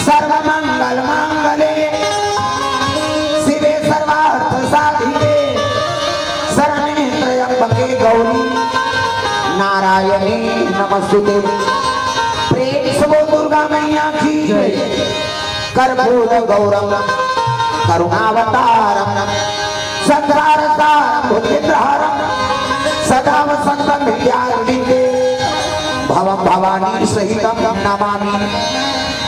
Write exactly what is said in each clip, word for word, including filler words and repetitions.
सर्वमंगल मांगल्ये शिवे सर्वार्थ साधिके शरण्ये त्र्यंबके गौरी नारायणी नमस्तुते। प्रेम से बोल दुर्गा मैया की जय। कर्पूर गौरम करुणावतारम संसार सारम भुजगेंद्रहारम सदा वसंतम हृदयारविंदे भवम भवानी सहितम नमामि।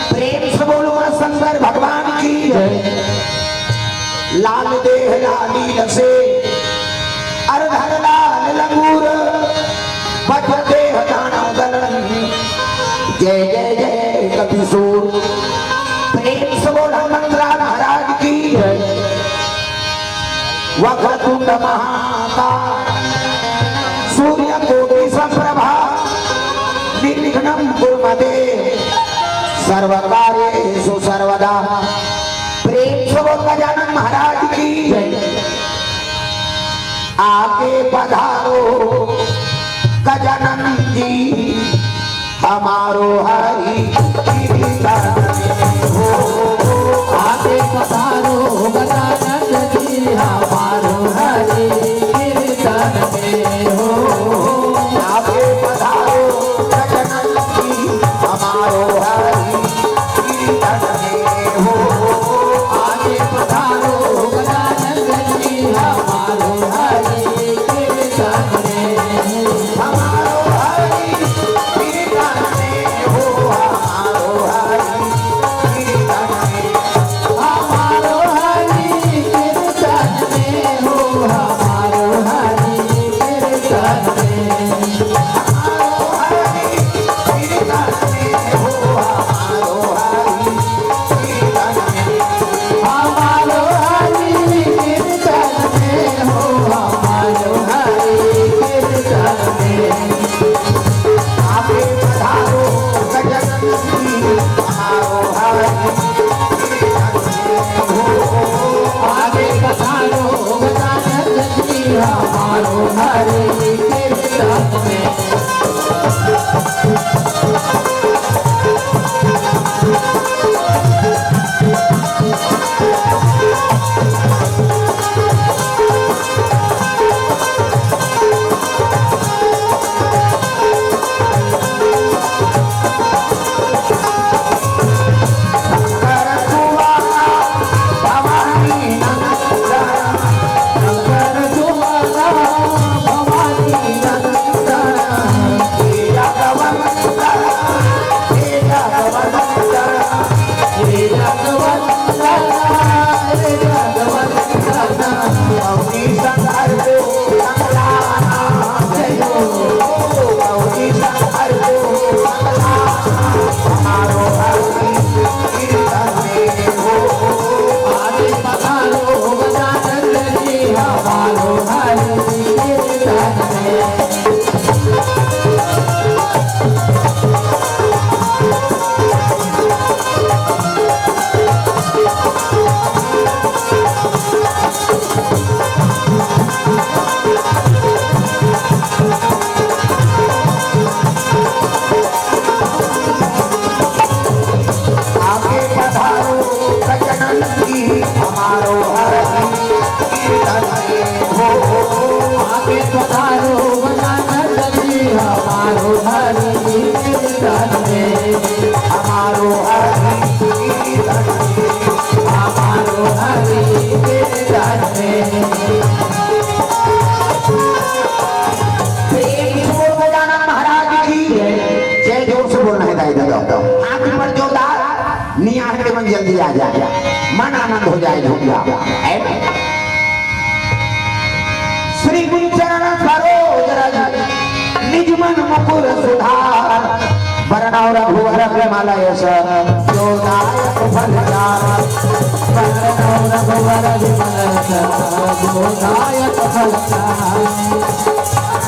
प्रेम से बोलो माँ शंकर भगवान की जय। लाल देह लाली लसे अरधर लाल लंगूर वज्र देह दानव दलन जय जय जय कपिसूर। प्रेम से बोल हनुमंतलाल महाराज की जय। वक्रतुंड महाकाय सूर्य कोटि संप्रभा निर्विघ्नं कुरु मे देव सर्व कार्येषु सर्वदा। प्रेम से बोल गजानन महाराज की जय। आके पधारो गजानन जी हमारो हरि कीर्तन में हो। आके पधारो गजानन जी हमारो हरि कीर्तन में हो। आके पधारो गजानन जी हमारो हरि कीर्तन में हो। आके पधारो गजानन जी हमारो हरि कीर्तन में। हमारो हरि कीर्तन में हो, हमारो हरि कीर्तन में। हमारो हरि कीर्तन में हो, हमारो हरि कीर्तन में। हमारो हरि कीर्तन में हो, हमारो हरि कीर्तन में। हमारो हरि कीर्तन में हो, हमारो हरि कीर्तन में। आके पधारो गजानन जी, हमारो हरि कीर्तन में हो। आके पधारो गजानन जी, हमारो हरि कीर्तन में। आके पधारो गजानन जी हमारो हरि कीर्तन में हो। आके पधारो गजानन जी हमारो हरि कीर्तन में। हमारो हरि कीर्तन में। हमारो हरि कीर्तन में। प्रेम से बोल गजानन महाराज की जय। जोर से बोलना है दाई दादा। हाथ ऊपर जोरदार। निहार के मन जल्दी आ जाए, मन आनंद हो जाए झूम जाए। ऐ? श्री गुरु चरण सरोज रज, निज मन मुकुर सुधार। बरनउँ रघुवर विमल यश, जो दायक फल चार। बरनउँ रघुवर विमल यश, जो दायक फल चार।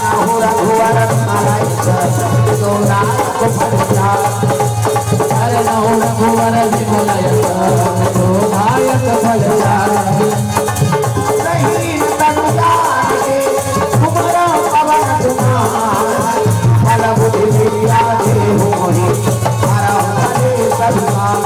बरनउँ रघुवर विमल यश, जो दायक फल चार। बरनउँ रघुवर विमल यश, जो दायक फल चार। रहीम तनु जान के, कुमरा पवन कुमार। बल बुद्धि विद्या देहु मोहि, हरहु कलेस विकार।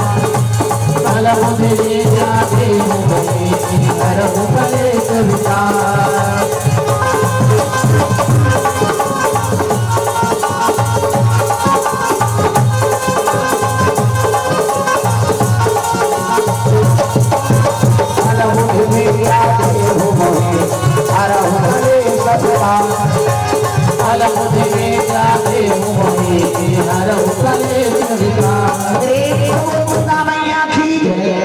दुर्गा मैया की जय।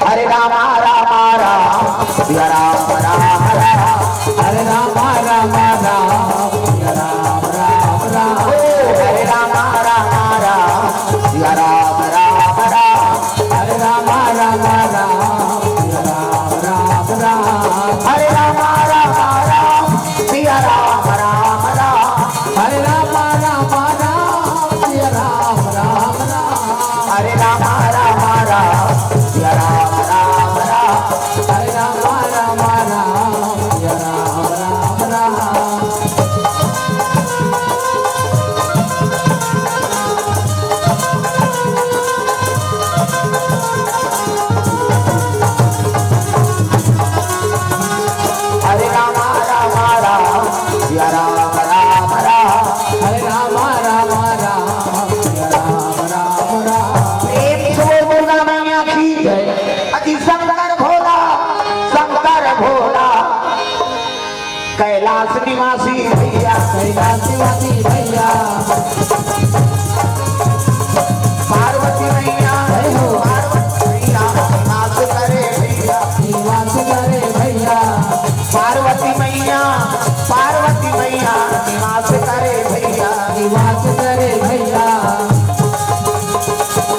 हरे रामा रामा राम, सिया राम राम राम। हरे रामा रामा राम, सिया राम राम राम। ओ, हरे रामा रामा राम, सिया राम राम राम। हरे रामा रामा राम, सिया राम राम राम। हरे रामा रामा राम, सिया राम राम राम। हरे रामा रामा राम, सिया राम राम राम। हरे रामा रामा राम, सिया राम राम राम। हरे रामा रामा राम, सिया राम राम राम। हरे रामा रामा राम, सिया राम राम राम। हरे रामा रामा राम, सिया राम राम राम। प्रेम से बोल दुर्गा मैया की जय। अति शंकर भोला, शंकर भोला, कैलाश निवासी भैया। कैलाश निवासी भैया। पार्वती मैया, जय हो। पार्वती मैया निवास करे भैया। निवास करे भैया। पार्वती मैया, पार्वती मैया निवास करे भैया। निवास करे भैया।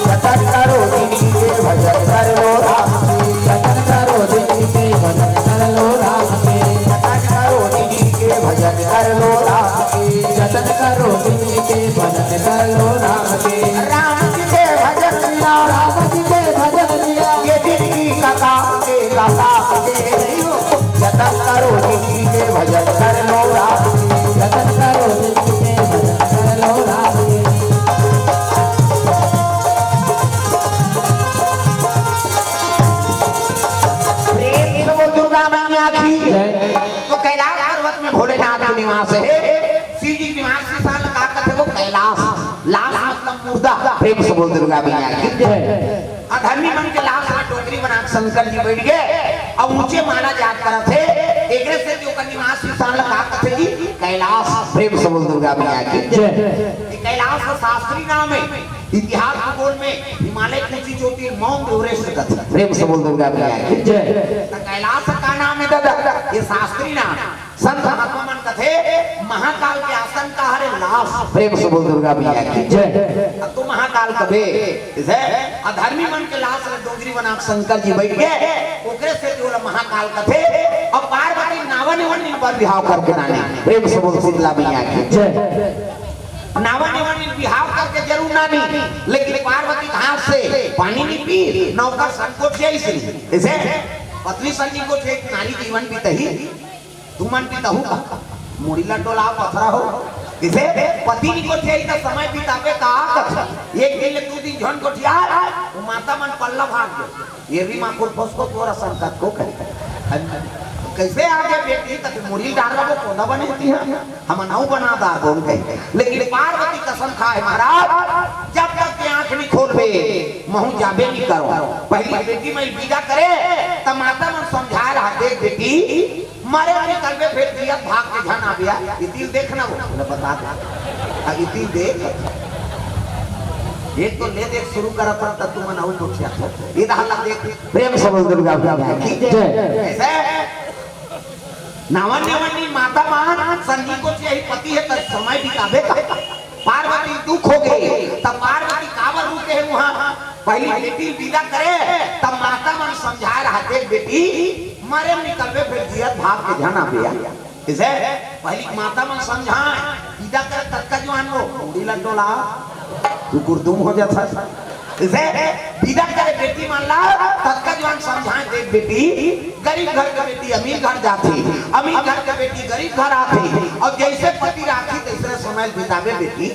जतन करो जिनके भजन कर लो राम के। जतन करो जिनके भजन कर लो राम के। जतन करो जिनके भजन कर लो राम के। जतन करो जिनके भजन कर लो राम के। राम जी के भजन बिना, राम जी के भजन बिना, ये जिंदगी का काम के, का काम के नहीं हो। जतन करो जिंदगी के भजन कर लो राम के। जतन करो जिंदगी के भजन कर लो राम के। प्रेम से बोल दुर्गा मैया की जय। तो कैलाश पर्वत में भोलेनाथ के निवास है। शिव जी के निवास के स्थान का कथे वो कैलाश। लाश मतलब मुर्दा। प्रेम से बोल दुर्गा मैया की जय। अधर्मी मन के लाश ला डोकरी बना के शंकर जी बैठ गए। अब ऊंचे माना जात करत हे, एकरे से जो ओकर निवास स्थान ला का कथे जी? कैलाश। प्रेम से बोल दुर्गा मैया की जय। ये कैलाश का शास्त्री नाम है। इतिहास भूगोल में हिमालय की ऊंची चोटी माउंट एवरेस्ट कथे। प्रेम से बोल दुर्गा मैया की जय। तो कैलाश का नाम है दादा, ये शास्त्री नाम। संत महात्मा मन कथे, महाकाल के आसन का हरे लाश। प्रेम से बोल दुर्गा मैया की जय। अब तो महाकाल कबे, जैसे अधर्मी मन के लाश ला डोकरी बना के शंकर जी बैठ गए, ओकरे से जो ला महाकाल कथे। अब पार्वती नावा नेवन बर बिहाव करके नानी। प्रेम से बोल शीतला मैया की जय। नावा नेवन बिहाव करके जरूर नानी, लेकिन पार्वती घास से पानी नहीं पी, नौकर संकोच यही से। जैसे पत्नी संगी को एक नारी जीवन बीतही, तुमन पितहू का मुड़ी ला डोला पथरा हो। किसे पति निको चाहिए तो समय बितावे का कथे। एक दिन ले दू दिन झन गोठिया, वो माता मन पल्ला भाग गए। ये भी माँ को फसको तोरा संकट को कहे। कैसे आगे बेटी तक मुड़ी डाल रहा वो कोना बने थी हम। हम नाऊ बना दार बोल गए। लेकिन पार्वती कसम खाए महाराज, जब तक के आंख नहीं खोलबे, महू जाबे नहीं करो। पहली बेटी मैं विदा करे, तब माता मन समझा रहा, देख बेटी, मरे निकलबे फेर जियत भाग के झन आबे। ये दिल देख ना वो, बोले, बता दे। हाँ, ये दिल देख। एक तो ले देख शुरू करत हन, तब तुमन अउ कुछ याद हो। ये दहा ला देख, प्रेम से बोल दुर्गा मैया की जय। ऐसे नावन नेवन नी माता मान, संगी को यही पति है, तब समय बिताबे का। पार्वती दुख हो गई, तब पार्वती काबर रुके है वहाँ। पहली बेटी विदा करे, तब माता मन समझाए रहा, देख बेटी, मरे निकलबे फेर जियत भाग के झन आबे। इसे पहली माता मन समझाए, विदा करे ततका जुआन वो, मुड़ी ला डोला, तू गुरदुम हो जाता। इसे विदा करे बेटी मन ला, ततका जुआन समझाए, देख बेटी, गरीब घर के बेटी अमीर घर जाथे, अमीर घर के बेटी गरीब घर आथे, अउ जैसे पति राखी तैसने समय बिताबे बेटी।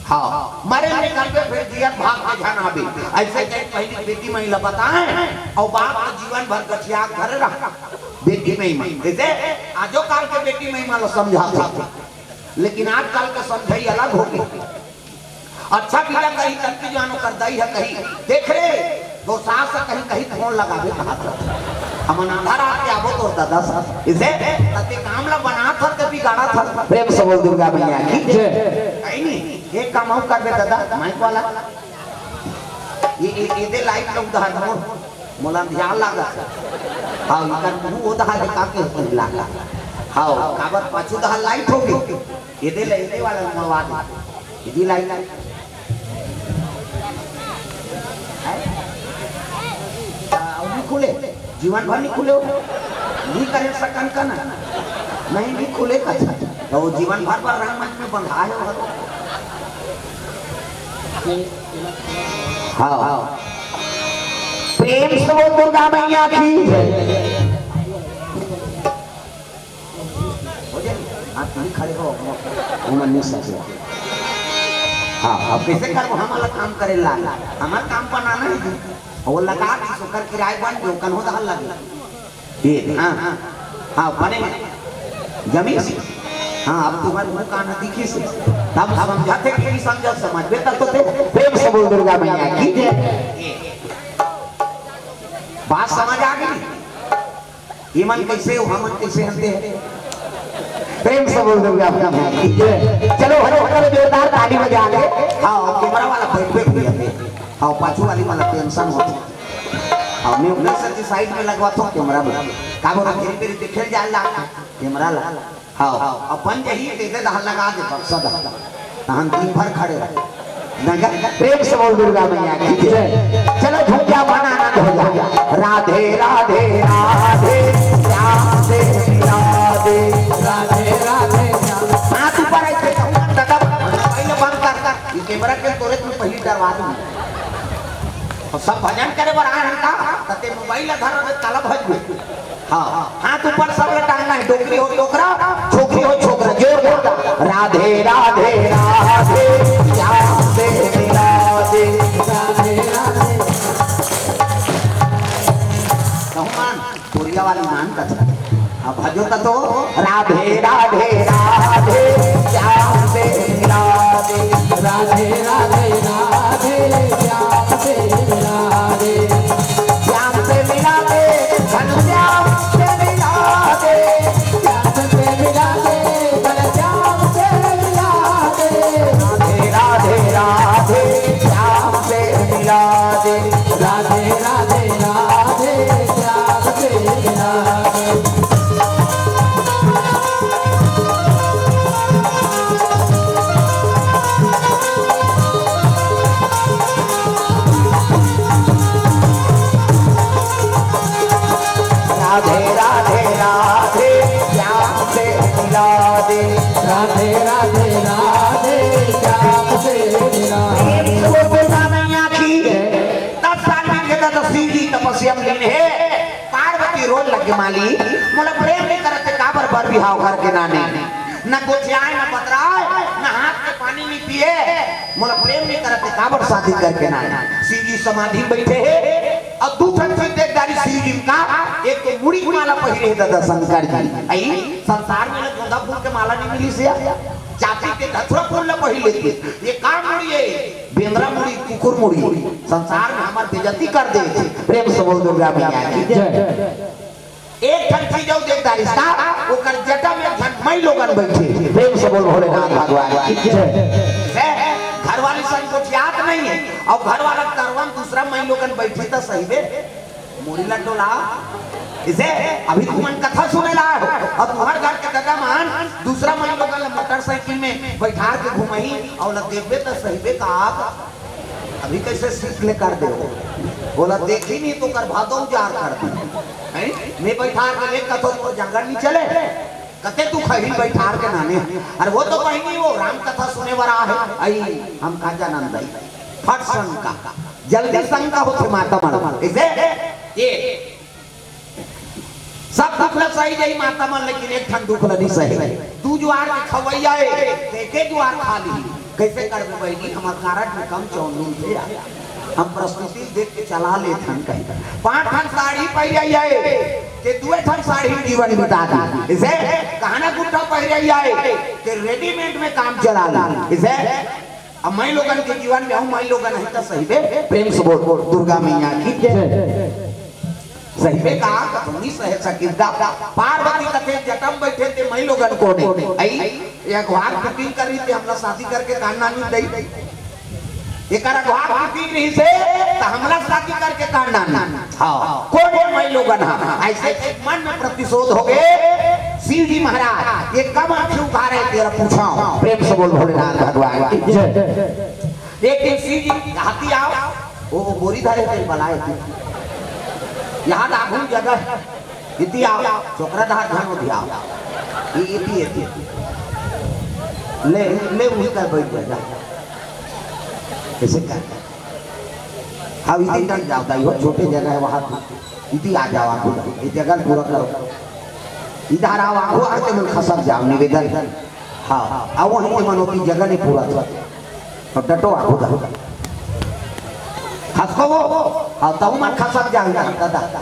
हाँ, मरे निकलबे, फिर जियत भाग के झन आबे। अइसे कहिके पहिली बेटी माई ला बताए, अउ बाप तो जीवन भर गठिया के धरे रहा। बेटी माई मन, जइसे आजो काल के बेटी माई मन ला समझाथे, लेकिन आजकल के समझई अलग होगे। अच्छा बीजा कही, तब की जानो कर दई हे कही, देख रे, तोर सास ह कहीं, कहीं फोन लगाबे कहाथे। हमन आधा रात के आबो तोर ददा सा। इसे तते काम ला बनाथस, ते बिगाड़थस। प्रेम से बोल दुर्गा मैया की जय। कहीं नहीं, एक काम अउ करबे ददा, माइक वाला। ये, ये, ये दे लाइट ला उधार मोर, मोला अंधियार लागत हे। हाँ, इकर मुंह उधार हे, का के उधार लागत। हाँ, काबर पाछू उधार लाइट होगे। ये दे ले, ये दे वाला मरवा दे। ये दे लाइट। हैं? आ, अउ नहीं खुले, जीवन भर नहीं खुले हो, नहीं करे सकन का ना, नहीं, नहीं खुले का। तो वो जीवन भर पर रंगमंच में बंधा है वो। हाँ, हाँ। प्रेम से बोल दुर्गा मैया की जय। हो जाए, आप नहीं खड़े हो, वो मन नहीं सके। हाँ, अब कइसे करबो? हमला काम करे ला, हमर काम बनाना हे जी। वो लगा दी, ओकर किराए बन गयो, कन्हो दहल लगे। ये, हाँ, हाँ, हाँ, बने में। जमीन से। हाँ, अब तुम्हारे मुंह कान दिखी से। तब समझा थे कि नहीं समझा, समझ में तब तो थे। प्रेम से बोल दुर्गा मैया की जय। ये। बात समझ आ गई? ये मन कइसे हो, हमन कइसे हंते हैं? प्रेम से बोल दुर्गा मैया की जय। चलो, हरो हरो जोरदार ताली बजा ले। हाँ, कैमरा वाला बैठ बैठ गया। हाँ, पाछू वाली वाला टेंशन होता। हाँ, मैं उन्हें से साइड में लगवा तो कैमरा में। का बोला, फिर फिर दिखे जाला कैमरा ला। हाँ, अपन यही दे दे, दहल लगा दे, बक्सा दहल। तहन दिन भर खड़े रहे। नगर प्रेम से बोल दुर्गा मैया की जय। चलो झूम जा, मन आनंद हो जा। राधे, राधे, राधे, श्याम से मिला दे। राधे, राधे, श्याम। हाथ ऊपर है, कहूँ ना, दादा, पहले बंद कर, कर। ये कैमरा के तोरे तुम पहली डरवा दूंगा। और सब भजन करे बर आए हैं का? तते मोबाइल ला धर रहे, ताला भज में। हाँ, हाथ ऊपर सब ला टांगना है, डोकरी हो डोकरा, छोकरी हो छोकरा, जोरदार। राधे, राधे, राधे, श्याम से मिला दे। राधे, राधे। कहूँ मान, बोरिया वाली मान का था। अब भजो त तो, राधे, राधे, राधे, श्याम से मिला दे। राधे, राधे, राधे, श्याम से मिला दे। श्याम से मिला दे, घनश्याम से मिला दे। श्याम से मिला दे, घनश्याम से मिला दे। राधे, राधे, राधे, श्याम से मिला दे। राधे, राधे, राधे, श्याम से मिला दे। राधे, राधे, राधे, श्याम से मिला दे। राधे, राधे, राधे, श्याम से मिला दे। प्रेम से बोल दुर्गा मैया की। दस साल में के तो शिव जी तपस्या में लीन हे। पार्वती रोए लगे, माली, मोला प्रेम नहीं करत हे, काबर बर बिहाव घर के नाने। न गोठियाए, न बतराए, न हाथ के पानी नहीं पिए। मोला प्रेम नहीं करत हे, काबर शादी करके ना आए। शिव जी समाधि में बैठे हे, अउ दू ठन चीज देख डारी शिव जी का, एक तो मुड़ी के माला पहिरे हे दादा शंकर जी। अई संसार में गोंदा फूल के माला नहीं मिली से, चांदी के धतुरा फूल ला पहिर लेते। ये का मुड़ी हे? बेंदरा मुड़ी, कुकुर मुड़ी। संसार में हमार बेइज्जती कर दे। प्रेम से बोल दुर्गा मैया की जय। एक ठन चीज अउ देख डारिस का, ओकर जटा में एक झन माई लोगन बैठे। प्रेम से बोल भोलेनाथ भगवान की जय। है, घर वाली संग गोठियात नहीं है, अउ घर वाला करवन दूसरा माई लोगन बैठे त सही बे, मुड़ी ला डोला। इसे अभी तुमन कथा सुने ला हो, अउ तुम्हर घर के ददा मन दूसरा माई लोगन ला मोटरसाइकिल में बैठार के घुमही, अउ ला देखबे त सही बे का। अभी कइसे सीख ले कर दे हो? बोला, देखी नहीं तो कर भादो उजार कर दी। हैं? मैं बैठा के ले कथो तो जांगर नहीं चले। कते तू खही बैठार के नाने। अरे वो तो बहिनी वो राम कथा सुने वाला है। आई हम का जानन दई। फट शंका। जल्दी शंका होथे माता मन। इसे ये सब दुख ला सही जाही माता मन, लेकिन एक ठन दुख ला नहीं सही। दू जुआर के खवैया ए, ते एके जुआर खा ली। कैसे करबे बहिनी, हमर कारड में कम चौन नून थे यार, हम प्रस्तुति देख के चला लेथन कहीं। पांच ठन साड़ी पहिरे आए, के दुए ठन साड़ी में जीवन बिता दी। इसे कहना गुट्ठा पहिरे आए, के रेडीमेड में काम चला ली। इसे अब माई लोगन के जीवन में हूँ, माई लोगन है तो सही बे, प्रेम से बोल, बोल, दुर्गा मैया की जय। सही में कहा, कतौनी सहे सकिरदा। पार्वती कथे जटम बैठे ते माई लोगन कोने। आई, ये अघवाग बुकिंग करी ते हमला शादी करके कान नानी दई। एकर अघवाग बुकिंग रही से, त हमला शादी करके कान नानी। हाँ, कोने माई लोगन हा। ऐसे एक मन में प्रतिशोध हो गए। शिव जी महाराज, ये कब आंखें उघारे तेरा पूछा। प्रेम से बोल भोलेनाथ भगवान की जय। एक दिन शिव जी हाथी आओ, वो बोरी धरे थे बलाए थे। यहाँ दाखुल जगह इति आओ, चोकरा धार धन उधियाओ। ये इति, इति। ले, ले उही कर बैठ जा, जा। ऐसे कर। हाँ, इति तक जाओ, दाई हो, छोटे जगह है वहाँ। इति आ जाओ, आप उधर। ये जगह पूरा करो। इधर आओ, आगू आके मन खसक जाओ, निवेदन। हाँ, आओ, वहीं के मनोती जगह नहीं पूरा था। अब डटो, आगू दा। खसको वो, हाँ, तहु मन खसक जाओ, इधर, दादा।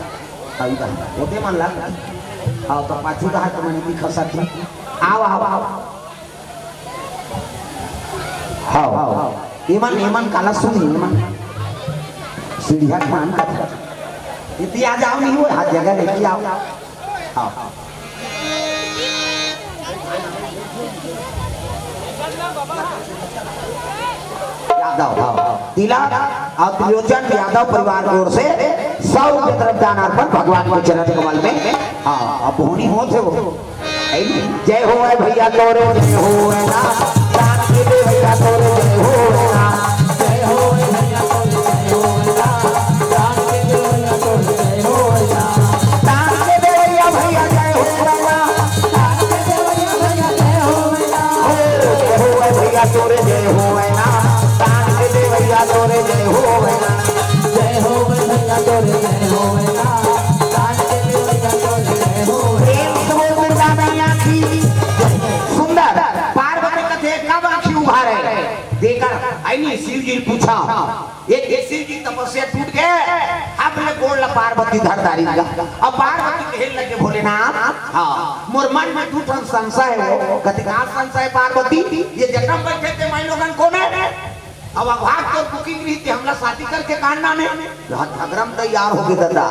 हाँ, इधर। ओते मन लग। हाँ, तो पाछू दा, तो मन इति खसक थी। आओ, आओ, आओ। हाँ, हाँ। एमन, एमन काला सुनी, एमन। सीढ़िया ध्यान कर। इति आ जाओ, नहीं हो, हाथ जगह लेके आओ। हाँ। यादव, हाँ। तिलक और त्रिलोचन यादव परिवार की ओर से सौ रुपये तरफ दान अर्पण भगवान के चरण कमल में। हाँ, अब होनी हो थे वो। जय हो है भैया तोरे, जय हो है ना। राम के दे भैया तोरे, जय हो है ना। जय हो है भैया तोरे, जय हो है ना। राम के दे भैया तोरे, जय हो है ना। राम के दे भैया, भैया जय हो है ना। राम के दे भैया, भैया जय हो है ना। हो, जय हो है भैया तोरे, जय हो है ना। राम के दे भैया तोरे, जय हो है ना। जय हो है भैया तोरे, जय हो है ना। राम के दे भैया तोरे, जय हो है ना। प्रेम से बोल दुर्गा मैया की। सुंदर। पार्वती कथे कब आंखी उघारे? देकर आईनी शिव जी पूछा। एक, एक शिव जी तपस्या टूट गए। अब ले गोड़ ला पार्वती धर दारी का। अब पार्वती कहे लगे भोलेनाथ, हाँ, मोर मन में दू ठन संशय है वो। कथे का संशय पार्वती? ये जटम बैठे थे माई लोगन कोने? अब अघवाग तोर बुकिंग रही ते हमला शादी करके कान नाने। यहाँ झगड़ा में तैयार हो गए दादा।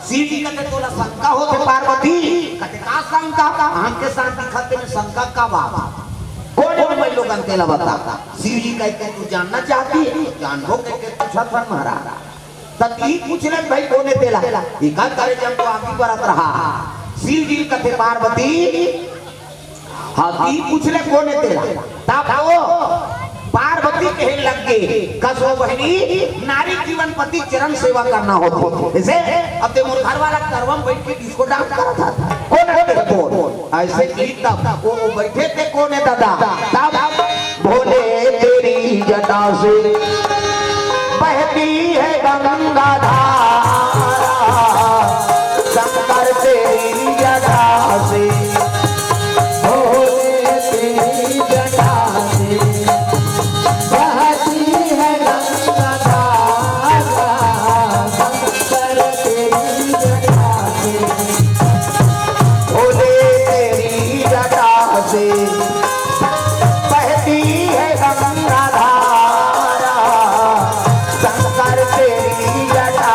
शिव जी कथे तोला शंका होथे पार्वती? कथे का शंका? हमके साथ दिखत में शंका का बात? कोने माई लोगन तेला बता। शिव जी कहते तू जानना चाहती है? जानबो कहके पूछा था महाराज। तब ई पूछ ले भाई कोने तेला। ई का करे जब तो आगे बढ़त रहा। शिव जी कथे पार्वती हाँ, ती पूछ ले कोने तेला। तब वो पार्वती कहे लग गे, कसो बहिनी, नारी जीवन पति चरण सेवा करना होथे। जैसे अब ते मोर घर वाला करवा में बैठ के डिस्को डांस करत था। कोने तेरे बोल? ऐसे की तब वो बैठे थे कोने दादा। तब भोले तेरी जटा से बहती है गंगा धारा, शंकर तेरी जटा से भोले तेरी जटा से बहती है गंगा धारा, शंकर तेरी जटा से। भोले तेरी जटा से बहती है गंगा धारा, शंकर तेरी जटा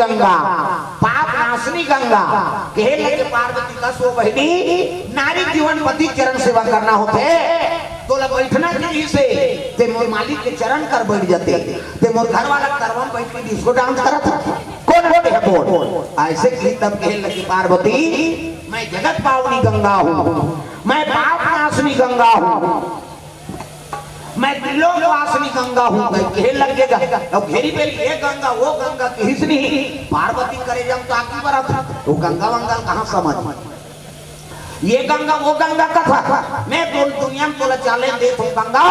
गंगा, पाप नाशनी गंगा। कहे लगे पार्वती कस ओ बहिनी, नारी जीवन पति चरण सेवा करना होथे, तोला बैठना चाहिए से, ते मोर मालिक के चरण कर बैठ जाते, ते मोर घर वाला करवा म बैठ के डिस्को डांस करत हे। कोन होते है बोल? ऐसे कही तब कहे लगी पार्वती, मैं जगत पावनी गंगा हूँ, मैं पाप नाशनी गंगा हूँ, मैं त्रिलोक वासिनी गंगा हूँ, कहे लगे गा। अब घेरी बेरी ये गंगा, वो गंगा किहिस नहीं। पार्वती करे जब तो आगे बढ़ा था, वो गंगा वंगा कहाँ समझ? ये गंगा, वो गंगा कथा। मैं तो दुनिया में तोला challenge देत हूँ गंगा,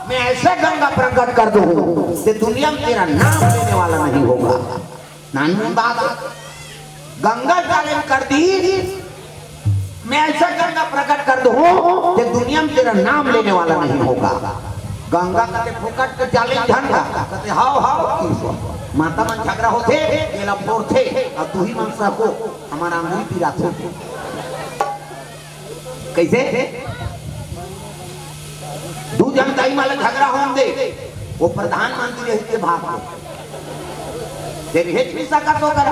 मैं ऐसे गंगा प्रकट कर दूँ, ते दुनिया में तेरा नाम लेने वाला नहीं होगा। नानू बात, गंगा challenge कर दी, मैं ऐसा गंगा प्रकट कर दूँ कि दुनिया में तेरा नाम लेने वाला नहीं होगा। गंगा कथे फोकट के challenge झन का, कथे हाव हाव। माता मन झगड़ा होथे, एला फोड़थे, अउ तुही मन सको, हमारा आंगुरी पिराथे। कैसे? दू झन दाई मन ला झगड़ा होन दे, वो प्रधानमंत्री रहिथे भाग के। तेरे हेच भी सका तो कर,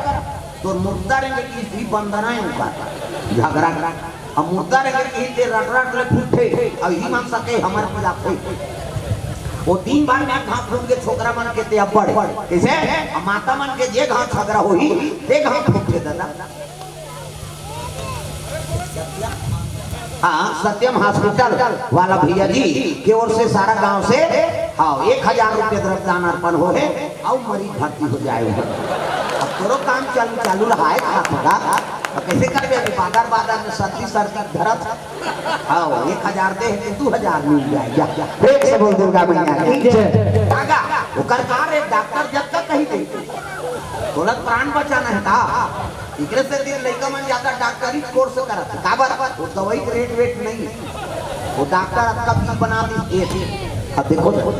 तोर मुर्दा रेंगे कि इसी बंदना है उनका। झगड़ा, अब मुर्दा रेंगे कि ते रट रट ले फूटे, अब ही मन सके हमर पिराथे। वो दिन भर में घास फूट के छोकरा मन के ते अब्बड़, कैसे? अब माता मन के जे घास झगड़ा होही, ते घास फूटे दादा। हाँ, सत्यम हॉस्पिटल वाला भैया जी की ओर से सारा गांव से, हाँ, एक हजार रुपये द्रव्य दान अर्पण हो है, अउ मरीज भर्ती हो जाए। अब तोरो काम चालू, चालू रहा है, खा थोड़ा। अब कैसे करबे अभी? बादर बादर में सर्दी सर्दी धरत। हाँ, एक हजार दे है, दू हजार मिल जाए। जा, जा। प्रेम से बोल दुर्गा मैया की जय। आगा, ओकर का रे, डॉक्टर जब तक कही दे, बोलत प्राण बचाना है का? एकरे से दिन लइका मन ज्यादा डॉक्टरी कोर्स करत हे। काबर? वो दवाई के रेट वेट नहीं है। वो डॉक्टर आपका बिल बना दी, ये अब देखो तो।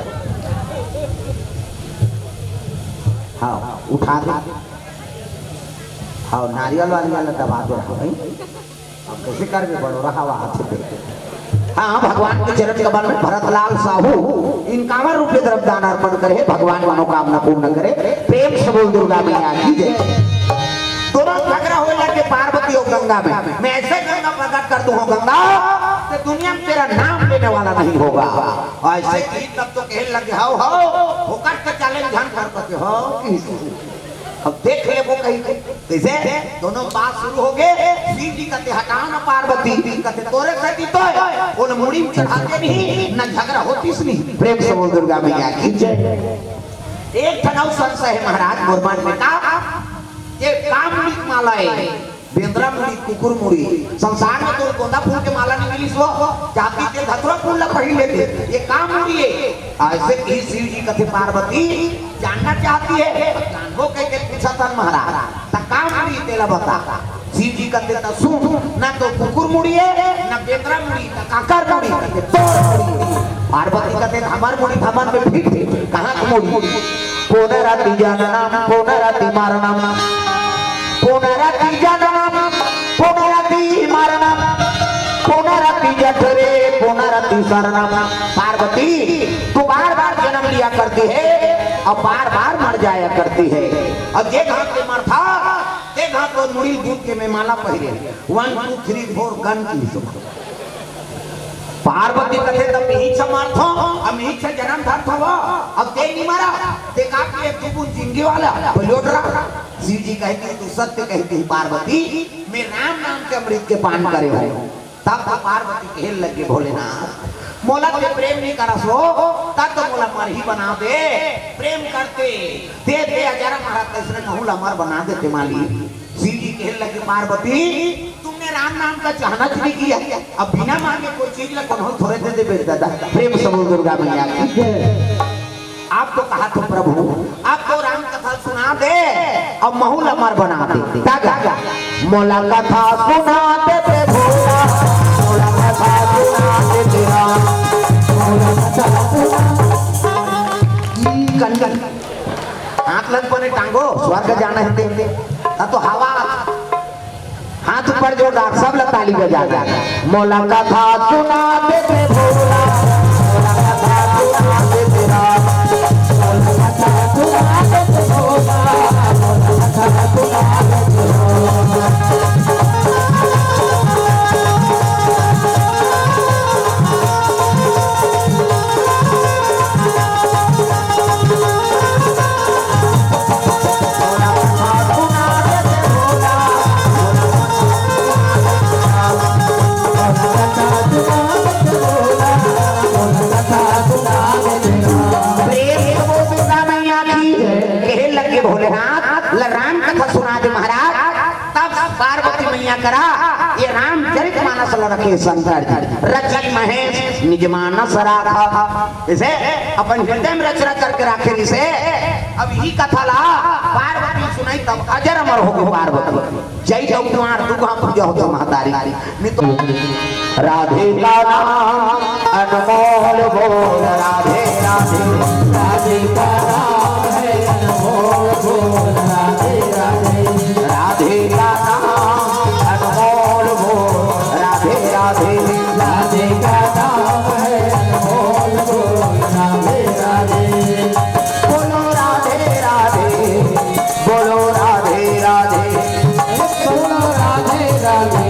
हाँ, उठा दे। हाँ, नारियल वाली वाला दबा दे रहा भाई। अब कैसे करबे बड़ो रहा वहाँ से दे। हाँ, भगवान के चरण कमल में भरतलाल साहू इनकावन रुपये द्रव्य दान अर्पण करे, भगवान मनोकामना पूर्ण करे। प्रेम से बोल दुर्गा मैया की जय। दोनों झगड़ा होए लगे पार्वती और गंगा में, मैं ऐसे गंगा प्रकट कर दूँ गंगा, तो दुनिया में तेरा नाम लेने वाला नहीं होगा। ऐसे की तब तो कहे लगे, हाव हाव, फोकट के challenge झन कर पाते हो। अब देख ले वो कहीं के। कैसे? दोनों बात शुरू हो गए। शिव जी कथे हटाओ ना पार्वती, कथे तोरे से जीतो है। बोले मुड़ी में चढ़ाते नहीं, ना झगड़ा होतीस नहीं। प्रेम से बोल दुर्गा मैया की जय। एक ठन अउ संशय है महाराज, मोर मन में का? ये का मुड़ी के माला है, बेंदरा मुड़ी, कुकुर मुड़ी। संसार में तो गोंदा फूल के माला नहीं मिलिस वो, जाति के धतुरा फूल ला पहिर लेते। ये का मुड़ी है? ऐसे ही शिव जी कथे पार्वती जानना चाहती है, जानबो कह के पूछा था महाराज। त का मुड़ी तेला बता। शिव जी कथे त सुन, ना तो कुकुर मुड़ी है, ना बेंदरा मुड़ी, त काकर मुड़ी, कथे तोर मुड़ी। पार्वती कथे हमर मुड़ी, हमर में फिट है, कहाँ के मुड़ी? पुनरपि जननम पुनरपि मरणम, पुनरपि जननम पुनरपि मरणम, पुनरपि जठरे पुनरपि शरणम। पार्वती, तू बार बार जन्म लिया करती है और बार बार मर जाया करती है। और जे घात के मरथा, ते घात वो मुड़ी दूध के में माला पहिरे। One, two, three, four, gun की सुन। पार्वती कथे, "तब मिहिच मरथो, अब मिहिच जनम धरथो, अब ते नहीं मरा, ते का के तू बुन जिंदगी वाला, बलियोड रहा।" शिव जी कहती, "तू सत्य कहती पार्वती, मैं राम नाम के अमृत के पान करे हूँ।" तब तो पार्वती कहे लगे, "भोलेनाथ, मोला ते प्रेम नहीं करस हो, तब तो मोला मरही बना दे, प्रेम करते, दे दे अजर महाराज, तैसने महू ला अमर बना देते मालिक।" शिव जी कहे लगे, "पार्वती, तुमने राम नाम का चाहना नहीं किया, अब बिना मांगे कोई चीज ला कोनो थोड़े दे दे बेटा दादा।" प्रेम से बोल दुर्गा मैया की जय। आप तो कहा तो प्रभु, आप तो राम कथा सुना दे, अब महू ला अमर बना दे। ता गा, मोला कथा सुना दे ते भोला, मोला कथा सुना दे ते राम, मोला कथा सुना। कन, कन, हाथ लग पने टांगो, स्वर्ग जाना है ते। ता तो हवा। हाथ ऊपर जोरदार, सब ला ताली बजा दे। मोला कथा सुना दे ते भोला, मोला कथा सुना दे ते राम, मोला कथा सुना दे ते भोला, मोला कथा सुना दे महाराज। तब पार्वती मैया करा ये रामचरित मानस ल रखे शंकर जी, रचि महेश निज मानस राखा। जैसे अपन हृदय में रचना करके राखे, जैसे अब यही कथा ला पार्वती सुनाई, तब अजर अमर हो गए पार्वती। जय जौ कुमार दुर्गा पूजा होता महतारी। नहीं तो राधे का नाम अनमोल बोल, राधे राधे। राधे का नाम है अनमोल बोल, राधे राधे। राधे का नाम अनमोल बोल, राधे राधे। राधे का नाम है अनमोल बोल, राधे राधे। बोलो राधे राधे, बोलो राधे राधे। बोलो राधे राधे,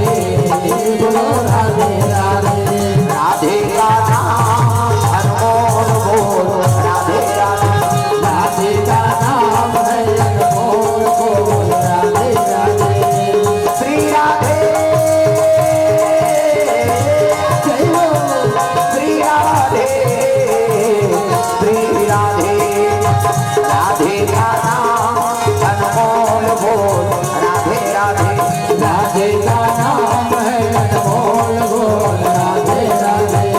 बोलो राधे राधे। राधे का नाम अनमोल बोल, राधे राधे। राधे का नाम है अनमोल बोल, राधे राधे। श्री राधे, जय हो। श्री राधे, श्री राधे। राधे का नाम अनमोल बोल, राधे राधे। राधे का नाम है अनमोल बोल, राधे राधे।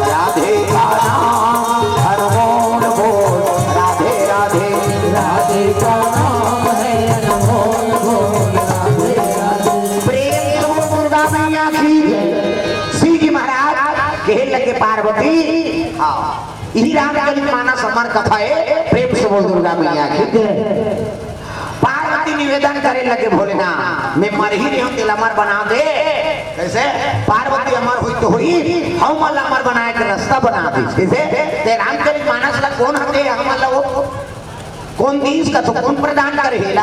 राधे का नाम अनमोल बोल, राधे राधे। राधे का नाम है अनमोल बोल, राधे राधे। प्रेम से बोल दुर्गा मैया की। शिव जी महाराज कहे लगे पार्वती, हाँ, यही रामचरित मानस अमर कथा है। प्रेम से बोल दुर्गा मैया की। पार्वती निवेदन करे लगे, भोलेनाथ, मैं मर ही रही हूँ, तेला अमर बना दे। कैसे? पार्वती अमर हुई तो हुई, हम ला अमर बनाए के रास्ता बना दे। कैसे? ते रामचरित मानस ला कौन हते, हम ला वो कौन दीस का तो कौन प्रदान करे हेला?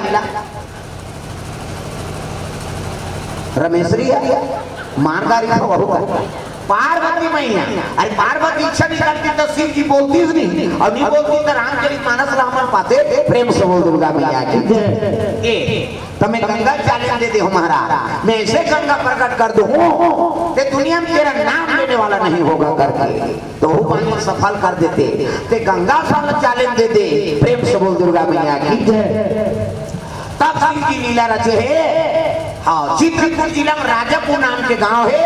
रमेशरी है, मानदारी का वहू का। पार्वती मैया, अरे पार्वती इच्छा नहीं करती तो शिव जी बोलती ही नहीं, और नहीं बोलती तो रामचरित मानस ला हमन पाते। प्रेम से बोल दुर्गा मैया की। ए, तो मैं गंगा challenge दे दे हूँ महाराज, मैं ऐसे गंगा प्रकट कर दूँ, ते दुनिया में तेरा नाम लेने वाला नहीं होगा करके, तो वो पानी सफल कर देते। ते गंगा साल challenge दे दे। प्रेम से बोल दुर्गा मैया की। तब शिव जी लीला रचे हे। हाँ, चित्रकूट जिला में राजापुर नाम के गांव हे,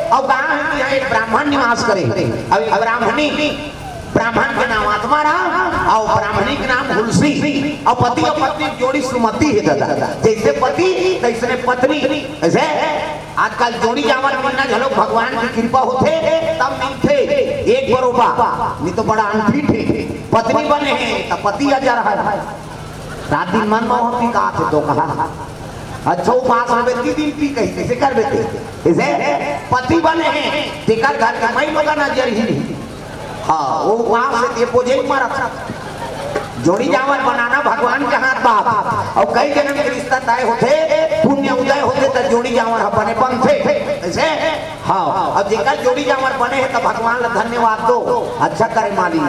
और गांव हे कि यहाँ एक ब्राह्मण निवास करे। अब एक ब्राह्मणी, ब्राह्मण के नाम आत्माराम और ब्राह्मणी के नाम हुलसी, और पति और पत्नी की जोड़ी सुमति हे दादा। जैसे पति तैसने पत्नी। ऐसे आजकल जोड़ी जांवर मिलना घलो भगवान की कृपा होथे, तब मिलथे एक बरोबर, नहीं तो बड़ा अनफिट हे। पत्नी बने हे तो पति अजर हे। रात दिन मन में वहाँ पी का थे तो कहा, अच्छा उपास में बेती दिन पी कही, कैसे कर बेते? इसे पति बने हे, तेकर घर के मई लोगन अजर ही नहीं। हाँ, वो उपास से ते बोझे ही मरत। जोड़ी जांवर बनाना भगवान के हाथ बाप। और कई जन्म के रिश्ता तय होथे, पुण्य उदय होथे त जोड़ी जांवर ह बने बनथे। ऐसे? हाँ, अब जेकर जोड़ी जांवर बने हे त भगवान ला धन्यवाद दो, अच्छा करे मालिक।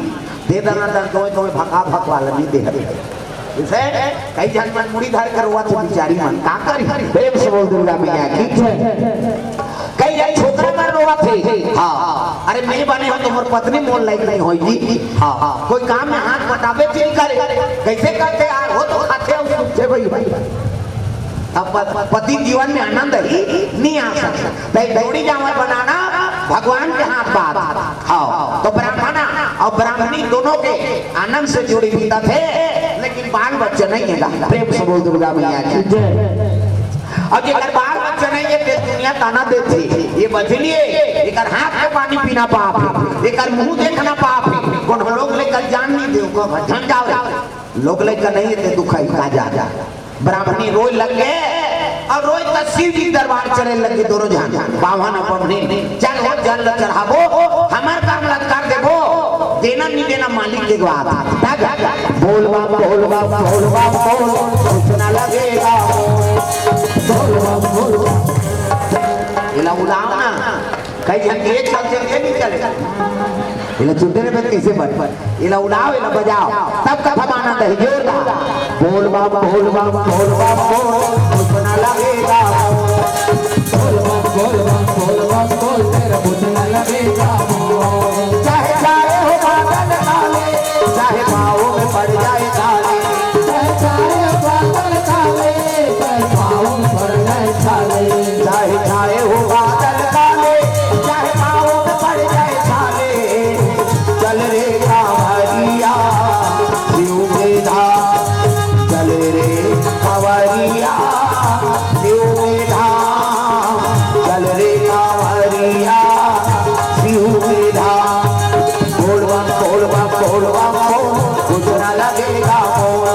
दे दना दन दोय दोय भका भक वाला नहीं दे हरे। इसे कई झन मन मुड़ी धर कर रोवत हे बिचारी मन, का करी? प्रेम से बोल दुर्गा मैया की जय। कई झन छोकरा मन रोवत हे। हाँ, अरे मैं बने हो तो मोर पत्नी मोर लायक नहीं होई जी। हाँ, हाँ, कोई काम में हाथ बटाबे च नहीं करे, कैसे करथे यार, हो तो खाथे अउ सुखथे भाई। अब प-, पति जीवन में आनंद ही नहीं आ सकता। भाई जोड़ी जांवर बनाना भगवान के हाथ बात। हाँ, तो ब्राह्मणा और ब्राह्मणी दोनों के आनंद से जोड़ी बीतत हे, लेकिन बाल बच्चा नहीं हे। प्रेम से बोल दुर्गा मैया की जय। अब जेकर बाल बच्चा नहीं हे, ते दुनिया ताना देथे, ये बचलिए, एकर हाथ के पानी पीना पाप हे, एकर मुंह देखना पाप हे। कोनो लोग लइका जान नहीं दे, झन जावे। लोग लइका नहीं हे, ते दुखाई का जा, जा। ब्राह्मणी रोय लग गे, और रोय त शिव जी दरबार चले लग गे दोनों झन, बाम्हन अउ बम्हनी। चल हो, जल ल चढ़ाबो, हमर काम ल कर देबो, देना नहीं देना मालिक के बात। बोल बम, बोल बम, बोल बम, बोल, कुछ ना लगेगा। बोल बम, बोल बम। इला उलाओ ना, कई झन के चल, चल, ये नहीं चले। एला चुंदरी में कैसे बन, एला उड़ाओ, एला बजाओ, तब कथा माना दही जोरदार। बोल बम, बोल बम, बोल बम, बोल, कुछ ना लगेगा। बोल बम, बोल बम, बोल बम, बोल, तेरा कुछ ना लगेगा। चाहे छाए हो बादल काले, चाहे पाँव में पड़ जाए छाले। चाहे छाए हो बादल काले, चाहे पाँव में पड़ जाए छाले। चाहे छाए हो बादल काले, चाहे पाँव में पड़ जाए छाले। चल रे कांवरिया, शिव के धाम। चल रे कांवरिया, शिव के धाम। चल रे कांवरिया, शिव के धाम। बोल बम, बोल बम, बोल बम, बोल, कुछ ना लगेगा मोल।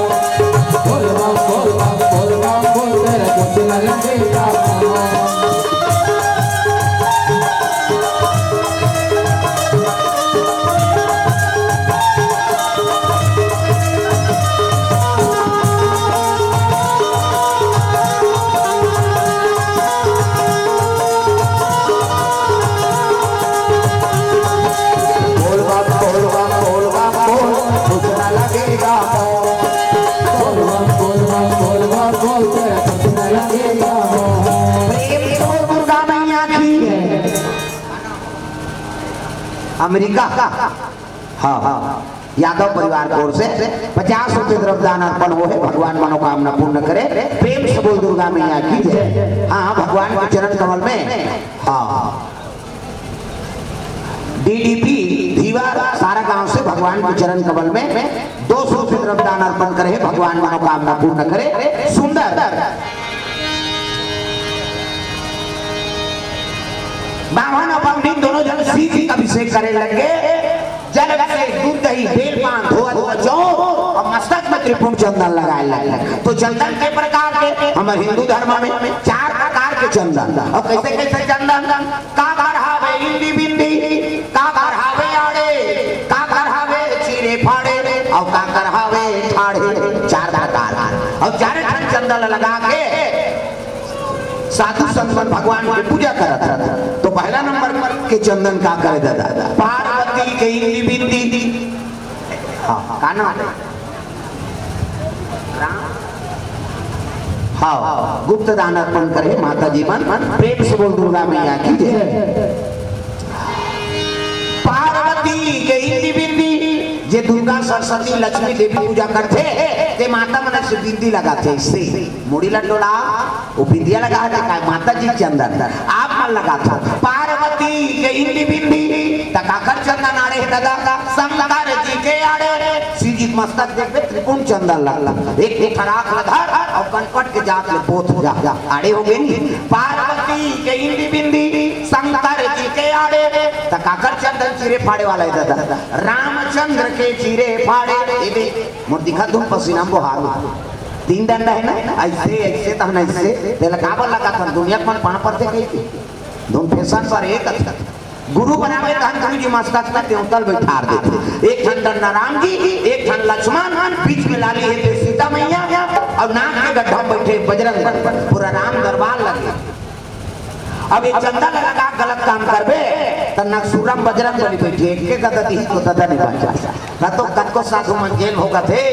बोल बम, बोल बम, बोल बम, बोल, तेरा कुछ ना लगेगा मोल। बोल बम, बोल बम, बोल बम, बोल, कुछ ना लगेगा मोल। बोल बम, बोल बम, बोल बम, बोल, तेरा कुछ ना लगेगा मोल। प्रेम से बोल दुर्गा मैया की। अमेरिका। हाँ, हाँ। यादव परिवार की ओर से पचास रुपये द्रव्य दान अर्पण हो हे, भगवान मनोकामना पूर्ण करे। प्रेम से बोल दुर्गा मैया की जय। हाँ, हाँ, भगवान के चरण कमल में, हाँ, डीडीपी धीवर सारा गांव से भगवान के चरण कमल में दो सौ रुपये द्रव्य दान अर्पण करे हे, भगवान मनोकामना पूर्ण करे। सुंदर बामन अउ बामनी दोनों झन शिव जी के अभिषेक करे लगे। जल से दूध दही बेल पान धोवत हुआ जो, अउ मस्तक में त्रिपुंड चंदन लगाए लगे। तो चंदन के प्रकार के, हमर हिंदू धर्म में चार प्रकार के चंदन। अउ कैसे कैसे चंदन? काकर हावे इंदी बिंदी, काकर हावे आड़े, काकर हावे चीरे फाड़े, अउ काकर हावे ठाढ़े। चार प्रकार। अउ चारे ठन चंदन लगा के साधु संत मन भगवान के पूजा करत रहिथे। तो पहला नंबर के चंदन का करे दादा? पार्वती के इंदी बिंदी। हाँ, का नाम? राम। हाँ, गुप्त दान अर्पण करे माता जी मन। प्रेम से बोल दुर्गा मैया की जय। पार्वती के इंदी बिंदी, जे दुर्गा सरस्वती लक्ष्मी देवी पूजा करथे, ते माता मन से बिंदी लगाथे, से मुड़ी ला डोला, वो बिंदिया लगा दे का माता जी चंदन, आप मन लगा था। पार्वती के इंदी बिंदी, त काकर चंदन आड़े हे दादा? शंकर जी के आड़े। शिव जी के मस्तक देखबे, त्रिपुंड चंदन लग, लग। एक, एक ठराक ल धर अउ कनपट के जात ले पोत जा, जा। आड़े हो गे नी। पार्वती के इंदी बिंदी, शंकर जी के आड़े, त काकर चंदन चीरे फाड़े वाला हे दादा? रामचंद्र के चीरे फाड़े। ए दे, मोर दिखत धुन पसीना में बोहार हो। तीन डंडा हे ना, ऐसे, ऐसे तहन ऐसे, तेला काबर लगाथन? दुनिया के मन पान परथे कहिके। धुन फैशन पर एक अच्छा। गुरु बनावे तहन गुरु जी मस्तक में देवता ल बैठार देथे। एक ठन डंडा राम जी, एक ठन लक्ष्मण, बीच में लाली हे ते सीता मैया, अउ नाक के गड्ढा में बैठे बजरंग बली, पूरा राम दरबार लगे। अब ये चंदा लगा के गलत काम करबे, त नकसूरा में बजरंग बली बैठे, एक के गदा दिही तो ददा नहीं बचा। ना तो कतको साधु मन जेल भोगत हे,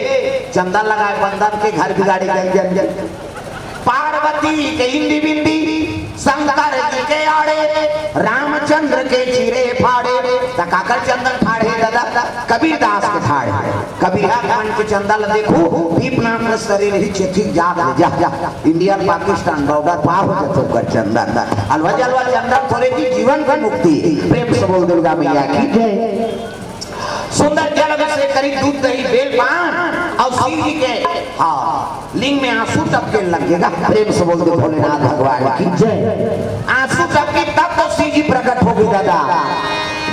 चंदा लगाए बंदन के घर बिगाड़े जन, जन, जन। पार्वती के इंदी बिंदी, शंकर जी के आड़े, रामचंद्र के चीरे फाड़े, त काकर चंदन फाड़े दादा? कबीरदास के फाड़े। कबीरा मन के चंदा ल देखू, दीपनाथ के शरीर ही चेथी जात ले जा, जा। इंडिया पाकिस्तान बॉर्डर पार हो जाथे ओकर चंदन। अलवा जलवा चंदन थोरे की जीवन की मुक्ति। प्रेम से बोल दुर्गा मैया की जय। सुंदर जल अभिषेक करी, दूध दही बेल पान अउ शिव जी के, हाँ, लिंग में आंसू टपके लगेगा। प्रेम से बोल दे भोलेनाथ भगवान की जय। आंसू टपकी तब तो शिव जी प्रकट होगी दादा।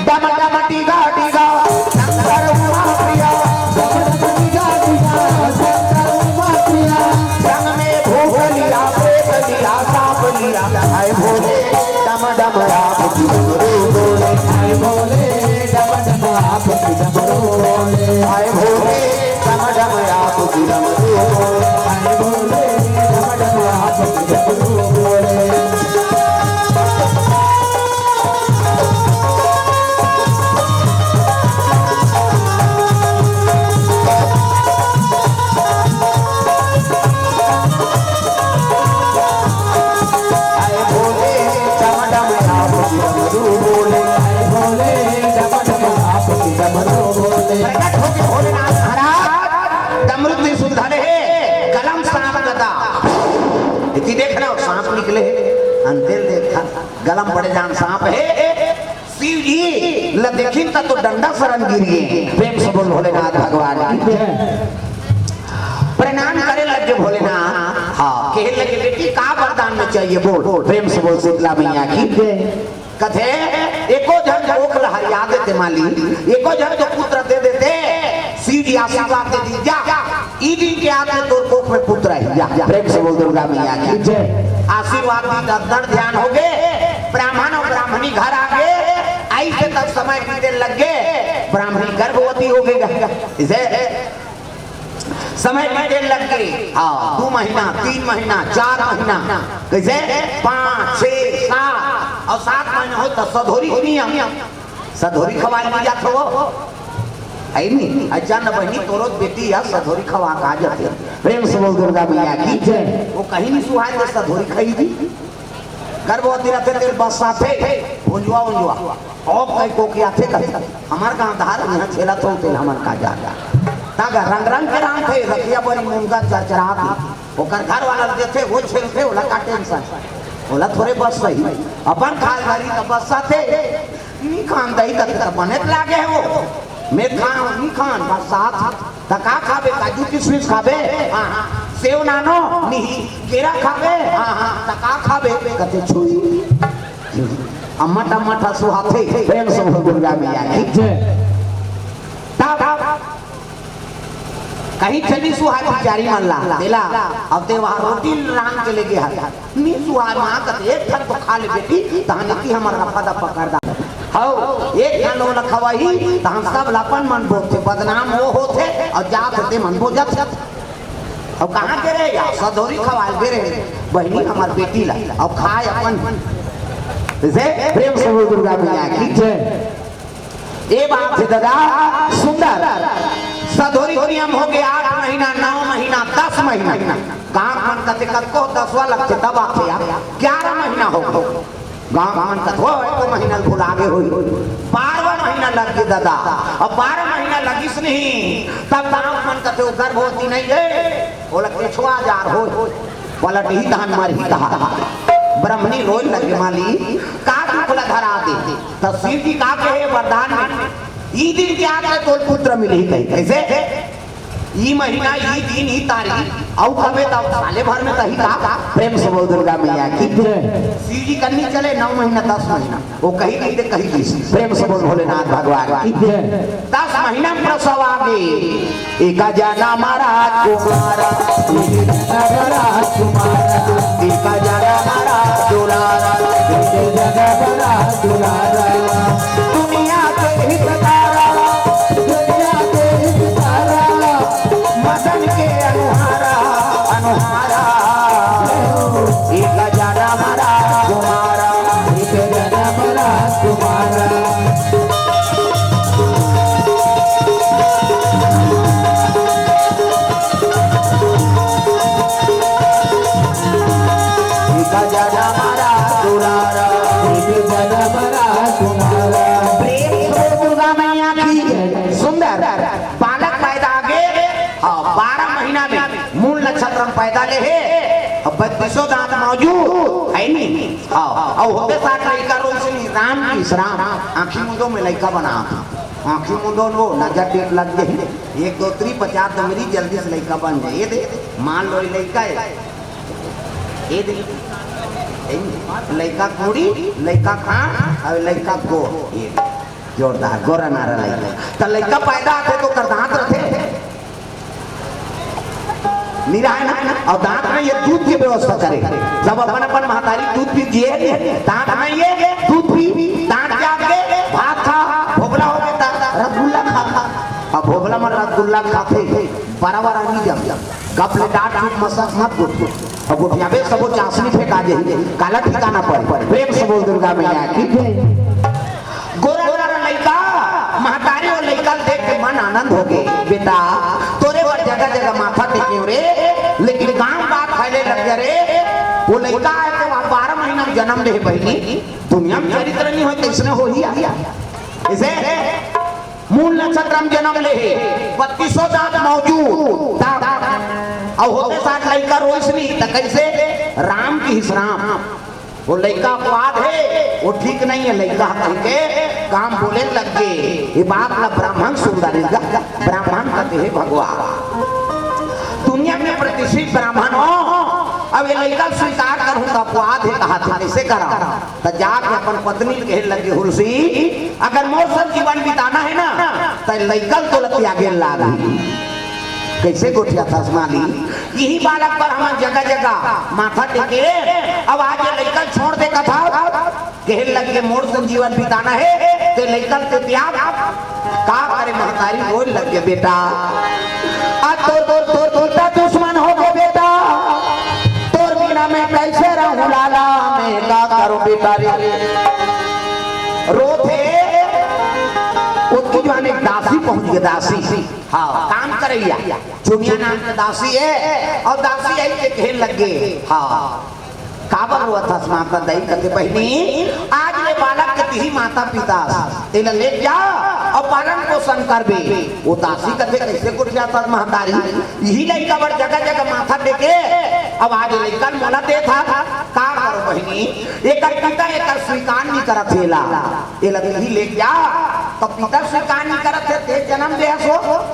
डम डम डीगा डीगा शंकर उमा प्रिया। डम डम डीगा डीगा शंकर उमा प्रिया। संग में भूत लिया, प्रेत लिया, सांप लिया। हाय भोले, डम डम आप की डमरू बोले। हाय भोले, डम डम आप की डमरू बोले। हाय भोले, डम डम आप की डमरू बोले। हाय भोले, डम डम आप की डमरू बोले। देखना, सांप निकले हे, अंतेल देखा, गला म पड़े जान सांप हे। शिव जी ल देखिन त तो डंडा सरन गिर गे। प्रेम से बोल भोलेनाथ भगवान की। प्रणाम करे लगे भोलेनाथ। हाँ, कहे लगे, "बेटी, का वरदान में चाहिए, बोल।" प्रेम से बोल शीतला मैया की। कथे, "एको झन कोख ल हरिया देते माली, एको झन तो पुत्र दे देते।" शिव जी आशीर्वाद दे दी, "जा, ई दिन के आते तोर कोख में पुत्र है, जा।" प्रेम से बोल दुर्गा मैया की जय। आशीर्वाद दी, दर्शन ध्यान हो गए, ब्राह्मण और ब्राह्मणी घर आ गए। ऐसे तब समय बीते लग गए, ब्राह्मणी गर्भवती हो गई। इसे समय बीते लग गए। हाँ, दो महीना, तीन महीना, चार महीना, कैसे, पाँच, छः, सात, और सात महीना हो तो सधोरी के नियम, सधोरी खवाए नहीं जात हो। है नहीं? अच्छा न बहनी, तोरो बेटी या सधोरी खवा का जाते। प्रेम से बोल दुर्गा मैया की जय। वो कहीं नहीं सुहाए तो सधोरी खाई दी। गर्भवती रहते तेल बस साथे, उंजवा, उंजवा। और कई को क्या थे कहीं? हमार गांव धार, यहाँ खेला तो तेल हमार का जा जा। तागा रंग रंग के राम थे, रखिया बड़ी मुंगा चरचरा थी। ओकर घर वाला देथे, वो छेलथे, ओला का टेंशन? ओला थोड़े बस सही। अपन खाल घरी त बस साथे। नी खान दही त, त बने त लागे हे वो। मैं खान, नी खान, बस साथ। त का खाबे? काजू किशमिश खाबे? हाँ, हाँ। सेव नानो? नहीं। केरा खाबे? हाँ, हाँ। त का खाबे? कते छुई। अम्मा टमाटर सुहाथे। प्रेम से बोल दुर्गा मैया की जय। तब कहीं चली सुहाती चारी मन ला, तेला, अब ते वहाँ रोटी रांध के लेगे हस। नी सुहाय माँ कत एक ठन तो खा ले बेटी, तहन इति हमर रफा दफा कर दा। हौ, एक ठन ओला खवाही, तहन सब ला अपन मन बोलथे, बदनाम वो होथे, और जात होथे मन बोलत। अब कहाँ के रे या, सधोरी खवाल के रे, बहनी हमर बेटी ला, अब खाए अपन। जैसे प्रेम से बोल दुर्गा मैया की जय। ए बात हे दादा, सुंदर। सधोरी के नियम हो गया आठ महीना, नौ महीना, दस महीना। गांव मन कथे कतको दसवाँ लगथे तब आथे यार। ग्यारह महीना हो गए। गांव मन कथे, "ओ, एको महीना भुला गे होही।" बारहवाँ महीना लग गए दादा। अब बारह महीना लगिस नहीं, तब गांव मन कथे, "ओ गर्भवती नहीं है।" ओला केछवा जार होय, पलटही तहन मरही कहा। ब्रह्मणी रोय लगे, "माली, का दुख ला धरा दे?" त शिव जी का कहे वरदान में, "ई दिन के आत ले तोल पुत्र मिलही," कहे। कैसे? "ई महीना, ई दिन, ई तारीख, अउ कबे त साले भर में तही का?" प्रेम से बोल दुर्गा मैया की। शिव जी कन्नी चले नौ महीना, दस महीना। वो कही नहीं दे, कही दीस। प्रेम से बोल भोलेनाथ भगवान की जय। दस महीना में प्रसव आगे। एक जनम राजकुमार, एक जनम राजकुमार, एक जनम राजकुमार, एक जनम राजकुमार। दुनिया के हितकारा, दुनिया के हितकारा, मदन के अनुहारा, अनुहारा। एक जनम राजकुमार, एक जनम राजकुमार। एक जनम राजकुमार, एक जनम राजकुमार। प्रेम से बोल दुर्गा मैया की। सुंदर बालक पैदा आगे, हाँ, बारह महीना में मूल नक्षत्र में पैदा ले हे, अब बत्तीसों दांत मौजूद है नहीं। हाँ, अउ होते साथ लइका रोइस नहीं, राम की राम, आँखी मुंदो में लइका बना, आँखी मुंदो लो, नजर टेक लग गई, एक दो त्री पचास दो मेरी जल्दी से लइका बन जाए। ये दे, मान लो ये लइका है, ये दे, ये लइका कुड़ी, लइका खान और लइका गो, ये दे, जोरदार, गोरा नारा लइका। त लइका पैदा आथे तो कर दांत रथे। निराय ना, अउ दांत में ये दूध की व्यवस्था करे। जब अपन अपन महतारी दूध पी जिए, दांत में ये दूध पी, दांत जाग के भात खा, भोगला हो गया, रसगुल्ला खा। अब भोगला मन रसगुल्ला खाथे, बराबर आनी जम। गप ले डांट चुप मसक मत गोठ। अब गोठियाबे सबो चासनी फेंका जाही, काला ठिकाना पर। प्रेम से बोल दुर्गा मैया की। गोरा गोरा लइका, महतारी अउ लइका ल देख के मन आनंद हो गे। बेटा, तोरे बर जगह जगह माथा टेकेंव रे, लेकिन गांव बात फैले लग गया रे। वो लइका आए के बाद बारह महीना में जन्म ले बहिनी, दुनिया में चरित्र नहीं होय, कैसने होही आया? इसे मूल नक्षत्र में जन्म ले हे, बत्तीसों दांत मौजूद, दांत, अउ होते साथ लइका रोइस नहीं, त कैसे? राम किहिस राम, वो लइका अपवाद हे, वो ठीक नहीं है लइका कहिके काम बोले लग गे। ये बात ला ब्राह्मण सुन डारिस गा, ब्राह्मण कथे हे भगवान, दुनिया में प्रतिष्ठित ब्राह्मण हो, अब ये लइका स्वीकार करहूं त अपवाद हे, कहा था कैसे करा? त जाके अपन पत्नी ल कहे लग गे, हुलसी, अगर मोर संग जीवन बिताना हे ना, त लइका ल तोला त्यागे लागही। कैसे गोठियाथस माली? इही बालक बर हमन जगह जगह माथा टेके, अब आज ये लइका ल छोड़ दे कथस, कहे लग गे मोर संग जीवन बिताना हे, त लइका ल तो त्याग। का करे महतारी रोए लग गे, बेटा, आ तोर, तोर, तोर, तोर तो दुश्मन हो गे बेटा, तोर बिना मैं कैसे रहूं लाला, मैं का करूं बेटा रे। रोथे, ओतकी जुवार एक दासी पहुंच गे, दासी, हां, काम करइया, चुनिया नाम के दासी हे, अउ दासी हे के कहे लग गे, हां, काबर रोवत हस माता दई? कथे, बहिनी, आज ले बालक के तिही माता पिता अस, तेला लेग जा अउ पालन पोषण करबे। वो दासी कथे, कैसे गोठियाथस महतारी? इही लइका बर जगह जगह माथा टेके, अब आज लइका ल मोला देथस, का करो बहिनी? एकर पिता एकर स्वीकार नइ करत हे एला, एला तिही लेग जा। त पिता स्वीकार नइ करत हे, ते जनम दे हस,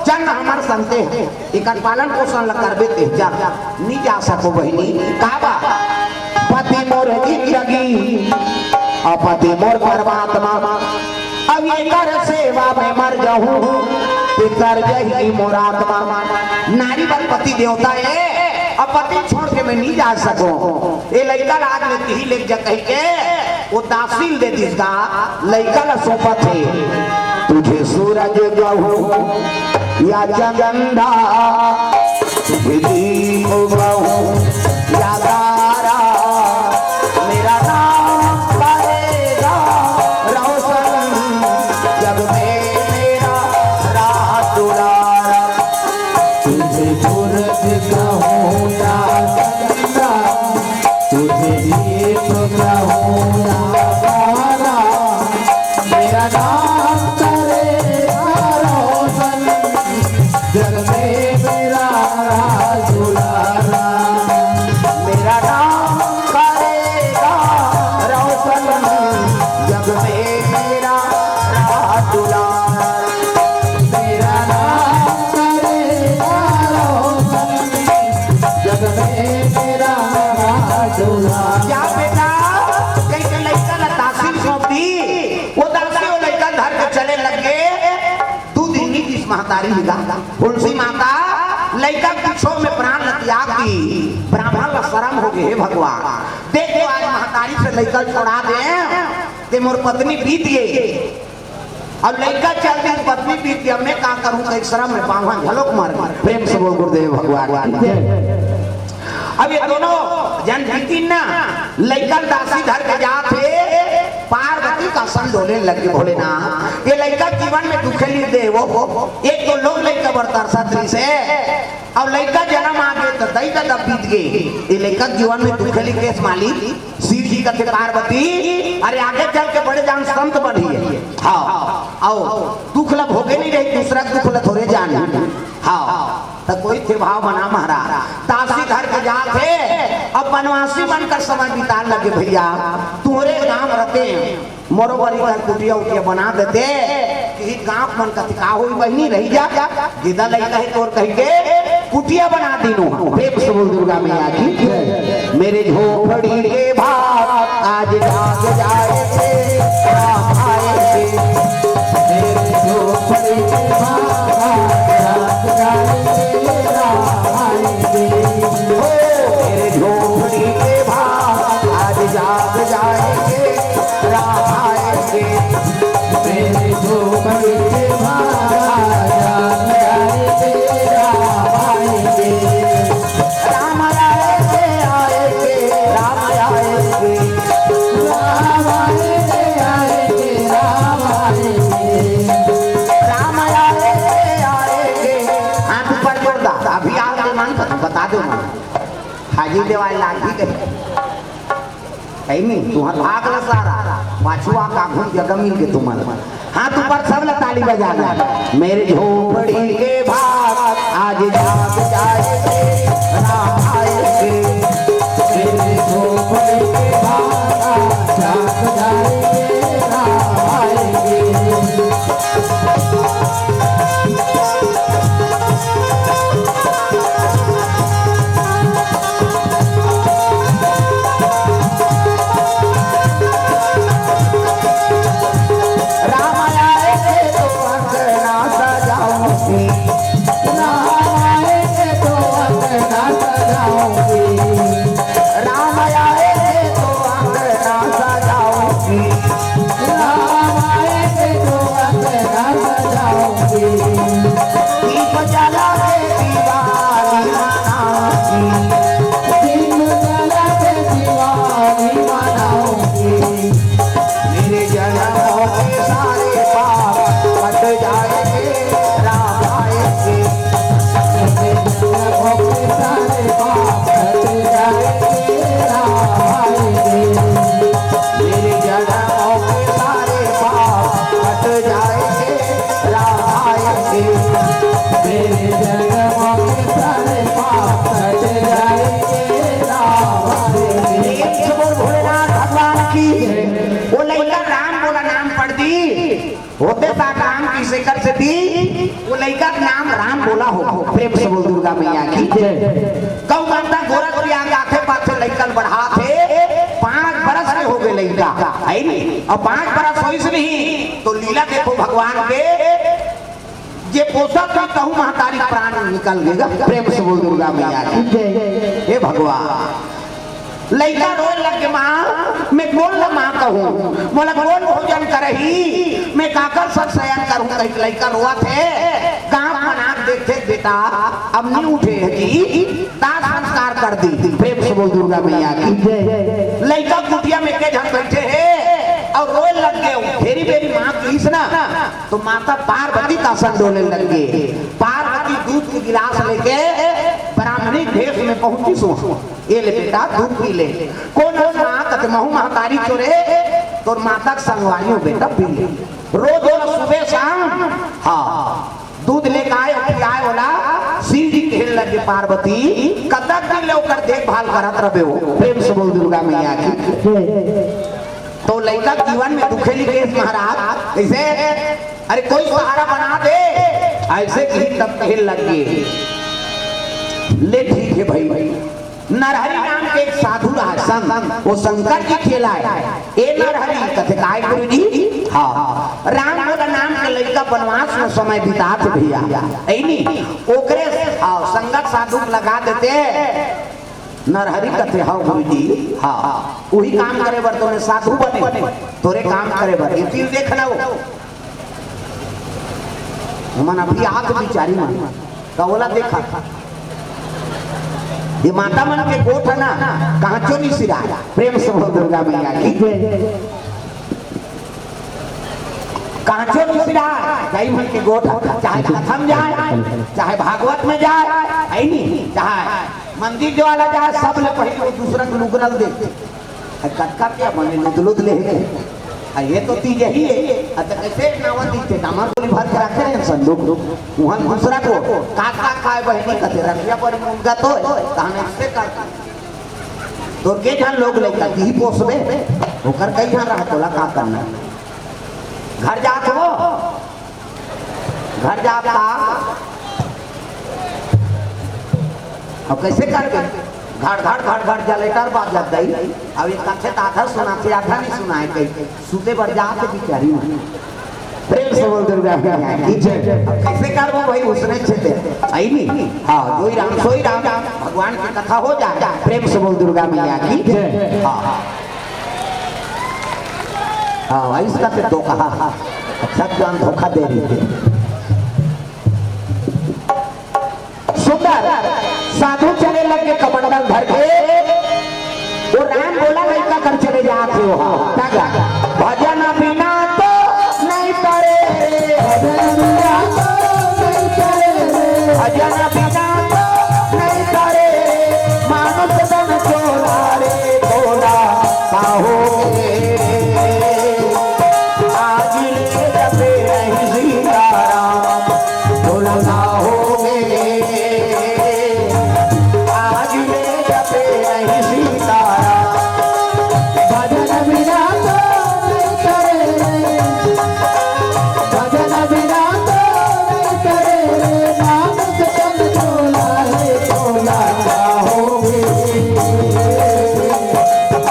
चल हमर संग ते। एकर पालन पोषण ल करबे ते, जा, नी जा सको बहिनी। काबर? पति मोर जिंदगी, अउ पति मोर परमात्मा, अब एकर सेवा में मर जाहूं, ते कर जही मोर आत्मा। नारी बर पति देवता हे, अउ पति छोड़ के मैं नी जा सको। ए लइका ल आज ले तिही लेग जा कहिके, वो दासी ल दे दिस गा, लइका ल सौंपत हे। तुझे सूरज कहूं या चंदा, तुझे दीप कहूं या तारा, मेरा नाम करेगा रोशन जग में मेरा राज दुलारा। तुझे सूरज कहूं या चंदा, तुझे दीप कहूं या तारा, मेरा नाम करेगा रोशन जग में मेरा राज दुलारा। मेरा नाम करेगा रोशन जग में मेरा राज दुलारा। मेरा नाम करेगा रोशन जग में मेरा राज दुलारा। जा बेटा, कहिके लइका ला दासी ल सौंप दी। वो दासी वो लइका धर के चले लग गे। दू दिन नी दिस महतारी ल गा। हुलसी माता लइका के पीछू में प्राण ल त्याग दी। ब्राह्मण ल शरम हो गे, हे भगवान, देख तो आज महतारी से लइका ल छोड़ा दे, ते मोर पत्नी बीत गे। अब लइका चल दिस, पत्नी बीत गे, अब मैं का करूं, कहिके शरम में पांव घलोक मर गे। प्रेम से बोल गुरुदेव भगवान की जय। अब ये दूनों झन बीतिन ना, लइका ल दासी धर के जात हे, पार्वती के असन डोले लग गे भोलेनाथ। ये लइका जीवन में दुखे नइ दे वो, एक तो लोग लइका बर तरसत रहिसे, अब लइका जनम आ गे त दई ददा बीत गे, ये लइका जीवन में दुखे नइ दे मालिक। शिव जी कथे पार्वती, अरे आगे चल के बड़े जान संत बनही। हां, अउ दुख ल भोगे नइ रही, दूसरा के दुख ल थोरे जान। हां, त कोई थे भाव बना महाराज। दासी धर के जात हे, अब बनवासी बनकर समय बितान लगे भइया। तुंहरे गांव रते मोरो बरी कर कुटिया उटिया बना देते, कि गांव मन कथे का होई बहिनी, रही जा, गिदा लइका हे तोर कहिके कुटिया बना दीनों। प्रेम से बोल दुर्गा मैया की जय। मेरे झोपड़ी के भाग आज जाग जाएंगे, राम आएंगे। मेरे झोपड़ी के भाग आज जाग जाएंगे, राम आएंगे। ओ मेरे झोपड़ी के भाग आज जाग जाएंगे, राम आएंगे। मेरे झोपड़ी के भाग आज जाग जाएंगे, राम आएंगे। राम आएंगे, आएंगे, राम आएंगे। राम आएंगे, आएंगे, राम आएंगे। राम आएंगे, आएंगे। हाथ ऊपर जोर दा, अभी आओ तो मन बता दो मन। हाजी देवाल लागी गई। ऐ नी, तुंहर भाग ल सारा, पाछू आ का घूम जगह मिल के तुमन। हाथ ऊपर सब ल ताली बजाना। मेरे झोपड़ी के भाग आज जाग जाएंगे, राम आएंगे। मेरे मैया की। गौ माता गोरख के आगे आथे पाथे लइकन बढ़ाथे, पाँच बरस के हो गए लइका, है नी? अब पाँच बरस होइस नहीं तो लीला देखो भगवान के, जे पोसत हे तहू महतारी प्राण निकल गेगा। प्रेम से बोल दुर्गा मैया की। हे भगवान, लइका रोए लग गे, "माँ, मैं कोन ला माँ कहूँ? मोला कोन भोजन करही? मैं काकर संग शयन करहूँ?" कहिके लइका रोवत हे। गाँव मन आके देखथे, "बेटा, अब नी उठे हे जी, दाह संस्कार कर दी।" प्रेम से बोल दुर्गा मैया की। लइका कुटिया में के झन बैठे हे अउ रोए लग गे। फेरी बेरी माँ कहिस ना, तो माता पार्वती का असन डोले लग गे। पार्वती दूध के गिलास लेके ब्राह्मणी भेष में पहुंचिस। "ए ले बेटा, दूध पी ले।" "कोन हस माँ?" कथे, "महूँ महतारी चोरे, तोर माता के संगवारी हूँ बेटा, पी ले।" रोज ओला सुबह शाम, हाँ, दूध लेके आए, पियाए ओला। शिव जी कहे लगे, "पार्वती, कतक दिन ले ओकर देखभाल करत रबे हो?" प्रेम से बोल दुर्गा मैया की। तो लइका जीवन में दुखेली केस महाराज, कइसे? "अरे कोई सहारा बना दे।" अइसे कही तब कहे लग गे, "ले ठीक हे भाई।" नरहरि नाम के एक साधु रहा संत, वो शंकर जी के चेला हे। "ए नरहरि।" कथे, "काय गुरु जी?" "हाँ, राम मोला नाम के लइका बनवास में समय बितात हे भैया।" ऐनी ओकरे, हाँ, संगत साधु लगा देते। नरहरि कथे, "हाँ गुरु जी, हाँ, वही काम करे बर तोने साधु बने, तोरे काम करे बर, ये तीर देख लो।" हमन अभी आत बिचारी मन का ओला देखा, ये माता मन के गोठ हे ना, कहाँ चो नी सिराय। प्रेम से बोल दुर्गा मैया की। कहाँ चो नी सिराय, दाई मन के गोठ, चाहे कथा में जाए, चाहे भागवत में जाए, है नी, चाहे मंदिर जो वाला जाए, सब ले पहले वो दूसरा के लुगरा ल देखे। अ, कतका क्या बने लुद लुद ले हे। अ, ये तो तीज ही हे। अ, तो कैसे नावा तीज के दामन गोली भर के रखे रहे संदूक। वहाँ दूसरा को का का खाए बहिनी कथे रखिया बड़ी मुनगा तो हे। कहाँ इससे कर। तोर के झन लोग लइका दी पोसबे। ओकर कई झन रहा तोला का करना। घर जात हो। घर जाता। अब कैसे करबे? घड़ घड़ घड़ घड़ जनरेटर बाजत दई। अब एक कथे त आधा सुनाथे, आधा नहीं सुनाए कही। सुते बर जात बिचारी मन। प्रेम से बोल दुर्गा मैया की जय। अब कैसे करबो भाई, उसने छेते। आई नहीं? हाँ, जोई राम, सोई राम, भगवान की कथा हो जाए। प्रेम से बोल दुर्गा मैया की जय। हाँ। हाँ, इसका से तो कहा। अच्छा, जान धोखा दे रही थी। सुंदर साधु चले लग गे कमंडल धर के। वो राम बोला नहीं का कर चले जात हे वहाँ। भजन बिना तो नहीं करे, भजन बिना तो नहीं करे, भजन बिना तो नहीं करे, मानुष तन चोला रे भोला। साहो गे। आज ले जपे नहीं सीताराम, भोला साहो गे। आज ले जपे नहीं सीताराम। भजन बिना तो नहीं करे, भजन बिना तो नहीं करे, मानुष तन चोला रे भोला साहो गे।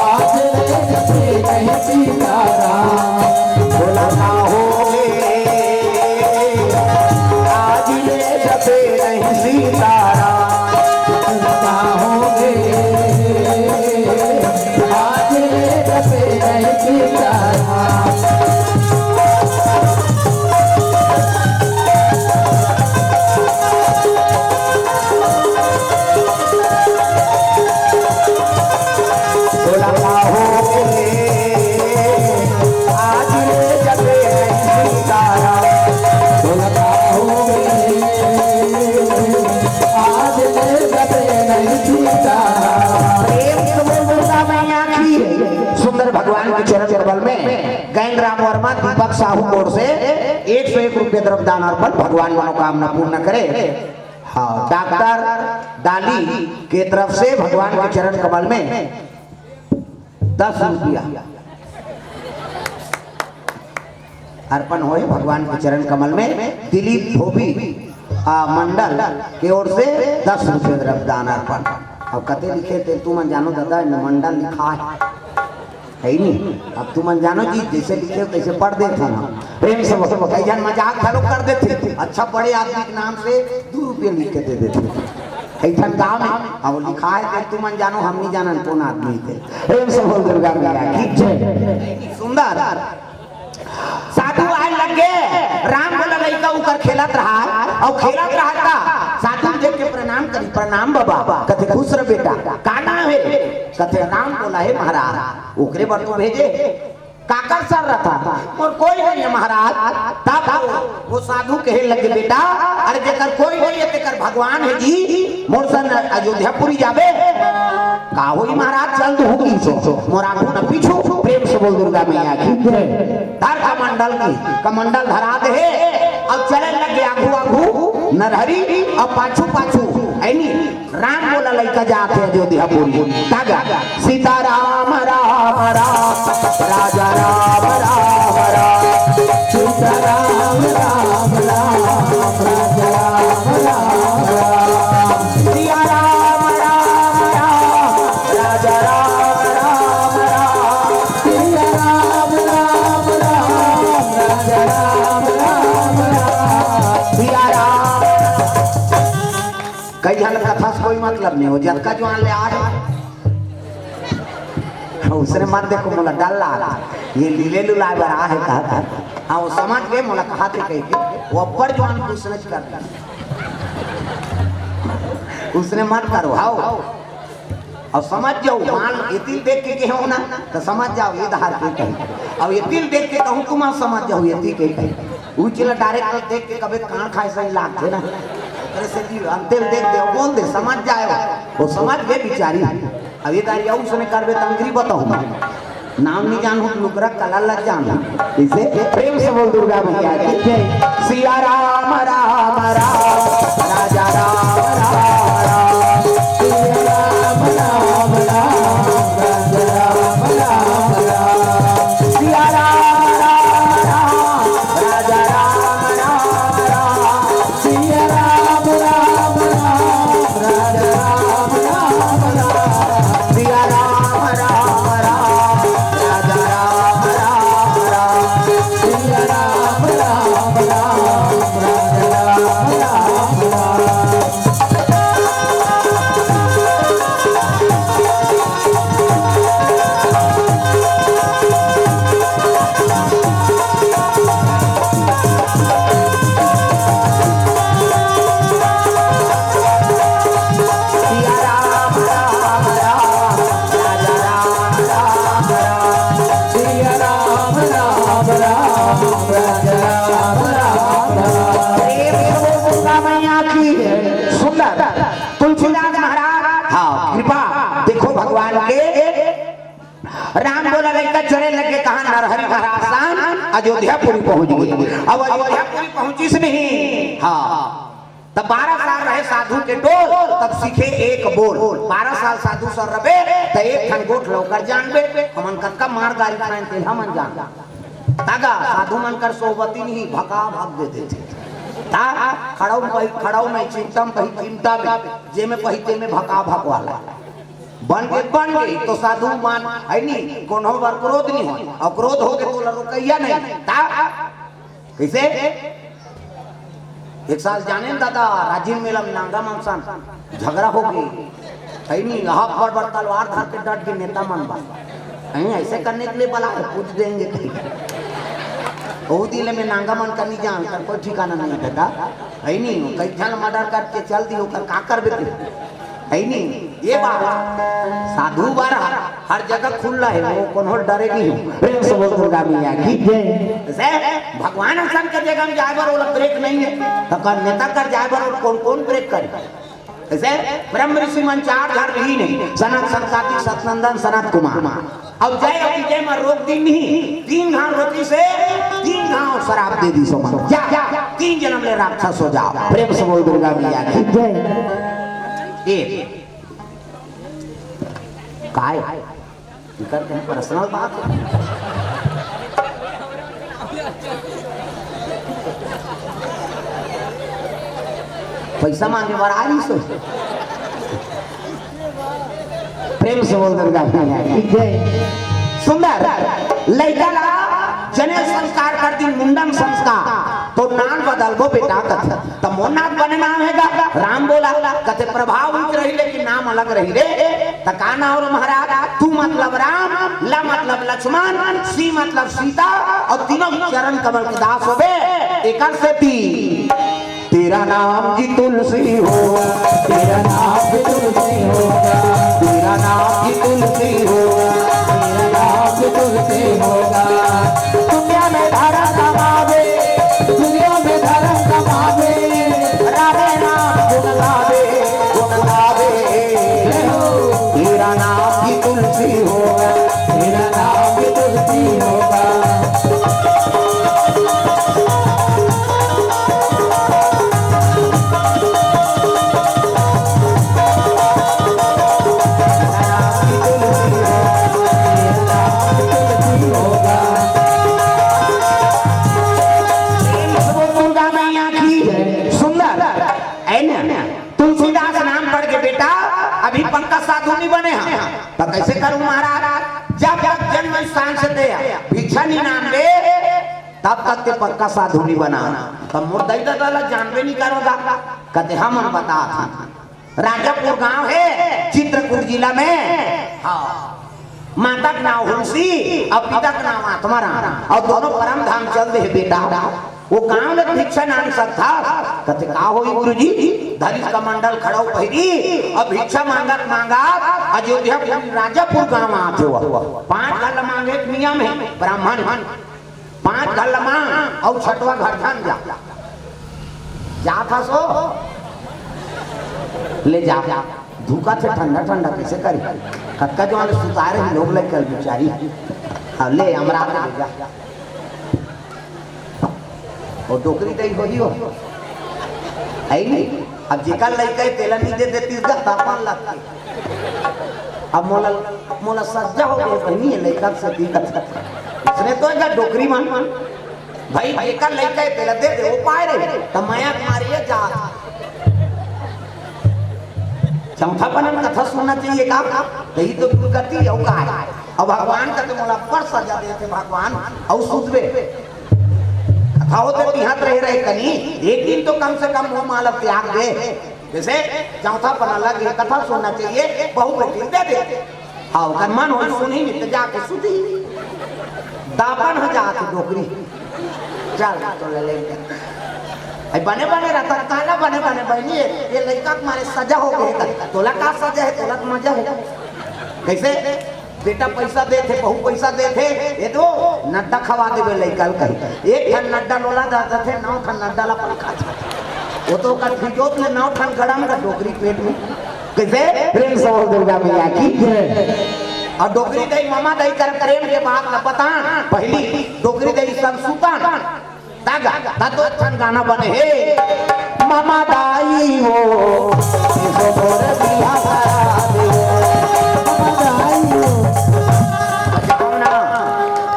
आज ले जपे नहीं सीताराम, भोला साहो गे। आज ले जपे नहीं सीताराम, भोला साहो गे। आज ले जपे नहीं सीताराम। प्रेम से बोल दुर्गा मैया की। सुंदर भगवान के चरण कमल में गैन राम वर्मा, दीपक साहू ओर से एक सौ एक रुपये द्रव्य दान अर्पण, भगवान मनोकामना पूर्ण करे। हाँ, डॉक्टर डाली के तरफ से भगवान के चरण कमल में दस रुपया अर्पण होए भगवान के चरण कमल में। दिलीप धोबी, आ, मंडल के ओर से दस रुपये द्रव्य दान अर्पण। अब कते लिखे तेल तुमन जानो दादा, एमे मंडल लिखा है, है ही नहीं। अब तुमन जानो जी, जैसे लिखे हो तैसे पढ़ देते हैं हम। प्रेम से बोलो, कई जन मजाक घलो कर देते, अच्छा बड़े आदमी के नाम से दो रुपये लिख के दे देते। ऐसा काम है, अब लिखा है तेल तुमन जानो, हम नहीं जानन कौन आदमी थे। प्रेम से बोल दुर्गा मैया की जय। सुंदर। साधु आए लग गे, राम बोला लइका उकर खेलत रहा, अउ खेलत रहा ता, साधु देख के प्रणाम करी, "प्रणाम बाबा।" कथे, "खुश रह बेटा, का नाम है?" कथे, "राम बोला है महाराज।" "ओकरे बर तो भेजे, काकर सर रहा था?" "मोर कोई नहीं है महाराज।" तब वो, वो साधु कहे लगे, "बेटा, अरे जेकर कोई नहीं है, तेकर भगवान है जी, मोर सन अयोध्यापुरी जाबे।" "का होई महाराज, चल तू हुकी सो, मोर आगू न पीछू।" प्रेम से बोल दुर्गा मैया की जय। धर कमंडल की, कमंडल धरा दे हे, अब चले लग गया आगू आगू नरहरी, अब पाछू पाछू, है नी, राम बोला लइका जात हे अयोध्यापुरी। तागा, "सीता राम राम राम, राजा राम राम राम, सीता राम राम राम, राजा राम राम राम।" सिया राम राम राम, राजा राम राम राम, सिया राम राम राम, राजा राम राम राम, सिया राम। कई झन कथा से कोई मतलब नहीं हो, जतका जुआन ले आ रहा। उसने मत देखो, मोला डर लगा, ये लीले लुलाए बर आ है, कहा था। हाँ, वो समझ गए, मोला कहा थे कह के, वो अब्बड़ जुआन पूछने कर। उसने मत करो, हाओ। अउ समझ जाओ, मान लो, एतिल देख के कहो ना, तो समझ जाओ, ये धार के कही। अउ एतिल देख के कहूँ, तुम समझ जाओ, एतिल के कही। उचिला डायरेक्ट देख के कभी कान खाए सही लागथे ना। अरे से जी, अंतिल देख दे, बोल दे, समझ जाए। वो समझ गए बेचारी। अब ये दारी अउ उसने करबे, तो अंगरी बताऊँ मैं। नाम नहीं जानहूँ, लुकरा कला लग जानहूँ। इसे प्रेम से बोल दुर्गा मैया की जय। सिया राम राम राम, राजा राम राम राम, सिया राम राम राम, राजा राम राम राम, सिया राम राम राम, राजा राम राम राम, सिया राम राम राम, राजा राम राम राम, सिया राम राम राम, राजा राम राम राम, सिया राम राम राम, राजा राम राम राम। सिया राम राम राम, राजा राम राम राम, सिया राम राम राम, राजा राम राम राम। प्रेम से बोल दुर्गा मैया की। सुंदर तुलसीदास महाराज, हाँ, कृपा देखो भगवान के। राम बोला लइका चले लगे कहाँ, नरहरि महाराज सन अयोध्यापुरी पहुँच गए। अब अयोध्यापुरी पहुँचिस नहीं, हाँ, तब बारह साल रहे साधु के टोल, तब सीखे एक बोल। बारह साल साधु सर रबे, त एक ठन गोठ लौकर जानबे। हमन कतका मार गारी खाएन, तेला हमन जान। तागा, साधु मन कर सोबती नहीं, भका भक दे देथे। ता खड़ाऊ में पही, खड़ाऊ में चिंता में पही, चिंता में, जे में पही, ते में भका भक वाला। बन गे, बन गे, तो साधु मन, है नी, कोनो बर क्रोध नहीं हो, अउ क्रोध हो गे, तोला रोकइया नहीं। ता कइसे? एक साल जाने दादा, राजिम मेला में नांगा मन सन झगड़ा हो गे। है नी, अब्बड़ बड़ तलवार धर के डट गे नेता मन बा। कहीं ऐसे करने के लिए बला है, पूछ देंगे कहीं। ओ दिल में नांगा मन का नहीं जान कर कोई ठिकाना नहीं बेटा। है नी, कई झन मर्डर करके चल दी, ओकर का करबे तू? है नी, ये बात। साधु बर हर, हर जगह खुल्ला है, वो कोनो डरे नहीं हो। प्रेम से बोल दुर्गा मैया की जय। जैसे भगवान असन के जगह में जाए बर ओला ब्रेक नहीं है, तो कर नेता कर जाए बर और कौन कौन ब्रेक करे? जैसे ब्रह्म ऋषि मन चार झन रहिन हे, सनक, सनकादिक, सनंदन, सनत कुमार। अब जय अति जय में रोक दिन नहीं, तीन घाव रोकी से तीन घाव श्राप दे दी सो मन। जा, जा, तीन जन्म ले राक्षस हो जाओ। प्रेम से बोल दुर्गा मैया की जय। ए, काय? इकर कहीं पर्सनल बात है? पैसा मांगे बर आ रही सो। प्रेम से बोल दुर्गा मैया की जय। सुंदर लइका ला जनेऊ संस्कार कर दिन, मुंडन संस्कार, तो नाम बदलबो बेटा कथे। त मोर नाम बने नाम हे गा? राम बोला। कथे प्रभाव उच्च रही लेकिन नाम अलग रही रे। त का नाम रे महाराज? तू मतलब राम, ल मतलब लक्ष्मण, सी मतलब सीता, अउ तीनों चरण कमल के दास होबे। एकर सेती तेरा नाम जी तुलसी होगा, तेरा नाम जी तुलसी होगा, तेरा नाम जी तुलसी होगा, तेरा नाम जी तुलसी होगा। दुनिया में धर्म कमावे, दुनिया में धर्म कमावे, राधे नाम गुण गावे, गुण गावे। तेरा नाम जी तुलसी होगा, तेरा नाम जी तुलसी होगा। प्रेम से बोल दुर्गा मैया की। सुंदर, है ना? तुलसीदास नाम पड़ के बेटा, अभी पक्का साधु नहीं बने हैं। तो कैसे करूं महाराज? जब तक जन्म स्थान से दे, भिक्षा नहीं नाम दे, तब तक ते पक्का साधु नहीं बना। तब मोर दाई ददा ला जानबे नहीं करोगा। कथे हमन बता था। राजापुर गांव है, चित्रकूट जिला में। हाँ। माता के नाव हुलसी अउ पिता के नाव आत्माराम, अउ दोनों परम धाम चल दे हे बेटा। वो गांव ले भिक्षा मांग सकथा। कथे का होई गुरुजी? धरिस कमंडल खड़ाऊ पहिरी अउ भिक्षा मांगत मांगत अयोध्या पुरी राजापुर गांव आथे। वो पांच घर ल मांगे के नियम हे ब्राह्मण। पांच घर ल मांग अउ छठवा घर झन जा। जात हस ओ? ले जा। धुका थे ठंडा ठंडा कैसे करी? कतका जो आने सुतारे ही लोग ले कल बिचारी। अब ले हमरा ले जा। वो डोकरी दई होही हो। है नहीं? अब जेकर लइका हे तेला नहीं दे देती इसका तापमान लगती। अब मोला, मोला सज्जा हो गए बहिनी, ये लइका से दिक्कत। इसने तो एक डोकरी मन, मन। भाई, जेकर लइका हे तेला दे दे, वो पाए रहे। त मया मारिए जा। चौथा पनन कथा सुनना चाहिए का? त ये तो दुर्गति हे, का हे? अब भगवान का तो मोला पर सजा देथे भगवान, अउ सुतबे। कथा होते बिहात रहे रहे कनी, एक दिन तो कम से कम वो माला त्याग दे। जैसे चौथा पनन लगे कथा सुनना चाहिए, बहू बेटी दे दे। हाँ, ओकर मन हो सुनही नहीं तो जाके सुतही। दापन हो जात डोकरी। चल, तो ले लेंगे। अई बने बने रहता, काला बने बने बहिनी, ये लइका के मारे सजा हो गए। तोला का सजा हे, तोला तो मजा हे। कैसे? बेटा पैसा देथे, बहू पैसा देथे, ये दो नड्डा खवा देबे लइका ल कही। एक ठन नड्डा लोला दा देथे, नौ ठन नड्डा ला अपन खा जाथे। वो तो ओकर फिजोत ले नौ ठन गड़म का डोकरी पेट में। कैसे? प्रेम से बोल दुर्गा मैया की जय। अउ डोकरी दई, ममा दई कर प्रेम के बात ल बतान। पहली डोकरी दई सब सुतान। तगा, त तो एक ठन गाना बने हे। ममा दाई हो, एसो मोर बिहा करा दे। ममा दाई हो। कहूं ना,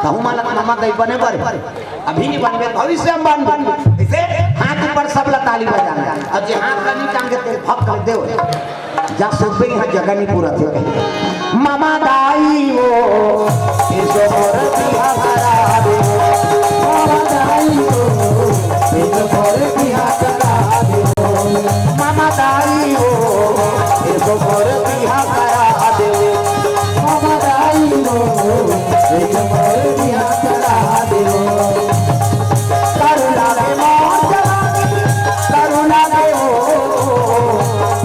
कहूं मालक ममा दाई बने बर। अभी नहीं बनबे, भविष्य में बनबे। इसे हाथ ऊपर सब ला ताली बजाना। अउ जे हाथ ला नहीं टांगे, तेल भक कर दे। जा सुनबे इहाँ जगह नहीं पूरा थे कहीं। ममा दाई हो, एसो मोर बिहा करा दे। ममा दाई हो, एसो मोर बिहा करा दे। ममा दाई हो, एसो मोर बिहा करा दे। ममा दाई हो, एसो मोर बिहा करा दे। करुणा दे मोर जवानी, करुणा दे हो,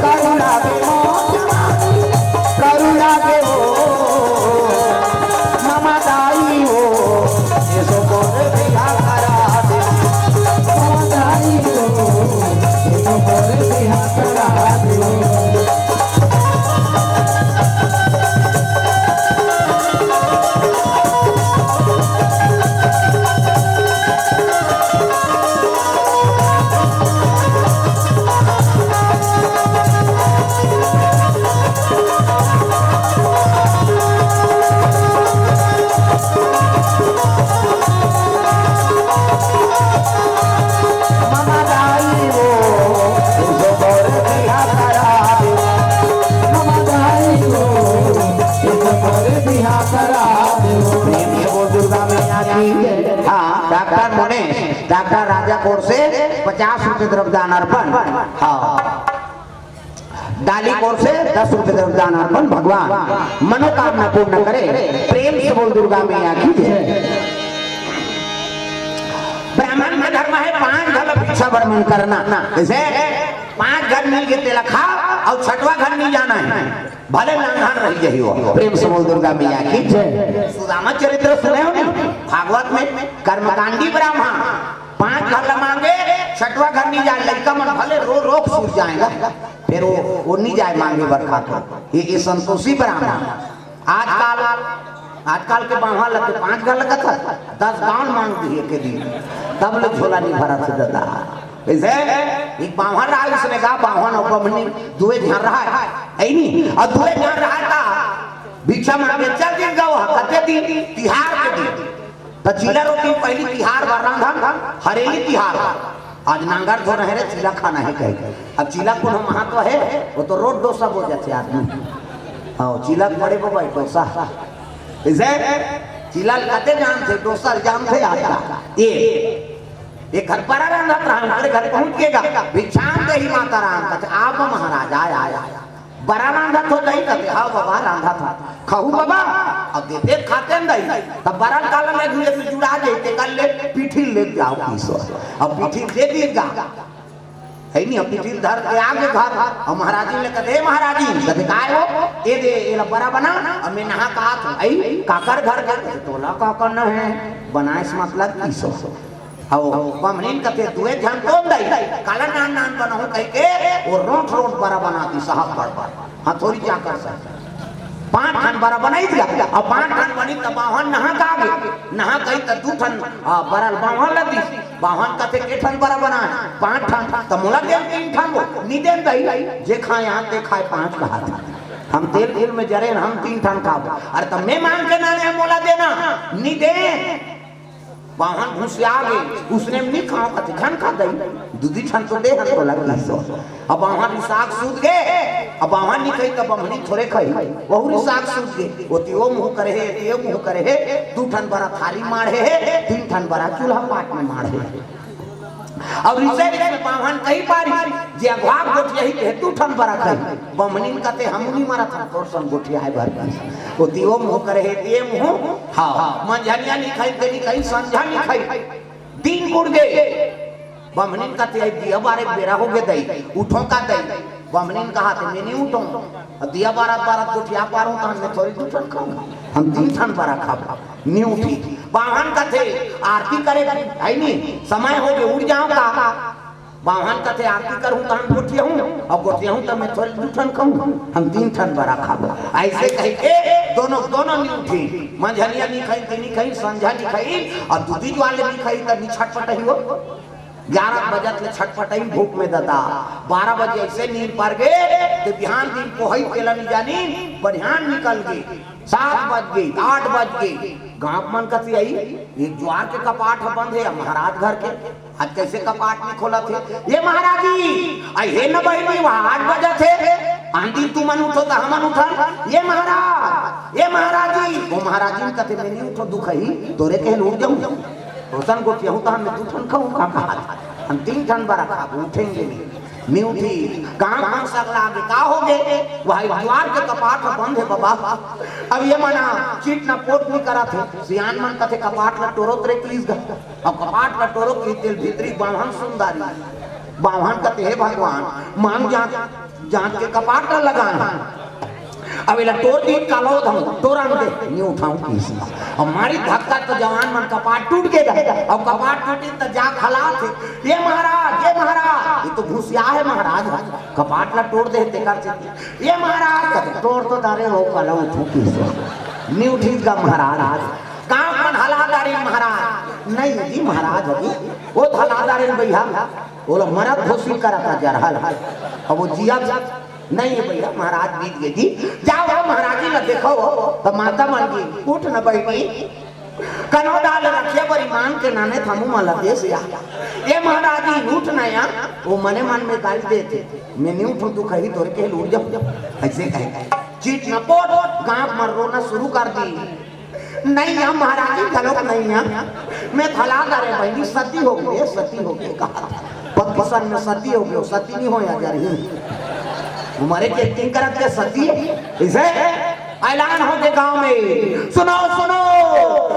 करुणा दे मोर जवानी, करुणा दे हो, ममा दाई हो, एसो मोर बिहा करा दे। ममा दाई हो, एसो मोर बिहा करा दे। डॉक्टर राजा कोर से पचास रुपए द्रव्यदान अर्पण। हाँ, डाली कोर से दस रुपए द्रव्यदान अर्पण। भगवान मनोकामना पूर्ण करे। प्रेम से बोल दुर्गा मैया की जय। ब्राह्मण के धर्म है पांच घर भिक्षा भ्रमण करना। जैसे पांच घर मिल के तेला खाओ और छठवा घर नहीं जाना है, भले लांघन रह जाही हो। प्रेम से बोल दुर्गा मैया की जय। सुदामा चरित्र सुने हो नहीं? भागवत में कर्मकांडी ब्राह्मण पांच घर ला मांगे, छठवा घर नहीं जाए, लड़का मन भले रो रो के सूत जाएगा, फिर वो वो नहीं जाए मांगे बर खाकर। ये ये संतोषी ब्राह्मण। आजकल आजकल के बाम्हन लगते पांच घर लगत है, दस गांव मांग दिए के दिन, तब ले झोला नहीं भरा थे दादा। कैसे? एक बाम्हन रहा, उसने कहा बाम्हन और बमनी दुए झन रहा है, है नहीं? और दुए झन रहा था, भिक्षा मांगे चल दिन गवा, कते दिन? तिहार के दिन। तो चीला रोटी पहली तिहार बर रांधन, हरेली तिहार बर। आज नांगर धो रहे रे, चीला खाना है कहे। अब चीला कोनो महत्व है? वो तो रोज डोसा बोल जाते आदमी। हाँ, चीला के बड़े बबाई डोसा। इसे चीला ल कते जानथे, डोसा ल जानथे आटा। ये, ये घर पर रांधत रहा, हमारे घर पहुंच के गा, भिक्षाम देहि माता राम, कहते, "आप महाराज, आय, आय, आय।" बरा रांधत हो दही, कहते, "हाँ बाबा, रांधत हो।" "खाहू बाबा।" अब देते खाते न दही, तब बरा काला ले हुए तो जुड़ा जाते, कर ले, पीठी ले जाओ पीसो। अब पीठी दे दिए गा। है नहीं, अब पीठी धर के आगे घर, और महाराजी ने कहते, "हे महाराजी," कहते, "काय हो?" "ए दे, एला बरा बना, और मैं नहा का आत हूँ।" "आई, काकर घर के?" कहते, "तोला काकर न है, बनाए से मतलब पीसो।" अउ बमनीन कथे, "दुए झन तोन दई, काला नान नान बनाहूं?" कहिके वो रोंठ रोंठ बरा बना दी साहब बड़ बड़। हाँ, थोड़ी जाकर से पांच ठन बरा बनाई दिया। अब पांच ठन बनी त बाम्हन नहा का आगे, नहा गई त दू ठन, आ, बरा ल बाम्हन ल दीस। बाम्हन कथे, "के ठन बरा बनाए?" "पांच ठन।" "त मोला दे तीन ठन।" "वो नी देन दई, जे खाए आन ते खाए पांच कहा था। हम तेल तेल में जरे न, हम तीन ठन खाबो।" "अरे त मैं मांग के ना ले, मोला देना।" "नी दे।" बाम्हन घुसिया गे, उसने नी खाओ कथे, "झन खा दई, दूधी ठन तो दे हन तोला।" अब बाम्हन रिसाग सूत गे, अब बाम्हन नी खाई त बमनी थोरे खाई, वहू रिसाग सूत गे। ओती ओ मुंह करे हे, एती ओ मुंह करे हे, दू ठन बरा थारी माढ़े हे, तीन ठन बरा चूल्हा पाट में माढ़े हे। अब रिसे रिसे बाम्हन कही पारी, जे अघवा गोठियाही ते दू ठन बरा खाई। बमनीन कथे, "हमू नी मरत हन तोर संग गोठियाए बर।" ओती ओ मुंह करे हे, एती ए मुंह। हाँ, मंझनिया नी खाई, ते नी खाई, संझा नी खाई। दिन बुड़ गे। बमनीन कथे, "आई दिया बारे बेरा हो गे दई, उठो का दई।" बमनीन कहा थे, "मैं नी उठो।" अब दिया बारत बारत गोठिया पारो, त हमने थोड़ी दू ठन खाऊंगा, हम तीन ठन बरा खाबो। नी उठी। बाम्हन कथे, "आरती करे, है नी, समय हो गे, उठ जाओ का?" बाम्हन कथे, "आरती करूं त हम गोठियाहूं, और गोठियाहूं त मैं थोड़ी दू ठन खाऊं, हम तीन ठन बरा खाबो।" ऐसे कहिके दोनों, दोनों नी उठी। मंझनिया नी खाई, ते नी खाई, संझा नी खाई, और दूधी ज्वार ले नी खाई, त नी छटपटाही हो। ग्यारह बजत ले छटपटाई भूख में ददा। बारह बजे ऐसे नींद पर गे, ते बिहान दिन पोहई तेला नी जानी, बढ़ियान निकल गे। सात बज गे, आठ बज गे, गांव मन कथे, "आई, ये ज्वार के कपाट ह बंद हे या महाराज घर के?" आज कैसे कपाट नी खोलत हे? "ये महाराजी, आई हे न बहिनी, वहाँ आठ बजत हे, आंधी तुमन उठो त हमन उठन। ये महाराज, ये महाराजी।" वो महाराजी कथे, "मैं नी उठो दुखही, तोरे कहे उठ जाऊं। ओसन गोठियाहूं त हम दू ठन खाऊं का कहा? हम तीन ठन बरा खाबो, उठेंगे नी।" नी उठी। गांव गांव सगला आगे, "का हो गे?" "वह ज्वार के कपाट ह बंद हे बाबा।" अब ये मना चिट न पोट नी करत हे। सियान मन कथे, "कपाट ल टोरो तरे पुलिस गा।" अब कपाट ल टोरो की तेल भीतरी बाम्हन सुंदरी। बाम्हन कथे, "हे भगवान, मांग जांच, जांच के कपाट ल लगान।" अब एला टोर दी कालो धम, टोरन दे, नी उठाऊं किसी। अब मारी धक्का त जवान मन कपाट टूट गे गा। अब कपाट टूटी त जा खलात हे, "ये महाराज, ये महाराज, ये तो घुसिया हे महाराज, कपाट ला टोर दे हे तेकर से।" "ये महाराज," कथे, "टोर तो डारे हो, काला उठूं किसी, नी उठीस गा महाराज।" गांव मन हला डारे महाराज, "नहीं जी महाराज, अभी वो हला डारे भैया, वो लोग मरत घोसी करता जरहल, अब वो जिया नहीं है भैया, महाराज बीत गे जी।" "जाओ हो महाराजी ला देखो हो, त माता मन की उठ न बहिनी, कनो डाल रखे बर ईमान के नाने थमू मला देश या।" "ये महाराजी उठ न या।" वो मने मन में गाली देथे, "मैं नी उठूं, दुखही तोरे कहे उठ जाऊं।" ऐसे कहे, चिट न पोट, गांव मन रोना शुरू कर दी। नहीं, यहाँ महाराज जी घलोक नहीं है। मैं फैला डारे बहिनी, सती हो गई, सती हो गई कहा। पद पसंद में सती हो गई, सती नहीं हो या जा रही। हमारे के एक्टिंग करत के सती इसे ऐलान हो के गांव में, "सुनो, सुनो,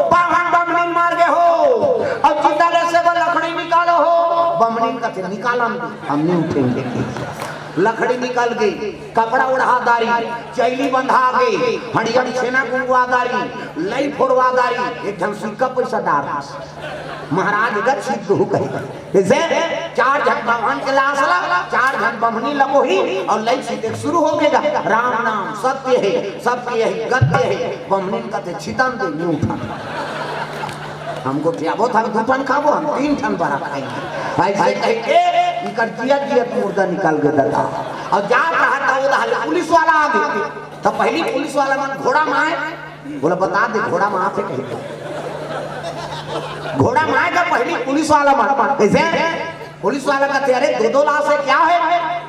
बाहन बमनी मार के हो, अब चिता ले से वो लकड़ी निकालो हो।" बमनी कथे, "निकालन, हम नहीं उठेंगे।" लकड़ी निकल गई, कपड़ा ओढ़ा दारी, चैली बंधा गे, हड़िया छेना गुंगवा दारी, लई फोरवा दारी, एक झन सिक्का पैसा डार दस। महाराज गत सिद्ध हो गए। जैसे चार झन बाभन के लाश ला, चार झन बमनी लगो ही, और लई छिते शुरू हो गएगा। राम नाम सत्य है, सबके यही गत्य है। बमनी कथे, "छितन दे, नहीं उठा।" हमको क्या वो था, दू ठन खाबो, हम तीन ठन बड़ा खाएंगे। ऐसे कह के इकर जियत जियत मुर्दा निकल गए दादा। और जा रहा था वो, तो पुलिस वाला आ गए। तो पहली पुलिस वाला मन घोड़ा में आए, बोला, "बता दे, घोड़ा में आते कहीं।" घोड़ा में आए तो पहली पुलिस वाला मन, कैसे? पुलिस वाला कहते, "अरे, दो दो लाश है, क्या है?"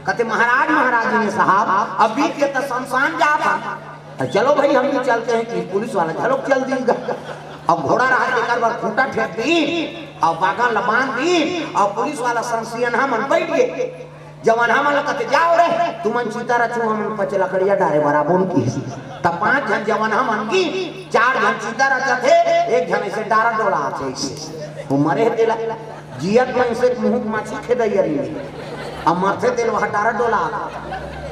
कहते, "महाराज, महाराज जी ने साहब, अभी के तो शमशान जा था।" तो चलो भाई, हम भी चलते हैं कि पुलिस वाला झलक चल दीगा। अब घोड़ा रहा, एक बार खूंटा ठेक दी, अब बागन ला बांध दी, अब पुलिस वाला संसियन हमन बैठ गए। जवान हमन ला कहते, "जाओ रे, तुमन चिता रचो, हमन पच लकड़िया डारे बराबर की।" तब पांच झन जवान हमन की, चार झन चिता रचत हे, एक झन ऐसे डारा डोला आथे ऐसे। वो मरे हे तेला, जियत मन से मुंह माछी खेदैया नहीं। अब मरथे तेल वहां डारा डोला।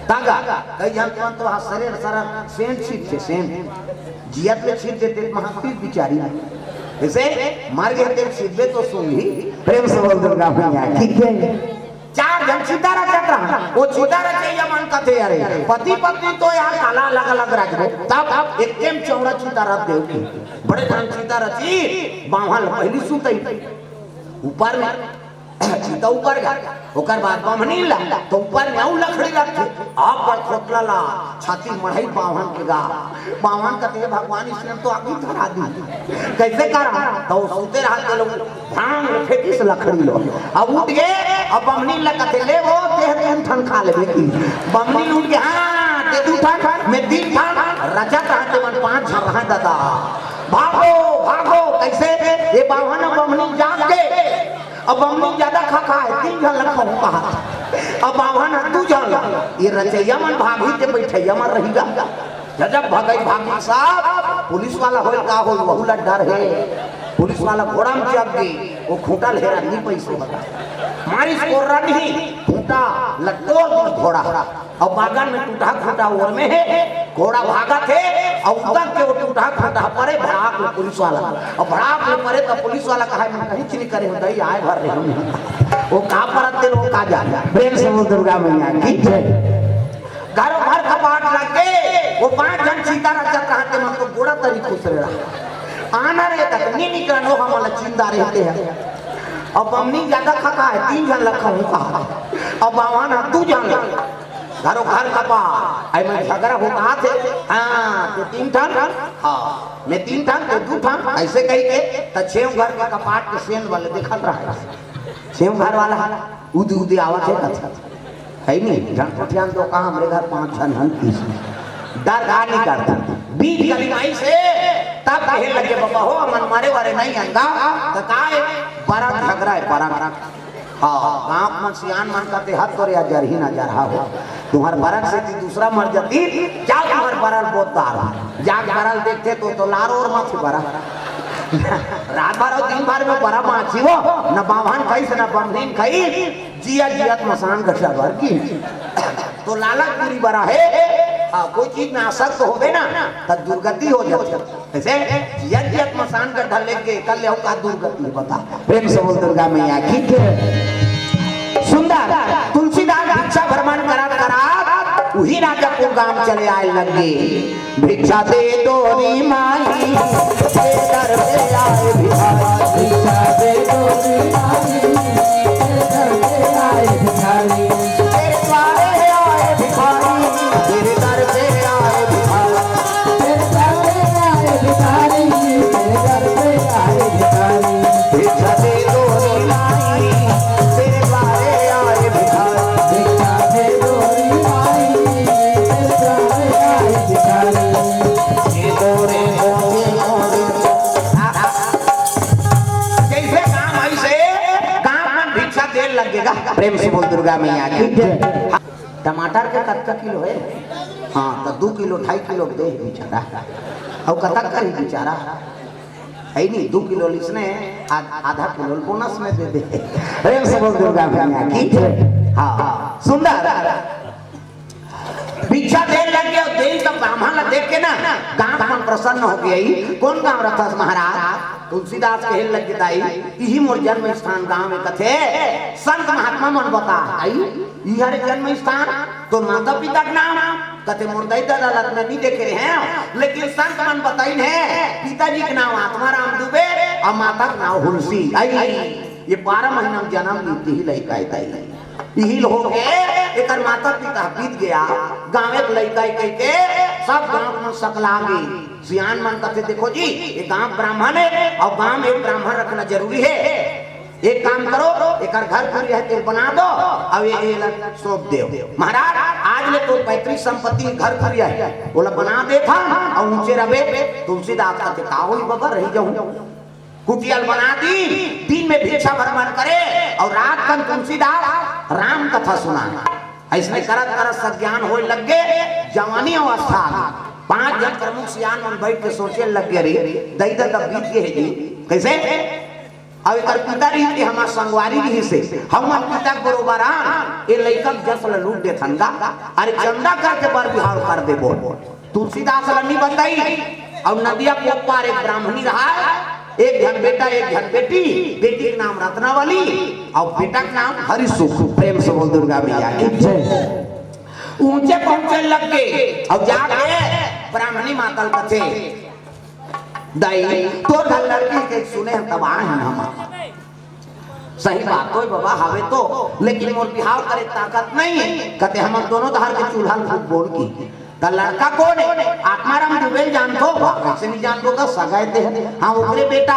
तागा, कई झन तुमन तो वहां सरे सरा सेंट छीट थे, सेंट। जियत ले छीट देते, महापीर बिचारी। ऐसे मर गए तेल छिदबे तो सूंघी। प्रेम से बोल दुर्गा मैया की जय। चार झन चिता रचत रहा। वो चिता रचैया मन कथे, "अरे, पति पत्नी तो यहाँ काला अलग-अलग रचबो, तब एक टेम चौड़ा चिता रच देव की।" बड़े झन चिता रची, बावहा ल पहली सुतई ऊपर में, चिता ऊपर गा, ओकर बाद बमनी ला, तो ऊपर में अउ लकड़ी रखथे, आप बड़ खोतला ला, छाती मढ़ई बावहन के गा। बावहन कथे, "भगवान, इसने तो आगी धरा दी।" कैसे करा? तो सुते रहा के लोग भांग फेंकिस लकड़ी लो। अब उठ गए, अब बमनी ल कथे, "ले वो, तेह तीन ठन खा लेबे की।" बमनी उठ गए, "हाँ, ते दू ठन, मैं तीन ठन।" रचत रहा ते मन पांच झन रहा दादा। भागो, भागो, कैसे? ये बावन बमनी जाग के, अब बमनी ज्यादा खा खा है, तीन झन ल खाहूं कहा। अब बावन ह दू झन ल। ये रचैया मन भागी ते बैठैया मन रही गा। गजब भगई भागी साहब, पुलिस वाला होय का होय, वहू ला डर हे। पुलिस वाला घोड़ा में चढ़ गे, वो खूंटा ले रहा, नहीं पैसे बता। मारिस कोर्रा नहीं, खूंटा ल टोर दिस घोड़ा। अब बागन में टूटा खूंटा ओर में हे, घोड़ा भागत हे, और उतर के वो टूटा खूंटा परे भड़ाक ले पुलिस वाला। और भड़ाक ले परे तो पुलिस वाला कहा, "मैं कुछ नहीं करे हूं, दई आए भर रहे हूं।" वो का परत तेल, वो का जा। प्रेम से बोल दुर्गा मैया की जय। घरों घर कपाट लग के, वो पांच झन चिता रचत रहा ते मन तो गोड़ा तरी खुसरे रहा। आना रे तक नी निकलनो, हम वाला चिंदा रहते हैं। अब बमनी ज्यादा खा खा है, तीन झन ल खाहूं कहा। अब बावन ह दू झन ल। घरों घर कपाट, आई में झगड़ा होता थे। हाँ, ते तीन ठन, हाँ, मैं तीन ठन, ते दू ठन, ऐसे कही के, त छेव घर के कपाट के सेंध वाले देखत रहा। छेव घर वाला उदी उदी आवत हे कथे। है नहीं, झन पठियान तो कहा, "हमरे घर पांच झन हन।" किस डर का नहीं करता। बीच गली माई से तब कहे लगे, "बाबा हो, मन मारे वारे नहीं अंदा।" तो का है? बड़ा झगड़ा है, बड़ा। हाँ, गांव में सियान मन कहते, "हद करे या जरही ना जरहा हो। तुम्हार बरन से ती दूसरा मर जाती, क्या तुम्हार बरन बोतदार हो?" जाग बरल देखते तो, तो लार और माथी बरा। रात भर और दिन भर में बरा माछी हो, न बावन खाई से, न बमनीन खाई। जिया जियत मसान घटा भर की। तो लालच बुरी बरा है। हाँ, कोई चीज में आसक्त होवे ना, तो दुर्गति हो जाती। ऐसे जियत जियत मसान घटा लेके कर ले का दुर्गति है, बता। प्रेम से बोल दुर्गा मैया की जय। सुंदर तुलसीदास भिक्षा भ्रमण करत करत उही राजा को गांव चले आए लगे। भिक्षा दे दो री माई, तेरे दर पे आए भिखारी। भिक्षा दे दो री माई, तेरे दर पे आए भिखारी। तेरे द्वारे आए भिखारी, तेरे दर पे आए भिखारी। तेरे द्वारे आए भिखारी, तेरे दर पे आए भिखारी। भिक्षा दे दो री माई, तेरे द्वारे आए भिखारी। भिक्षा दे दो री माई, तेरे द्वारे आए भिखारी। ये दो रे दो रे प्रेम से बोल दुर्गा मैया की जय। टमाटर के कतका किलो हे? हाँ, त दू किलो, ढाई किलो दे बेचारा। अउ कतक करही बेचारा? हे नहीं, दू किलो लिसने, आध-, आधा किलो बोनस में दे दे। प्रेम से बोल दुर्गा मैया की जय। हाँ, सुंदर। भिक्षा देन लग गे, अउ देन त ब्राह्मण ला देख के ना, गांव मन प्रसन्न हो गे। "कोन गांव रथस महाराज?" तुलसीदास कहे लग गे, "दाई, इही मोर जन्म स्थान गांव हे।" कथे, "संत महात्मा मन बता, दाई, इही हरे जन्म स्थान, तोर माता पिता के नाम?" कथे, "मोर दाई ददा ला त मैं नइ देखे रहेंव, लेकिन संत मन बताइन हे, पिताजी के नाम आत्माराम दुबे अउ माता के नाम हुलसी।" आई, ये बारह महीना में जन्म ली, तिही लइका हे दाई। इही ल होके एकर माता पिता बीत गया, गाँवे के लइका कहिके सब गाँव मन सकला गे। सियान मन कथे, "देखो जी, ये गाँव ब्राह्मण हे अउ गाँव में एक ब्राह्मण रखना जरूरी हे। एक काम करो, एकर घर कुरिया हे तेला बना दो अउ ये, ये ला सौंप दो। महाराज, आज ले तोर पैतृक संपत्ति घर कुरिया हे, ओला बना देथन अउ ऊंचे रबे।" तुलसीदास कथे, "का होही बबा, रहि जाहूं।" कुटिया ल बना दी, दिन में भिक्षा भर मन करे अउ रात कन तुलसीदास राम कथा सुनाय। अइसने करत करत सज्ञान होय लग गे, जवानी अवस्था आ गे। पांच झन प्रमुख सियान मन बइठ के सोचे लग गे, "अरे, दई ददा बीत गे हे जी।" कइसे? अउ एकर पिता रिहिस हे, हमर संगवारी रिहिस हे, हमन पिता के बरोबर आन, ए लइका के जस ल लूट देथन गा। अरे, चंदा करके बर बिहाव कर देबो। तुलसीदास ल नइ बताइस। अउ नदिया के ओ पार एक ब्राह्मणी रहय, एक झन बेटा, एक झन बेटी। बेटी के नाम रत्नावली अउ बेटा के नाम हरिसुख। प्रेम से बोल दुर्गा मैया की जय। ऊंचे पहुंचे लग गे अउ जाके ब्राह्मणी माता ल कथे, "दाई, तोर घर लड़की के सुने हन तब आए हन हम।" सही बात तो हे बबा, हवे तो, लेकिन मोर बिहाव करे ताकत नइ हे। कथे, "हमन दोनों डहर के चूल्हा ल फूंकबो।" त लड़का कोन हे? आत्माराम दुबे ल जानथो? "वाह, कइसे नइ जानबो गा, सगा ए तेह।" हाँ, ओकरे बेटा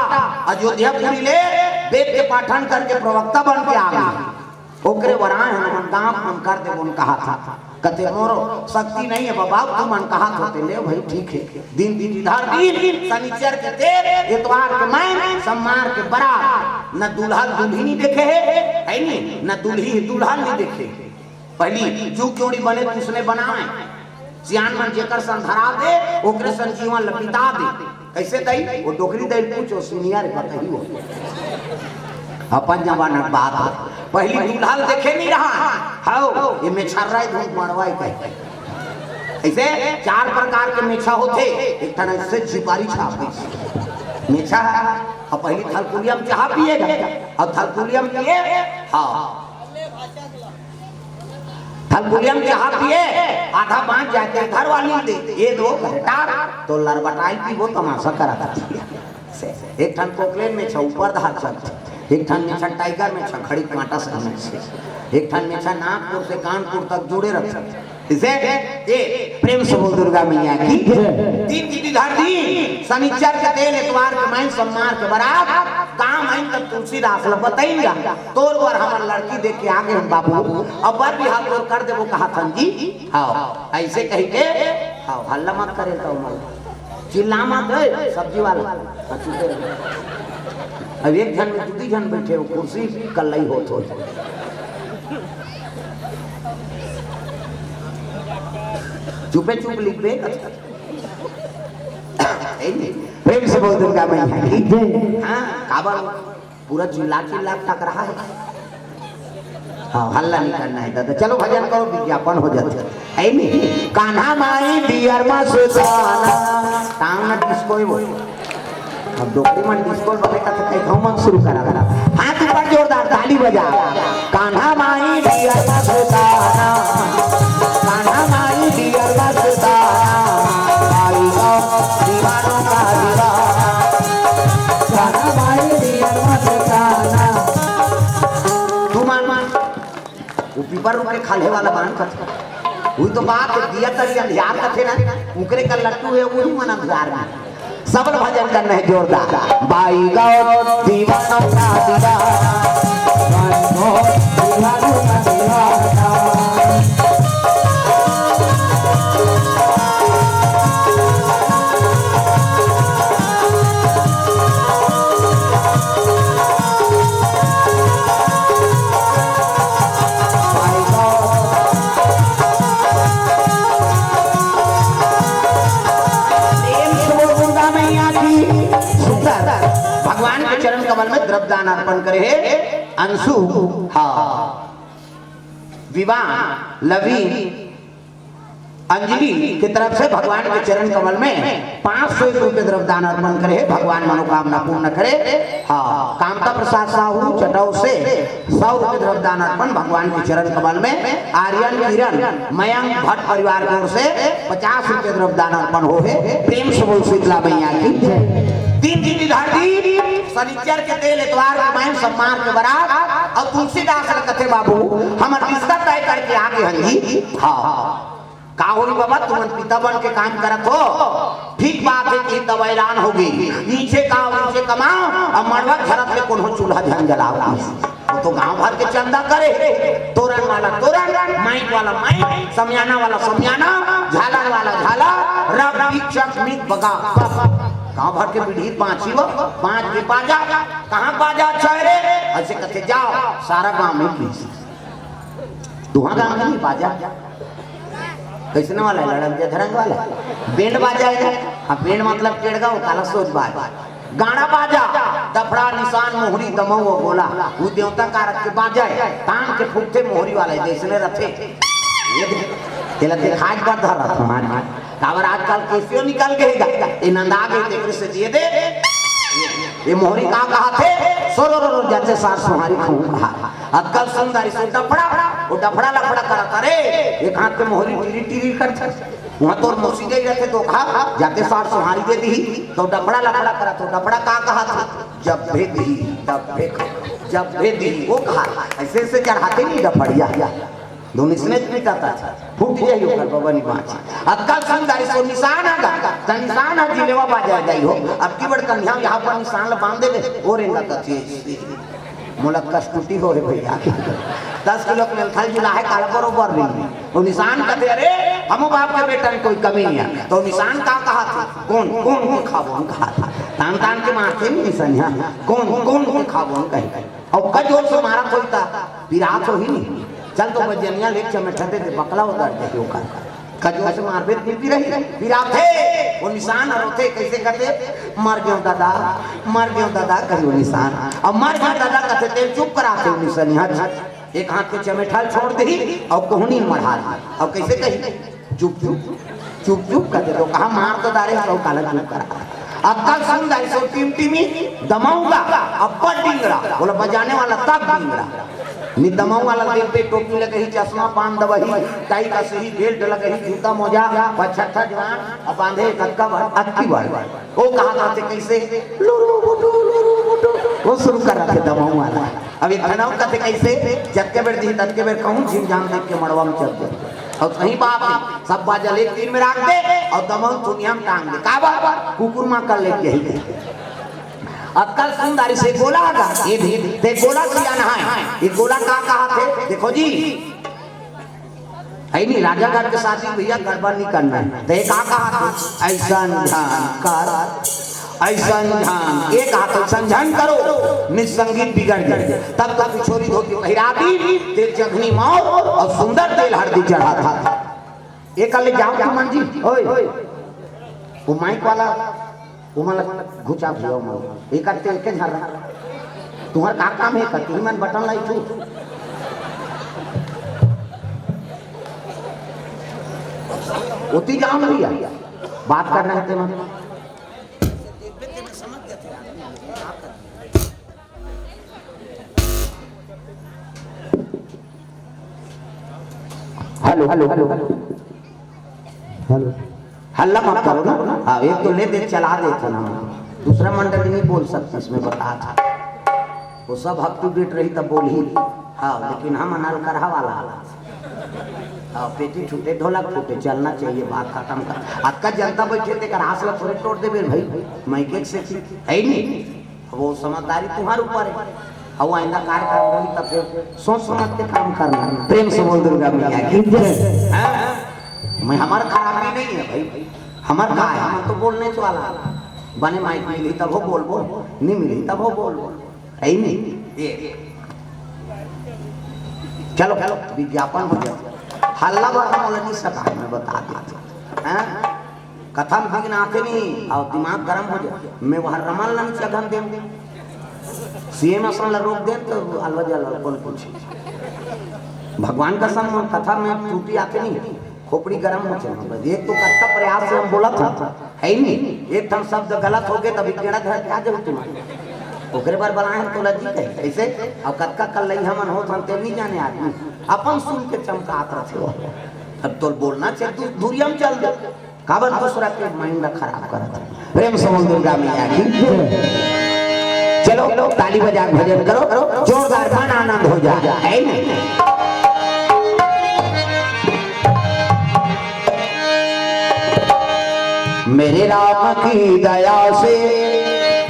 अयोध्यापुरी ले वेद के पाठन करके प्रवक्ता बन के आ गे। ओकरे बर आए हन, हमन गाँव मन कर देबो कहाथन। कथे, "मोर शक्ति नइ हे बबा, तुमन कहत हो ते ले भाई, ठीक हे।" दिन तिथि धर दीन, सनिचर के तेल, एतवार के माइन, सम्मार के बरात। न दूल्हा दुल्हिन देखे हे, हे नी, न दुल्ही दूल्हा नइ देखे। पहिली जुग जोड़ी बने त उसने बनाय। सियान मन जेकर संग धरा दे, ओकरे संग जीवन ल बिता दे। कइसे दई? ओ डोकरी दई ल पूछो, सीनियर बताही हो। अपन जमाना के बात हे। पहिली दूल्हा ल देखे नइ रहा। हव, ये मेछर्रा हे, धूप मड़वा हे कहे। अइसे चार प्रकार के मेछा होथे। एक ठन अइसे झिपारी छाप हे। मेछा हे, अउ पहिली थलकुलिया म चहा पिए गा, अउ थलकुलिया म पिए, हाँ। थलकुलिया म चहा पिए, आधा बांच जाय त घर वाली दे, ये दो घंटा तो लरबटाई पीबो, तमाशा करत हे। एक ठन कोकलेन मेछा ऊपर डहर चलथे, एक ठन मेछा टाइगर मेछा खड़ी कांटा से, एक ठन मेछा नागपुर से कानपुर तक जुड़े रथे। इसे ए प्रेम से बोल दुर्गा मैया की जय। दिन तिथि धर दीन, सनिचर के तेल, एतवार के माइन, सम्मार के बरात। काम आइन त तुलसीदास ल बताइन गा, तोर बर हमर लड़की देख के आ गे हन बाबू, अउ बर बिहाव तोर कर देबो कहाथन जी। हव, अइसे कहिके, हव, हल्ला मत करे त मन चिल्ला मत, ए, सब्जी वाला। हाँ, चुप रह। अब एक झन में दू झन बइठे हो, कुर्सी कल्लई होत हो। चुपे चुप लिखबे। ए, प्रेम से बोल दुर्गा मैया की जय। हाँ, काबर पूरा चिल्ला चिल्ला टकराय हे। हाँ, हल्ला नइ करना हे दादा। चलो भजन करो, विज्ञापन हो जाथे। हे नहीं? कान्हा माई डियर मस्ताना। टांग ना डिस्को हे वो। अब डोकरी मन डिस्को बने का तो कहीं मन शुरू करा करा। हाथ ऊपर जोरदार ताली बजा। कान्हा माई डियर मस्ताना। कान्हा माई डियर मस्ताना। भाई को दीवानों का दीवाना। कान्हा माई डियर मस्ताना। तू मान मान। वो पीपर रुख के खल्हे वाला बांध कथे। वही तो बात हे, दिया तरी अंधियार कथे ना, उकरे का लट्टू हे, वही मन अंधियार में। सबल भजन करना हे जोरदार। बाई गौ दीवानों का दीवाना, बाई गौ दीवानों का दीवाना। मैया की सुंदर भगवान के चरण कमल में द्रव्यदान अर्पण करे हे अंशु। हाँ, विवाह लवी अंजलि के तरफ से भगवान के चरण कमल में पाँच सौ एक रुपये द्रव्यदान अर्पण करे हे। भगवान मनोकामना पूर्ण करे। हाँ, कामता प्रसाद साहू चटौ से सौ रुपये द्रव्यदान अर्पण भगवान के चरण कमल में। आर्यन किरण मयंक भट्ट परिवार की ओर से पचास रुपये द्रव्यदान अर्पण हो हे। प्रेम से बोल शीतला मैया की जय। तीन दिन धरती शनिचर के तेल, एतवार के मैम, सम्मार के बरात और तुलसीदास ल कथे बाबू, हमर रिश्ता तय करके आगे हन जी। हाँ, का होई बाबा, तुमन पिता बन के काम करत हो, ठीक बात हे कि तब ऐलान होगे, नीचे का नीचे कमाओ, अब मड़वा घरत ले कोनो चूल्हा झन जलाओ। वो तो गांव भर के चंदा करे, तोरन वाला तोरन, माइक वाला माइक, समियाना वाला समियाना, झालर वाला झालर, रब दीक्षक मित बगा। गांव भर के पीढ़ी पांची वो, पांच के बाजा, कहाँ बाजा अच्छा है रे? ऐसे कथे जाओ, सारा गांव में पीस। तुहां गांव में नहीं बाजा। कैसने वाला है? लड़क जधरंग वाला। बैंड बाजा है। हाँ, बैंड मतलब केड़गा, वो काला सोच बाज। गाना बाजा, डफड़ा, निशान, मोहरी, दमऊ, गोला, वो देवता कारक के बाजा है। तान के फूकथे मोहरी वाला है, जैसने रथे। ये दे-, तेला दिखाए के बाद धर रहा था हमारे। काबर आजकल केसियो निकल गए गा। ये नंदा गए, तेकरे से दिए दे। ये मोहरी का कहा थे? सोरो रो रो जाते सार सुहारी खाऊं कहा। अक्कल सुंदरी से डफड़ा, वो डफड़ा लफड़ा करत, अरे, एक हाथ के मोहरी टीरी टीरी करत। वहाँ तोर मौसी दे रहे थे तो कहा, जाते सार सुहारी दे दी, तो डफड़ा लफड़ा करत, तो डफड़ा का कहा था? जब भेद ही, तब भेद, जब भेद ही, वो कहा, ऐसे ऐसे चढ़ाते नहीं डफड़िया। दोनों इसने पीटा था, फूट जाई ओकर बबनी बाँच। अक्कल सुंदरी से निशान आ गा, त निशान आ जिलेवा बाजा जाई हो। अब की बड़ कन्या यहाँ पर निशान ल बांध देवे, वो रेंगा कथी। मोला कस्तूती हो हे भैया। दस किलो के मेलथल जुला हे, काला बरोबर नहीं। वो निशान कथे, "अरे, हमो बाप के बेटा में कोई कमी नहीं है।" तो निशान का कहा था? "कौन, कौन, कौन खाबो?" हम कहा था। तान, तान के मारथे नहीं निशान, हाँ। "कौन, कौन, कौन खाबो?" हम कहे। और कजोर से मारा कोई था, पिरात हो ही नहीं। चल तो बजनिया ले चमेठा दे दे, बकला उधर दे ओकर। कजोर से मारबे त मिलती रही, पिराथे, वो निशान हर होथे, कैसे कहते, "मर गयो दादा, मर गयो दादा," कही वो निशान। अब "मर गयो दादा" कहते, तेल चुप कराथे वो निशान, यहाँ एक हाथ के चमेठा ल छोड़ दही और कोहनी मढ़ा दही। और कैसे कही, "चुप चुप, चुप चुप" कहते, तो कहा, "मार तो डारे, सब काला चुप करा।" अक्कल सुन डारी सो टिमटिमी दमाऊंगा, अब्बड़ डिंगड़ा, बोला बजाने वाला तब डिंगड़ा। निदमऊ वाला देख पे टोपी लगही, चश्मा, पान दवही, टाई कसही, बेल्ट लगही, जूता मोजा, पचहत्तर जवान, अब बांधे कक्का भर, अक्की भर। वो कहा करथे कैसे? लुरु बुटु, लुरु बुटु। वो शुरू कर रखे दमऊ वाला। अब एक ठन अउ कथे कैसे? जतके बेर दिही, ततके बेर कहूँ, झिन जान देख के मड़वा में चल दे। और सही बात है, सब बाजा ले तीन में राख दे और दमऊ दुनिया में टांग दे। का बात? कुकुर माँ कर ले यही। अक्कल सुंदरी से गोला आगा, ये दे, ते गोला किया नहाए। ये गोला का कहा थे? देखो जी, है नहीं, राजा घर के शादी भैया गड़बड़ नहीं करना है। तो ये का कहा थे? "ऐसन झन कर, ऐसन झन, ये कहा थे, ऐसन झन करो, निज संगीत बिगड़ जाए।" तब तक छोरी धोती पहिरा दी, तेल चखनी मौर और सुंदर तेल हरदी चढ़ा था। एक ले जाओ तुमन जी, ओए, वो माइक वाला, वो मन घुचा दियो मन। एक आते एक झन रहा। तुम्हार का काम है? कति मन बटन लाई तू। उती जाओ ना भैया, बात करना है तेमा। Hello, hello, hello, hello. हल्ला मत करो ना। हाँ, एक तो ले दे, चला देथे ना। दूसरा मंडली नहीं बोल सकती इसमें, बता था। वो सब up to date रही तब बोल ही। हाँ, लेकिन हम अनल करहा वाला। हाँ, पेटी छूटे, ढोलक फूटे, चलना चाहिए, बात खत्म कर। अतका जनता बैठे ते कर हाथ ला थोड़े तोड़ देबे भाई, माइक से है ही नहीं। अब वो समझदारी तुम्हारे ऊपर है। अब वो आइंदा कार्यक्रम होई तब फिर सोच समझ के काम करना। प्रेम से बोल दुर्गा मैया की जय। हाँ? मैं, हमार खराबी नहीं है भाई, हमार का है, हम तो बोलने वाला। बने माइक मिली तब हो बोलबो, नहीं मिली तब हो बोलबो, है ही नहीं। ये चलो, चलो, विज्ञापन हो गया। हल्ला बड़ा मोला नहीं सका, मैं बता देता। हाँ? कथा म विघ्न आथे नहीं, अउ दिमाग गरम हो जाय। मैं वह रमन ला नहीं चघन देंव। सीएम असन ला रोक देंव त अलवा जलवा कोन पूछे। भगवान कसम, कथा म त्रुटि आथे नहीं, खोपड़ी गरम होथे। एक तो कतका प्रयास से हम बोलत हन, हे नहीं? एक ठन शब्द गलत होगे त बिगड़त हे, का जरूरत तुम्हारे? ओकरे बर बलाए हन तोला जी कहे, कइसे? अउ कतका कल्लइहा मन होत हन, ते नहीं जाने आदमी। अपन सुन के चमकात रथे। अब तोर बोलना चाहिए, तू दूरिया म चल दे। काबर दूसरा के माइंड ला खराब करत हे। प्रेम से बोल दुर्गा मैया की। चलो, ताली बजा के भजन करो, जोरदार मन आनंद हो जाय, हे नहीं? मेरे राम की दया से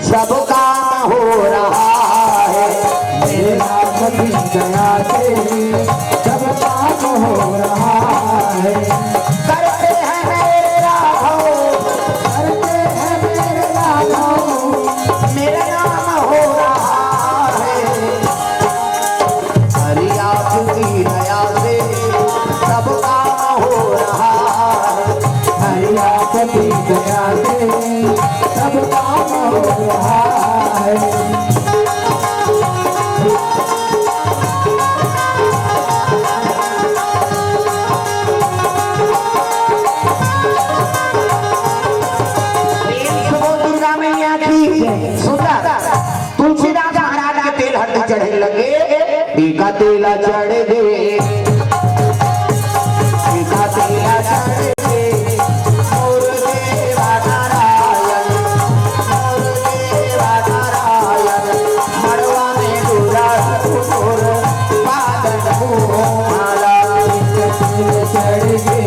सब काम हो रहा है। मेरे राम की दया से सब काम हो रहा है। करते हैं मेरे राघव, करते हैं मेरे राघव, मेरा नाम हो रहा है। हरि आपकी दया से सब काम हो रहा है। हरि आपकी दया से सब काम हो रहा है। प्रेम से बोल दुर्गा मैया की। सुंदर। तुलसीदास महाराज के तेल हरदी चढ़े लगे, टीका तेला चढ़ गे, टीका तेला चढ़ गे, मोर देवा नारायण, मोर देवा नारायण, मड़वा में डोला मोर, बादल को माला, टीका तेला चढ़ गे,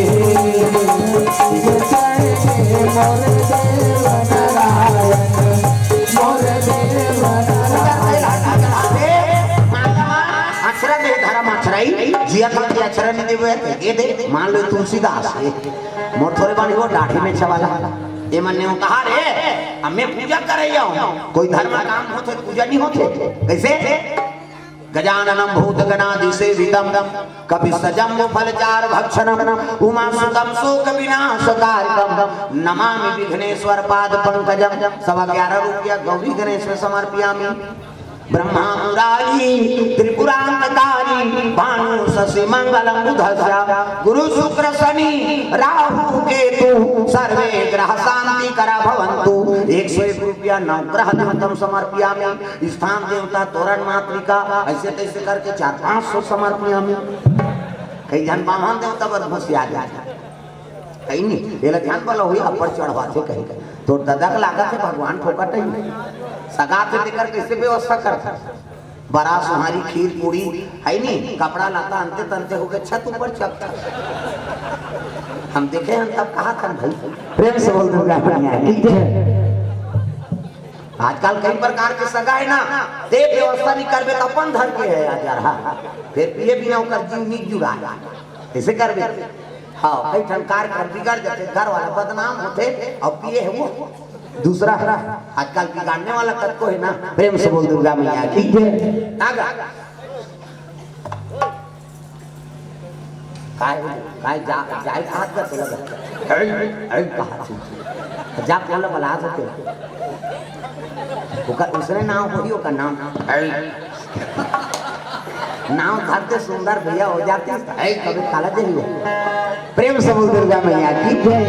टीका चढ़ गे, मोर देवा नारायण। अक्षरा दे धरम अक्षराई, जिया था कि अक्षरा नहीं देवे, ये दे, मान लो तुलसीदास, ये मोर थोरे बानी वो दाढ़ी में छवाला, ये मन ने वो कहा रे, अब मैं पूजा करे जाऊँ, कोई धर्म काम होथे, पूजा नहीं होथे, कैसे? गजाननं भूतगणादिसेवितं कपित्थजम्बूफलचारुभक्षणं उमासुतं शोकविनाशकारकं नमामि विघ्नेश्वर पाद पंकजम। सवा ग्यारह रुपया गौरी गणेश में समर्पयामि। ब्रह्मा मुरारी त्रिपुरांतकारी भानु शशि मंगलम बुधस्य गुरु शुक्र शनि राहु केतु सर्वे ग्रह शांति करा भवंतु। एक सौ एक रुपया नवग्रह देवतम समर्पयामि। स्थान देवता, तोरण मातृका, ऐसे तैसे करके चार पाँच सौ समर्पयामि। कई झन बामन देवता बर घुसिया जाथे। कहीं नहीं, एला ध्यान वाला हुई, अब्बड़ चढ़वाथे कहीं कहीं। तोर ददा के लागत हे भगवान ठोकत हे। सगा थे तेकर कैसे व्यवस्था करथे? बरा, सोहारी, खीर, पूड़ी, हे नहीं, कपड़ा लत्ता अंते तंते होके छत ऊपर चढ़थे। हम देखे हन तब कहा था भाई। प्रेम से बोल दुर्गा मैया की जय। आजकल कई प्रकार के सगा हे ना, ते व्यवस्था नहीं करबे त अपन धर के हे आज यार, हाँ। फिर पिए बिना ओकर जीव नहीं जुड़ा, ऐसे करबे। हाँ, कई ठन कार्यक्रम बिगड़ जाथे, घर वाला बदनाम होथे अउ पिए हे वो दूसरा। आजकल बिगाड़ने वाला कतको हे ना। प्रेम से बोल दुर्गा मैया की जय। आगा। काय, काय जा, जाय कहात का तोला? ऐ, ऐ कहात हे। जा कोन ला बलात हे? ओकर उसने नाम होही, ओकर नाम। ऐ। नाम धरते सुंदर भैया हो जाते, ऐ कभी काला जही हो। प्रेम से बोल दुर्गा मैया की जय।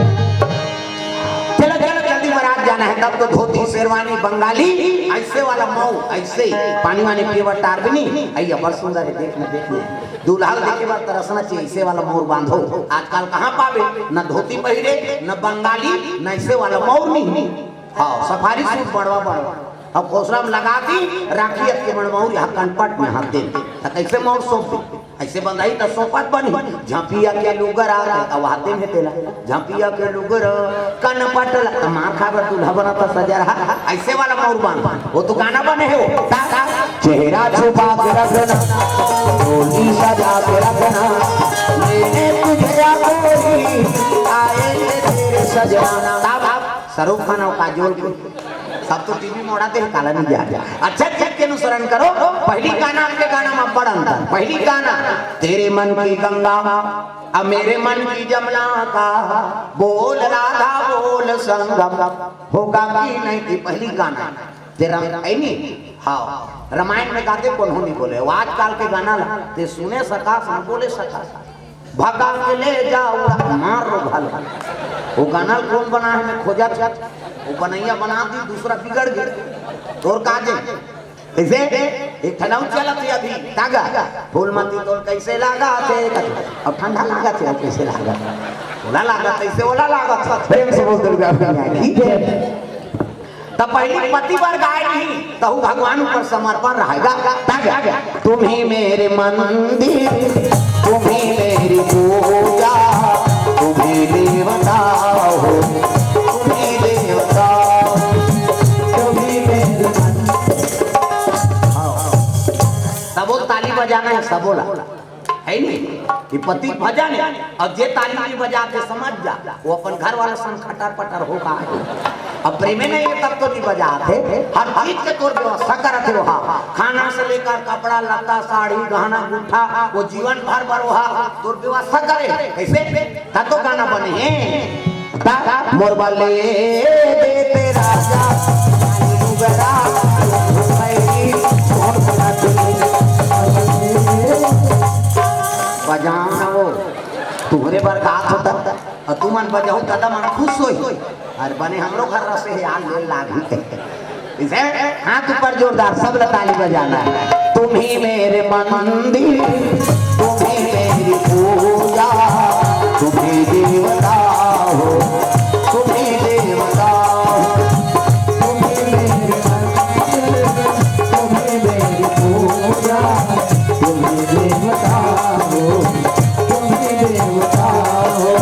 चलो, चलो, जल्दी बारात जाना हे, तब तो धोती, शेरवानी, बंगाली, ऐसे वाला मऊ, ऐसे पानी वानी पिए बर टार भी नहीं। ऐ अब्बड़ सुंदर हे, देख में, देख में। दूल्हा ल देखे बर तरसना चाहिए, ऐसे वाला मऊर बांधो। आजकल कहाँ पाबे, न धोती पहिरे, न बंगाली, न ऐसे वाला मऊर नहीं। हाँ, सफारी सूट बड़वा बड़वा। अब खोसरा में लगा दी, राखी अतके बड़ मऊर यहाँ कनपट में हाथ दे। त कैसे मऊर सौंप दे? ऐसे बंधाही त सौंपत बनी। झपिया के लुगरा, अब हाथे में तेला। झपिया के लुगरा, कनपट ला, त मार खा बर दूल्हा बना त सजा रहा। ऐसे वाला मऊर बांध। वो तो गाना बने हे वो। ता, ता। चेहरा छुपा के रखना, डोली सजा के रखना, मैंने तुझे या कोई आएंगे तेरे सजना। ता, ता। शाहरुख खान और काजोल के। तब तो टीवी मोड़ा दे, काला नहीं जा। अच्छा चीज के अनुसरण करो। पहली गाना, आपके गाना में बड़ अंतर। पहली गाना, तेरे मन की गंगा, अब मेरे मन की जमुना का, बोल राधा बोल संगम, होगा कि नहीं। की पहली गाना तेरा है नहीं। हाँ, रामायण में गाते, कोनो नहीं बोले। वो आजकल के गाना ला ते सुने सका, ना बोले सका। भगा के ले जाओ, मार रो भालो। वो गाना कौन बना है, मैं खोजा था। वो बनैया बना दी, दूसरा बिगड़ गया। तोर का जे? कैसे? एक ठनाऊ चलत है अभी, तागा। फूल मती तोल कैसे लागा थे? अब ठंडा लागा थे, अब कैसे लागा? ओला लागा, कैसे ओला लागा था? प्रेम से बोल दुर्गा मैया की जय। तब पहली पति बर गाय नहीं, तहु भगवान ऊपर समर्पण रहेगा। तागा। तुम ही मेरे मंदिर, तुम ही मेरी पूजा, तुम ही देवता हो, तुम ही देवता हो, तुम ही मेरे मन। हाँ। सबो ताली बजाना है, सबो ला। है नहीं? ये पति भजन है। और जे ताली नहीं बजाते, समझ जा, वो अपन घर वाला संग खटर पटर होगा। अब प्रेमे नहीं है, तब तो नहीं बजाते। हर चीज के तोर व्यवस्था करते हो। हाँ, खाना से लेकर कपड़ा लत्ता, साड़ी, गहना गुट्ठा, वो जीवन भर भर वहा तोर व्यवस्था करे। कैसे? तब तो गाना बने है। ता-, मोर बले देते राजा, लुगरा, भैरी, मोर बला। बजाओ ना वो, तुम्हरे बर गात होता, और तुमन बजाओ, दादा मन खुश होई। अरे बने हमरो घर रसे है, आग ले लागी। इसे हाथ ऊपर जोरदार, सब ला ताली बजाना है। तुम ही मेरे मंदिर, तुम ही मेरी पूजा, तुम ही देवता हो, तुम ही देवता हो, तुम ही मेरे मंदिर, तुम ही मेरी पूजा, तुम ही देवता हो, तुम ही देवता हो,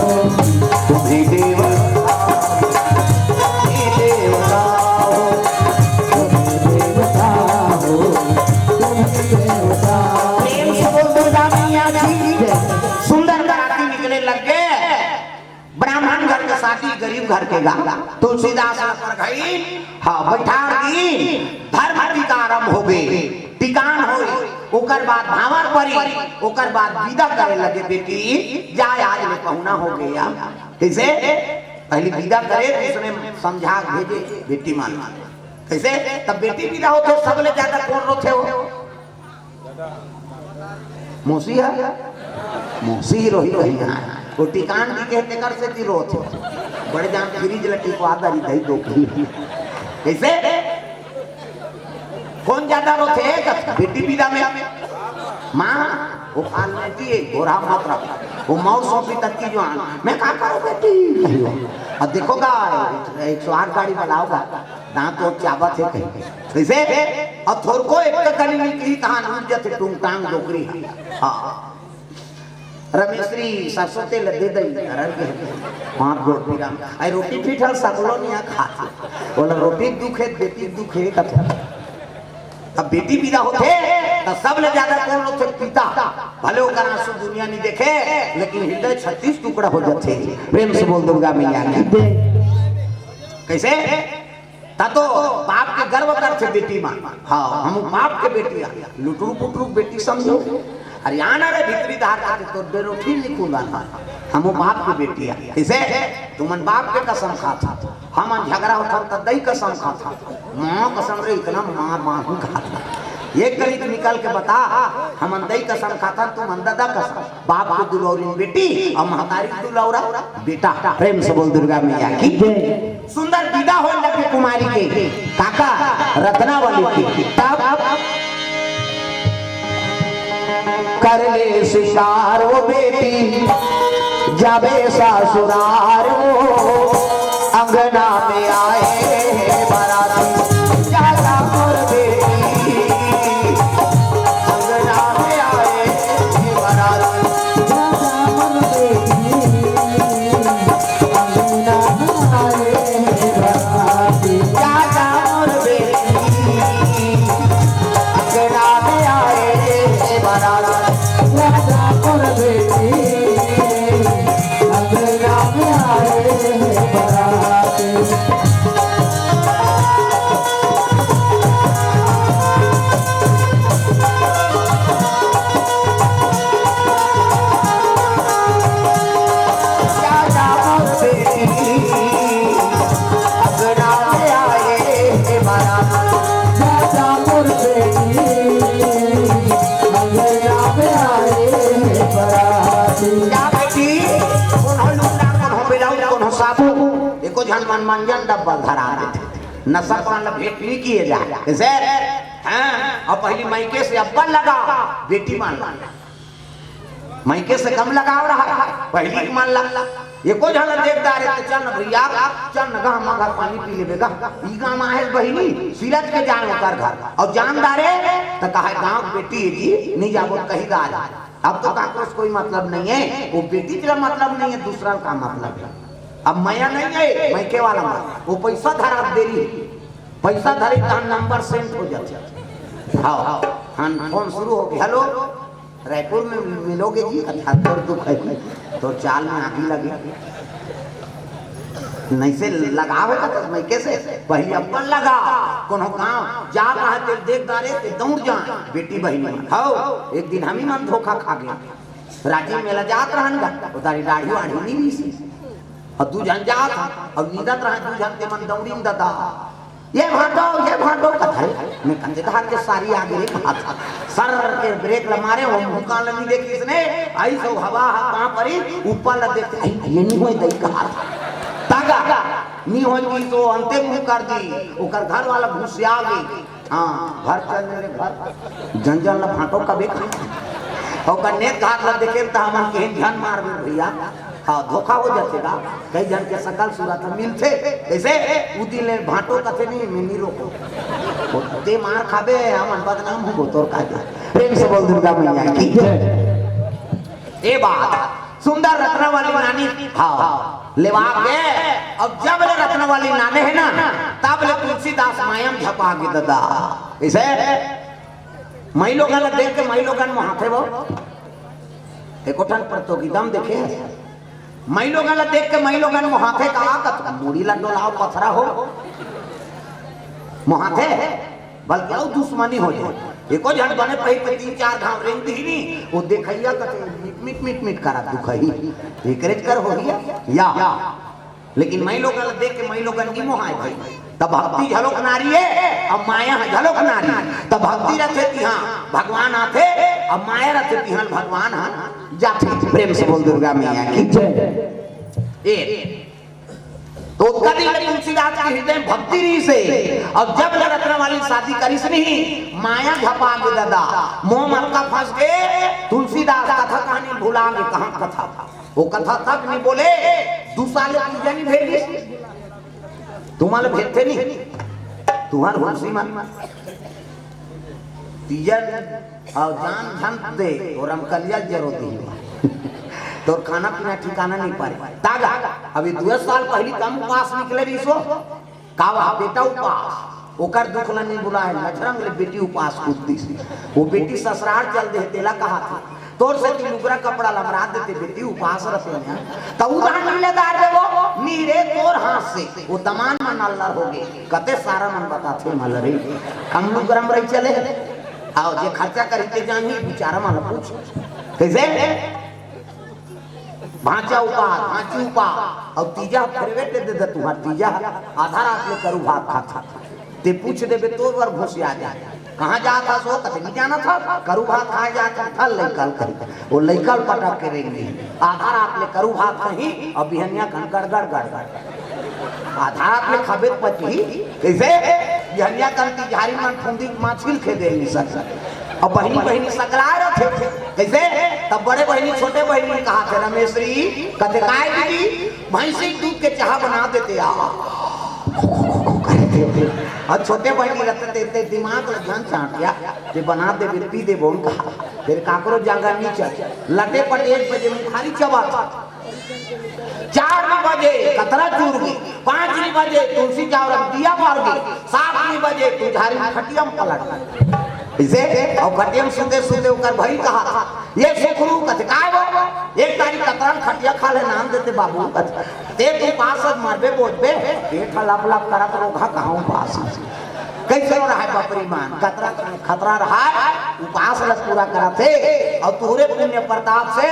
तुम ही देवता हो। प्रेम से बोल दुर्गा मैया की जय। सुंदर बराती निकले लग गए। ब्राह्मण घर के शादी, गरीब घर के गा। तुलसीदास ल परघई, हाँ, बैठार दी, धर्म टीका आरंभ हो गए, टिकान होई, ओकर बाद भांवर परी, ओकर बाद विदा करे लगे, बेटी जाय, आज ले पहुना हो गया। कैसे? पहली विदा करे, दूसरे समझा के भेजे, बेटी मान। कैसे? तब बेटी विदा होथे, सबले ज्यादा कौन रोथे हो? मौसी है? मौसी ही रोही, रोही है। वो टिकान की कहते कर से ती रोथे। बड़े जान फ्रिज लगी को आधा ही दही दो की। कैसे? कौन ज्यादा रोथे? बेटी विदा में। माँ, वो खान में जी, गोरा मत रख। वो मौत सौंपी तक की जो आन। मैं का करूँ बेटी? कहियो। अब देखोगा, एक सौ आठ गाड़ी बुलाओगा। दांत तो चाबत है कहीं। कैसे? और थोरको एक तो कनी निकली, कहाँ उठ जाते टूंग टांग डोकरी। हाँ। रमेशरी सरसों तेल दे दई, धरन के। हाथ गोड़ पीरा। आई रोटी पीठल सकलो नहीं आ खाते। बोला रोटी दुख है, बेटी दुख है, कथे। अब बेटी विदा होथे, त सबले ज्यादा कौन रोथे? पिता। भले ओकर आंसू दुनिया नहीं देखे, लेकिन हृदय छत्तीस टुकड़ा हो जाथे। प्रेम से बोल दुर्गा मैया की जय। कैसे? ता तो बाप के गर्व करथे बेटी मा। हाँ, हम बाप के बेटी आ। लुटरू पुटरू बेटी समझो। हरियाणा रे भीतरी धार करथे तो बेरोठी निकुंदन। हम बाप के बेटी आ। कैसे? तुमन बाप के कसम खात हो। हमन झगड़ा होथन त दई कसम खाथन। माँ कसम रे, इतना मार मार हूँ खाथन। एक गली निकल के बता, हमन दई कसम खाथन, तुमन ददा कसम। बाप के दुलौरी बेटी और महतारी के दुलौरा बेटा। प्रेम से बोल दुर्गा मैया की जय। सुंदर विदा हो लगे कुमारी के, काका रत्नावली की। तब कर ले सिंगार वो बेटी, जाबे ससुरार वो, अंगना में आए हैं बाराती। जा जा मोर बेटी, अंगना में आए हैं बाराती। जा जा मोर बेटी, अंगना में आए हैं बाराती। जा जा मोर बेटी, अंगना में आए हैं बाराती। राजा मोर बेटी, अंगना में आए हैं बाराती। मंजन डब्बा धरा देथे। नशा पान ला भेंट नहीं किए जाए। कैसे? हाँ, अब पहली मइके से अब्बल लगा, बेटी मान ला। मइके से कम लगाव रहा, पहली के मान ला। एको झन ला देख डारे त चल न भैया, चल न गा, हमर घर पानी पी लेबे गा। ई गाँव आहे बहिनी, सिरज के जान ओकर घर। अउ जान डारे त कहे गाँव के बेटी हे जी, नहीं जाबो त कही डारे। अब तो काकरो से कोई मतलब नहीं है, वो बेटी तेला मतलब नहीं है, दूसरा का मतलब है। अब मया नहीं है, मइके वाला मत, वो पैसा धरा देरी, पैसा धरे तहन नंबर सेंट हो जाथे। हाँ, हाँ, फोन शुरू हो गया। हेलो, रायपुर में मिलोगे जी? अच्छा, तोर दुख है, तो चाल में आगी लगे। नहीं से लगावे का तो मइके से पहले अपन लगा। कोनो गाँव जा कहा तेल देख डारे ते दौड़ जा, बेटी बहिनी। हौ, एक दिन हम ही मन धोखा खा गया। राजी मेला जात रहन गा, उतारी दाढ़ी वाढ़ी नहीं मिसी। और दू झन जात हा, और नींदत रहा दू झन, ते मन दौड़ीन ददा, "ये भाटो, ये भाटो," कथे। मैं कथे कहा के सारी आगे रे कहा था। सर के ब्रेक ला मारे, वो मुंह कान ला नहीं देखिस ने, आई सो हवा हा कहाँ परी, ऊपर ला देखते, "आई, ये नहीं होय दई," कहा था। तागा, नहीं होय कि तो अंते मुंह कर दी, ओकर घर वाला घुसिया गई। हाँ, घर चल मेरे घर। जन जन ला भाटो कबे खा। ओकर नेत घात ला देखे त हमन केहन झन मार दे भैया। हाँ, धोखा हो जाथे गा। कई झन के सकल सूरत ह मिलथे। कैसे? उदी ले भाटो कथे नहीं, मैं नहीं रोको। ते मार खाबे, हमन बदनाम होबो तोर का दे। प्रेम से बोल दुर्गा मैया की जय। ए बात सुंदर रत्ना वाली नानी, हाँ, लेवा के। अब जब ले रत्ना वाली नाने है ना, तब ले तुलसीदास माया म झपा के ददा। इसे मई लोगन ला देख के मई लोगन मोहाथे वो। एको ठन प्रतियोगिता म देखे हे। मई लोगन ला देख के मई लोगन मोहाथे का, कत मुड़ी ला डोलाव पथरा हो। मोहाथे, बल्कि अउ दुश्मनी हो जाए। एको झन बने पही पे तीन चार घाव रेंग दिही नी, वो देखैया कथे मिट, मिट, मिट, मिट करा दुखही। एकरेज कर होही या। लेकिन मई लोगन ला देख के मई लोगन नहीं मोहाय भाई। तब भक्ति झलोक नारी है, अब माया है झलोक नारी। तब भक्ति रथे तिहाँ भगवान आथे, अब माया रथे तिहाँ भगवान हा जाथे। प्रेम से बोल दुर्गा मैया की जय। ए, तो ओतका दिन ले तुलसीदास के हृदय में भक्ति रहिसे। अब जब ले रत्ना वाली शादी करिस नहीं, माया झपा के ददा, मोह मत का फंस के तुलसीदास कथा कहानी भुला के कहाँ कथा। वो कथा तक नहीं बोले, दू साल ले तीजा नहीं भेजिस। तुम्हारे भेजते नहीं, तुम्हारे होशी मन। तीजा अउ जान झन दे, और रमकलिया जरो दी। तोर खाना पीना ठिकाना नहीं पारे। तागा, अभी दो साल पहली कम उपास निकले रहिसो। का वह बेटा उपास? ओकर दुख ला नहीं बुलाए, लझरंग ले बेटी उपास कूद दिस। वो बेटी ससुराल चल दे, तेला कहा था, तोर से ती लुगरा कपड़ा लमरा देते बेटी उपास रथे ना। तो उधार नहीं ले दार देवो, नी रे तोर हाथ से। वो दमान मन अल्लर हो गए, कते सारा मन बताथे मल रे। हम लुगरा म रही चले। आओ, जे खर्चा करी ते जानी, बेचारा मन पूछ। कैसे? भांचा उपास, भांची उपास, अउ तीजा फेरवे ते दे दे तुहार तीजा, आधा रात ले करू भात खात खात। ते पूछ देबे तोर बर घुसिया जाए। कहाँ जात हस हो? कथे नहीं जानत हस, करू भात खाए जात हस, थल लइका ल कही। वो लइका ल पटक के रेंग दी। आधा रात ले करू भात कही, अउ बिहनिया कन गड़गड़ गड़गड़। आधा रात ले खाबे त पचही, कैसे? बिहनिया कन तिजहारी मन फुंदी माछिल खे दे नहीं सकत। अउ बहिनी बहिनी सकला रथे, कैसे? तब बड़े बहिनी छोटे बहिनी कहा थे, "रमेश्वरी," कथे, "काय दीदी?" "भैंसी के दूध के चाह बना देते आ।" अउ छोटे बहिनी रहते ते, ते दिमाग ल झन चाटिया, ते बना देबे, पी देबो उनका। फिर काकरो जांगर नहीं चल। लटे पटे एक बजे मुखारी चबा था। चार बजे कतरा चूर गई, पाँच बजे तुलसी चावल दिया मार गई, सात बजे तू झारी खटिया में पलट गई। इसे अउ खटिया में सुते सुते ओकर भाई कहा था, "ये सुखरू," कथे, "काय वो?" "एक तारीख कतरा खटिया खा ले नाम देते बाबू," कथे, "ते तू पास मरबे बोझबे, पेट ह लप लप करत रोगा कहाँ पास।" कैसे रहा है बपरी मान? कतरा खतरा रहा है, उपास ल पूरा करत हे, अउ तोहरे पुण्य प्रताप से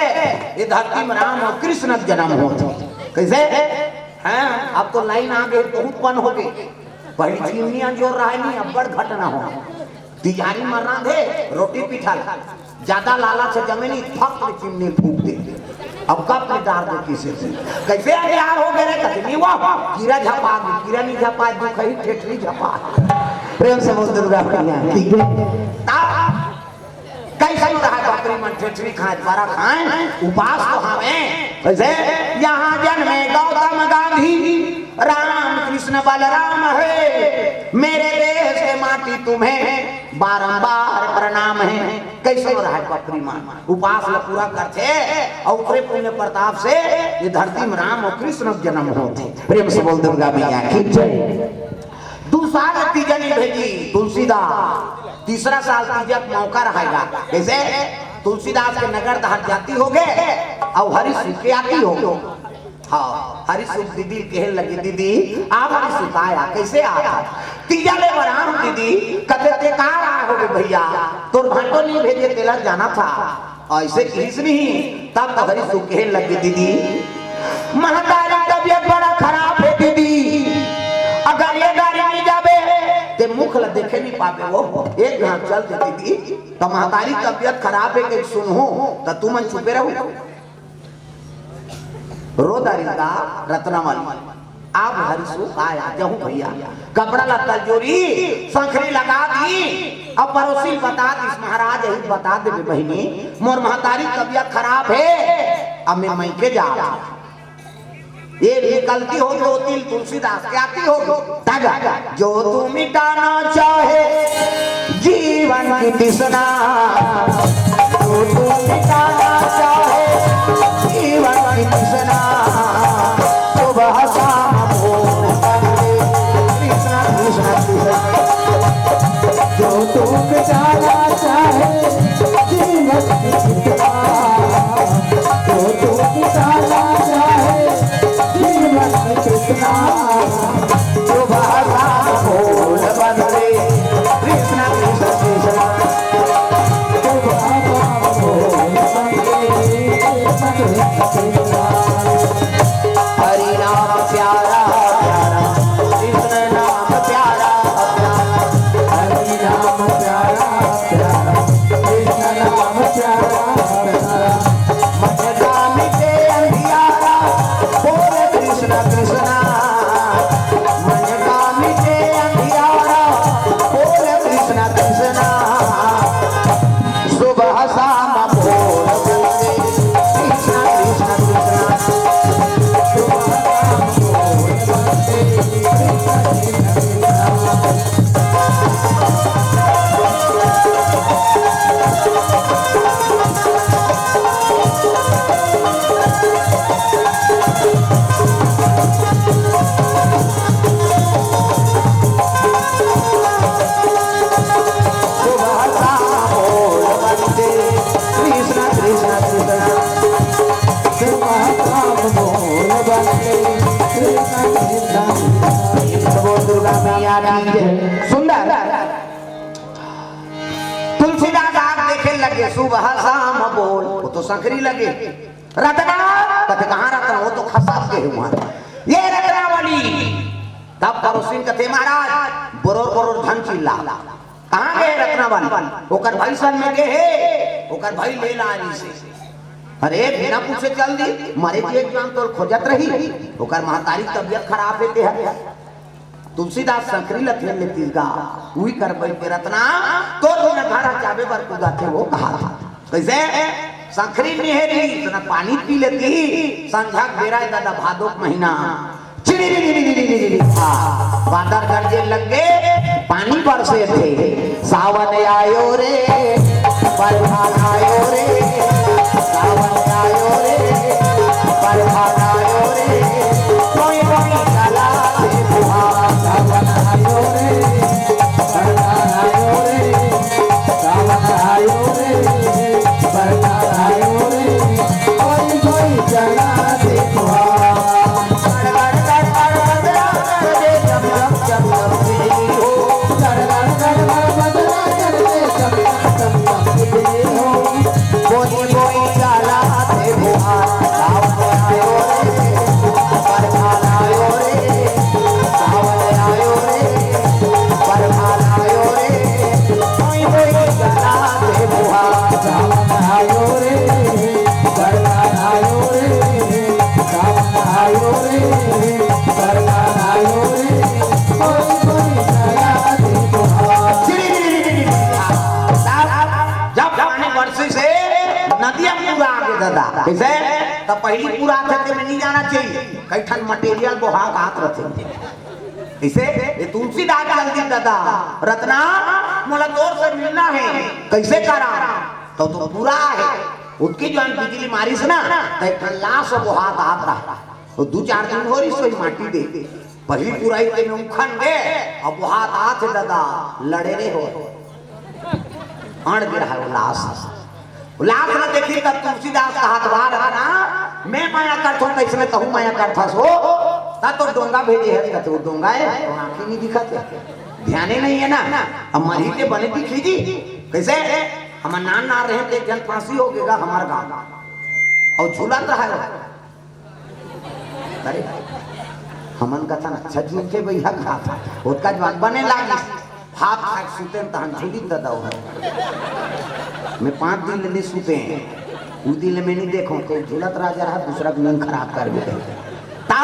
ये धरती में राम अउ कृष्ण के जन्म होत हे। कैसे? हैं? अब तो लाइन आ गई, बहुत पन हो गई। पहली चिमनी अंजोर रहा नहीं, अब बड़ घटना हो। तिहारी मर रहा थे, रोटी पिठा ला। ज्यादा लालच हे जमे नहीं, फक ले चिमनी फूंक दे। अब कप में डार दे किसी से। कैसे अनिहार हो गए रे? कति नहीं हुआ, कीरा झपा, कीरा नहीं झपा, दुख ही ठेठरी झपा। प्रेम से बोल दुर्गा मैया की जय। ता-, कैसे रहा बकरी मन ठेठरी खाए, बरा खाए, उपास तो हमें। कैसे? यहाँ जन्मे गौतम गांधी, राम कृष्ण बलराम है, मेरे देश के माटी तुम्हें बारंबार प्रणाम है। कैसे रहा बकरी मन? उपास ल पूरा करथे अउ ओकरे पुण्य प्रताप से ये धरती में राम अउ कृष्ण के जन्म होथे। प्रेम से बोल दुर्गा मैया की जय। दू साल तीजा नइ भेजी तुलसीदास, तीसरा साल तीजा के मौका रहेगा। कैसे? तुलसीदास के नगर धार जाती होगे अउ हरि सुख के आती होगे। हाँ, हरि सुख दीदी कहे लगी, "दीदी, आप हरि सुख आया, कैसे आया?" "तीजा ले बराम दीदी।" कथे, "ते का आए होगे भैया, तोर भांटो नहीं भेजे, तेला जाना था।" ऐसे किस नहीं, तब तो हरि सुख कहे लगी, "दीदी, महतारी तबियत बड़ा खराब है दीदी, अगर ये गाड़ी नहीं जाबे, ते मुख ला देखे नहीं पाबे, वो एक घाट चल दे दीदी।" तो महतारी तबियत खराब है कि सुनहूं, तो तुमन चुपे रहू। रो डारिस गा रत्नावली। अब हरि सुख आय, आ जाहूं भैया। कपड़ा लत्ता जोरी, संखरी लगा दी। अब पड़ोसी बता दिस, "महाराज, यही बता देबे बहिनी, मोर महतारी तबियत खराब है, अब मैं मइके जा।" ये निकलती होगी, वो तिल तुलसीदास के आती होगी। ताजा, जो तू मिटाना चाहे जीवन की तृष्णा, जो तू मिटाना चाहे जीवन की तृष्णा, सुबह शाम भोर बंदे कृष्णा, कृष्णा, कृष्णा। जो तू मिटाना चाहे जीवन की तृष्णा, जो तू मिटाना चाहे जीवन की तृष्णा, सुबह शाम भोर बंदे कृष्णा, कृष्णा, कृष्णा। सुबह शाम भोर बंदे कृष्णा, कृष्णा, कृष्णा। हरि नाम प्यारा प्यारा, कृष्ण नाम प्यारा प्यारा। हरि नाम प्यारा प्यारा, कृष्ण नाम प्यारा प्यारा। मन का मिटे अंधियारा, बोले कृष्ण कृष्ण। मन का मिटे अंधियारा, बोले कृष्ण कृष्ण। सुबह शाम भोर बंदे कृष्णा, कृष्णा, कृष्णा। सुबह शाम भोर बंदे कृष्णा, कृष्णा, कृष्णा। सुबह शाम बोल बंदे कृष्णा, कृष्णा, कृष्णा। सुबह शाम बोल बंदे कृष्णा, कृष्णा, कृष्णा। बोल दुर्गा मैया की जय। सुंदर। तुलसीदास आग देखे लगे, सुबह शाम बोल, वो तो संखरी लगे। रत्ना, कथे, "कहाँ रत्ना?" वो तो खसाब के है वहाँ। ये रत्नावली। तब पड़ोसिन कथे, "महाराज, बरोर बरोर झन चिल्ला।" "कहाँ गए रत्नावली?" "ओकर भाई सन में गए हे, ओकर भाई ले ला रही से।" "अरे, बिना पूछे चल दी, मरे जी एक जान तोल खोजत रही, ओकर महतारी तबियत खराब है, ते है।" तुलसीदास संखरी ल खेल लेती गा, उही कर बैठ के रत्ना, तो तोर बिना घर जाबे बर कुदाथे वो कहा था। कैसे? संखरी निहेरी, इतना पानी पी लेती, संझा के बेरा दादा भादो के महीना, चिड़ी, बादर गरजे लग गए, पानी बरसे थे। सावन आयो रे, बरसात आयो रे, सावन आयो रे, बरसात आयो रे, कोई कोई चला दे फुहार। सावन आयो रे, बरसात आयो रे, सावन आयो रे, बरसात आयो रे, कोई कोई चला दे फुहार। गड़ गड़ गड़ गड़ बदरा गरजे, चम चम चम चम बिजली हो। गड़ गड़ गड़ गड़ बदरा पहली पूरा आथे ते में नहीं जाना चाहिए, कई ठन मटेरियल बोहा गात रथे। इसे ये तुलसीदास जल्दी दादा, रत्ना, मोला तोर से मिलना है, कैसे करा? तो तो पूरा है, उतकी जो बिजली मारिस ना, तो एक ठन लाश बोहा गात रहा। तो दो चार दिन हो रही सोई माटी दे, पहली पुराई के में उखन गे, अब वो हाथ आथे दादा, लड़े रे हो। अड़ गिरा है वो लाश। वो लाश न देखी तब तुलसीदास का हाथ बार है ना, मैं माया करथो तैसने तहू माया करथस हो। ता तो डोंगा भेजे है, कहते वो डोंगा है, वो आँखी नहीं दिखा थे, ध्यान ही नहीं है ना। अब मरी के बने दिखी जी, कैसे? हमार नान ना रहे तो एक जन फांसी हो गएगा हमार गाँव, और झूलत रहा है। अरे, हमन कथन अच्छा झूठ के भैया खात, ओतका जवान बने लागिस। हाथ खाए सुते तहन झूली ददा हो। मैं पाँच दिन ले नहीं सुते हैं, उ दिन ले मैं नहीं देखो, कोई झूलत राजा रहा, दूसरा के नींद खराब कर दे। ता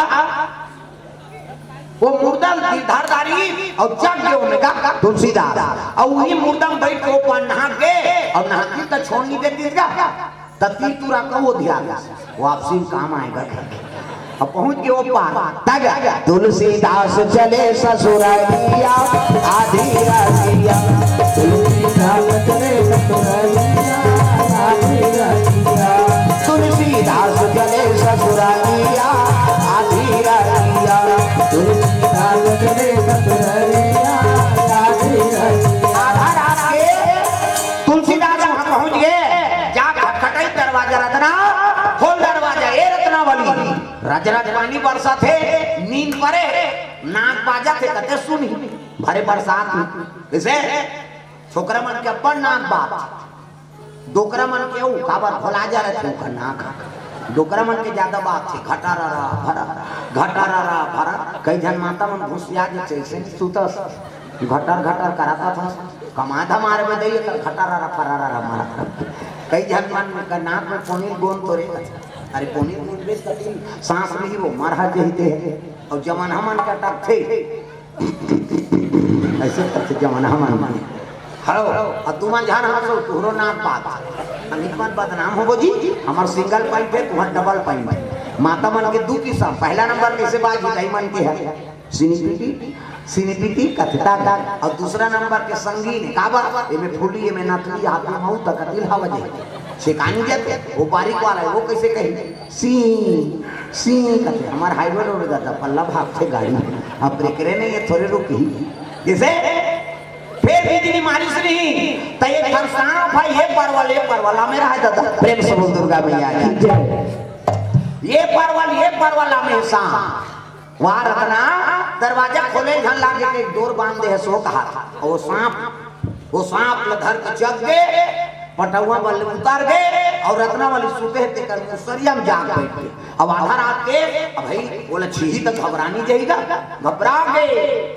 वो मुर्दा गिरधारदारी और जग गयो में का तुलसीदास, और वही मुर्दा में बैठ के वो पार नहा के, और नहा के तो छोड़ नहीं देती का, तब तीर तुरा का वो ध्यान वापसी में काम आएगा। अब पहुंच गए वो पार, तग तुलसीदास चले ससुरालिया आधी रातिया। तुलसीदास चले ससुरालिया आधी रातिया। तुलसीदास चले ससुरालिया आधी रातिया। तुलसीदास चले ससुरालिया आधी रातिया। आधा रात के तुलसीदास वहां पहुंच गए, जा खटखटाई दरवाजा, रत्ना, खोल दरवाजा, ए रत्नावली। रज रज पानी बरसत हे, नींद परे हे, नाक बाजत हे, कते सुनी। भरे बरसात में जैसे छोकरा मन के अपन नाक बात, डोकरा मन के ऊ काबर भोला जा रहे थे, ओकर नाक डोकरा मन के ज्यादा बात थे। घटारा रा भरा, घटारा रा भरा। कई झन माता मन घुसिया जे जैसे सुतस, घटर घटर कराता था, कमा धमार में दई कर घटारा रा फरारा रा मारा। कई झन मन का नाक में पोनी गोन तोरे, अरे पोनी गोन बेस कठिन सांस नहीं वो मारा जही दे। और जमन हमन का टक थे, ऐसे करके जमन हमन मन। हेलो, अब तुमन जान हंसो, तुहरो नाक बात। अमित मन बदनाम होबो जी, हमार सिंगल पाइप है, तुम्हार डबल पाइप है। माता मन के दू किस्म, पहला नंबर कैसे बात जुदाई मन के है, सिनीपीटी, सिनीपीटी कथता का, और दूसरा नंबर के संगीन, काबर, एमे फूली, एमे नथली, हाथ में मऊ तक दिल हवा जाए। सिकानी जाते, वो बारीक वाला है, वो कैसे कही? सी, सी कथे, हमार हाईवे रोड जाता, पल्ला भागथे गाड़ी, अब ब्रेक रे नहीं है, थोड़े रुकी। जैसे, फिर भी दिनी मारिस नहीं, तो एक ठन सांप है, ये परवल, ये परवल, हमें रहा दादा। प्रेम से बोल दुर्गा मैया की जय। ये परवल, ये परवल, हमें सांप। वाह रत्ना, दरवाजा खोले झन लागे के डोर बांध दे है सो कहा था। और वो सांप, वो सांप ल धर के जग दे, पटौवा बल उतार दे, और रत्नावली सुते है तेकर मुसरिया में जाग बैठ गए। अब आधा रात के, अब भाई बोला छीही तो घबरानी जाएगा, घबरा गए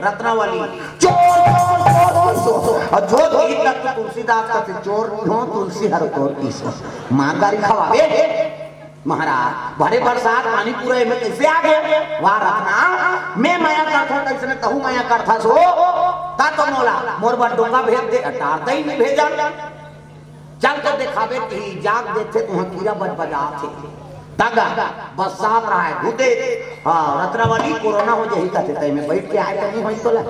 रत्नावली। चोर, चोर, चोर, चोर, चोर। और जो तो इतना तो तुलसीदास का थे, चोर नहीं हो, तुलसी हर तोर की सो। मार गारी खवावे। महाराज, भरे बरसात पानी पूरा एमे कैसे आ गए? वाह रत्ना, मैं मया करथो तैसने तहू मया करथस हो। ता तो मोला, मोर बर डोंगा भेज दे, टारता ही नहीं भेजन। चल तो देखावे कि जाग देथे तुहां कीरा बज बजाथे। तगा, बरसात रहा है, घुदे, हाँ, रत्नावली कोरोना हो जाही कहते, तै में बैठ के आए तो नहीं होई तोला।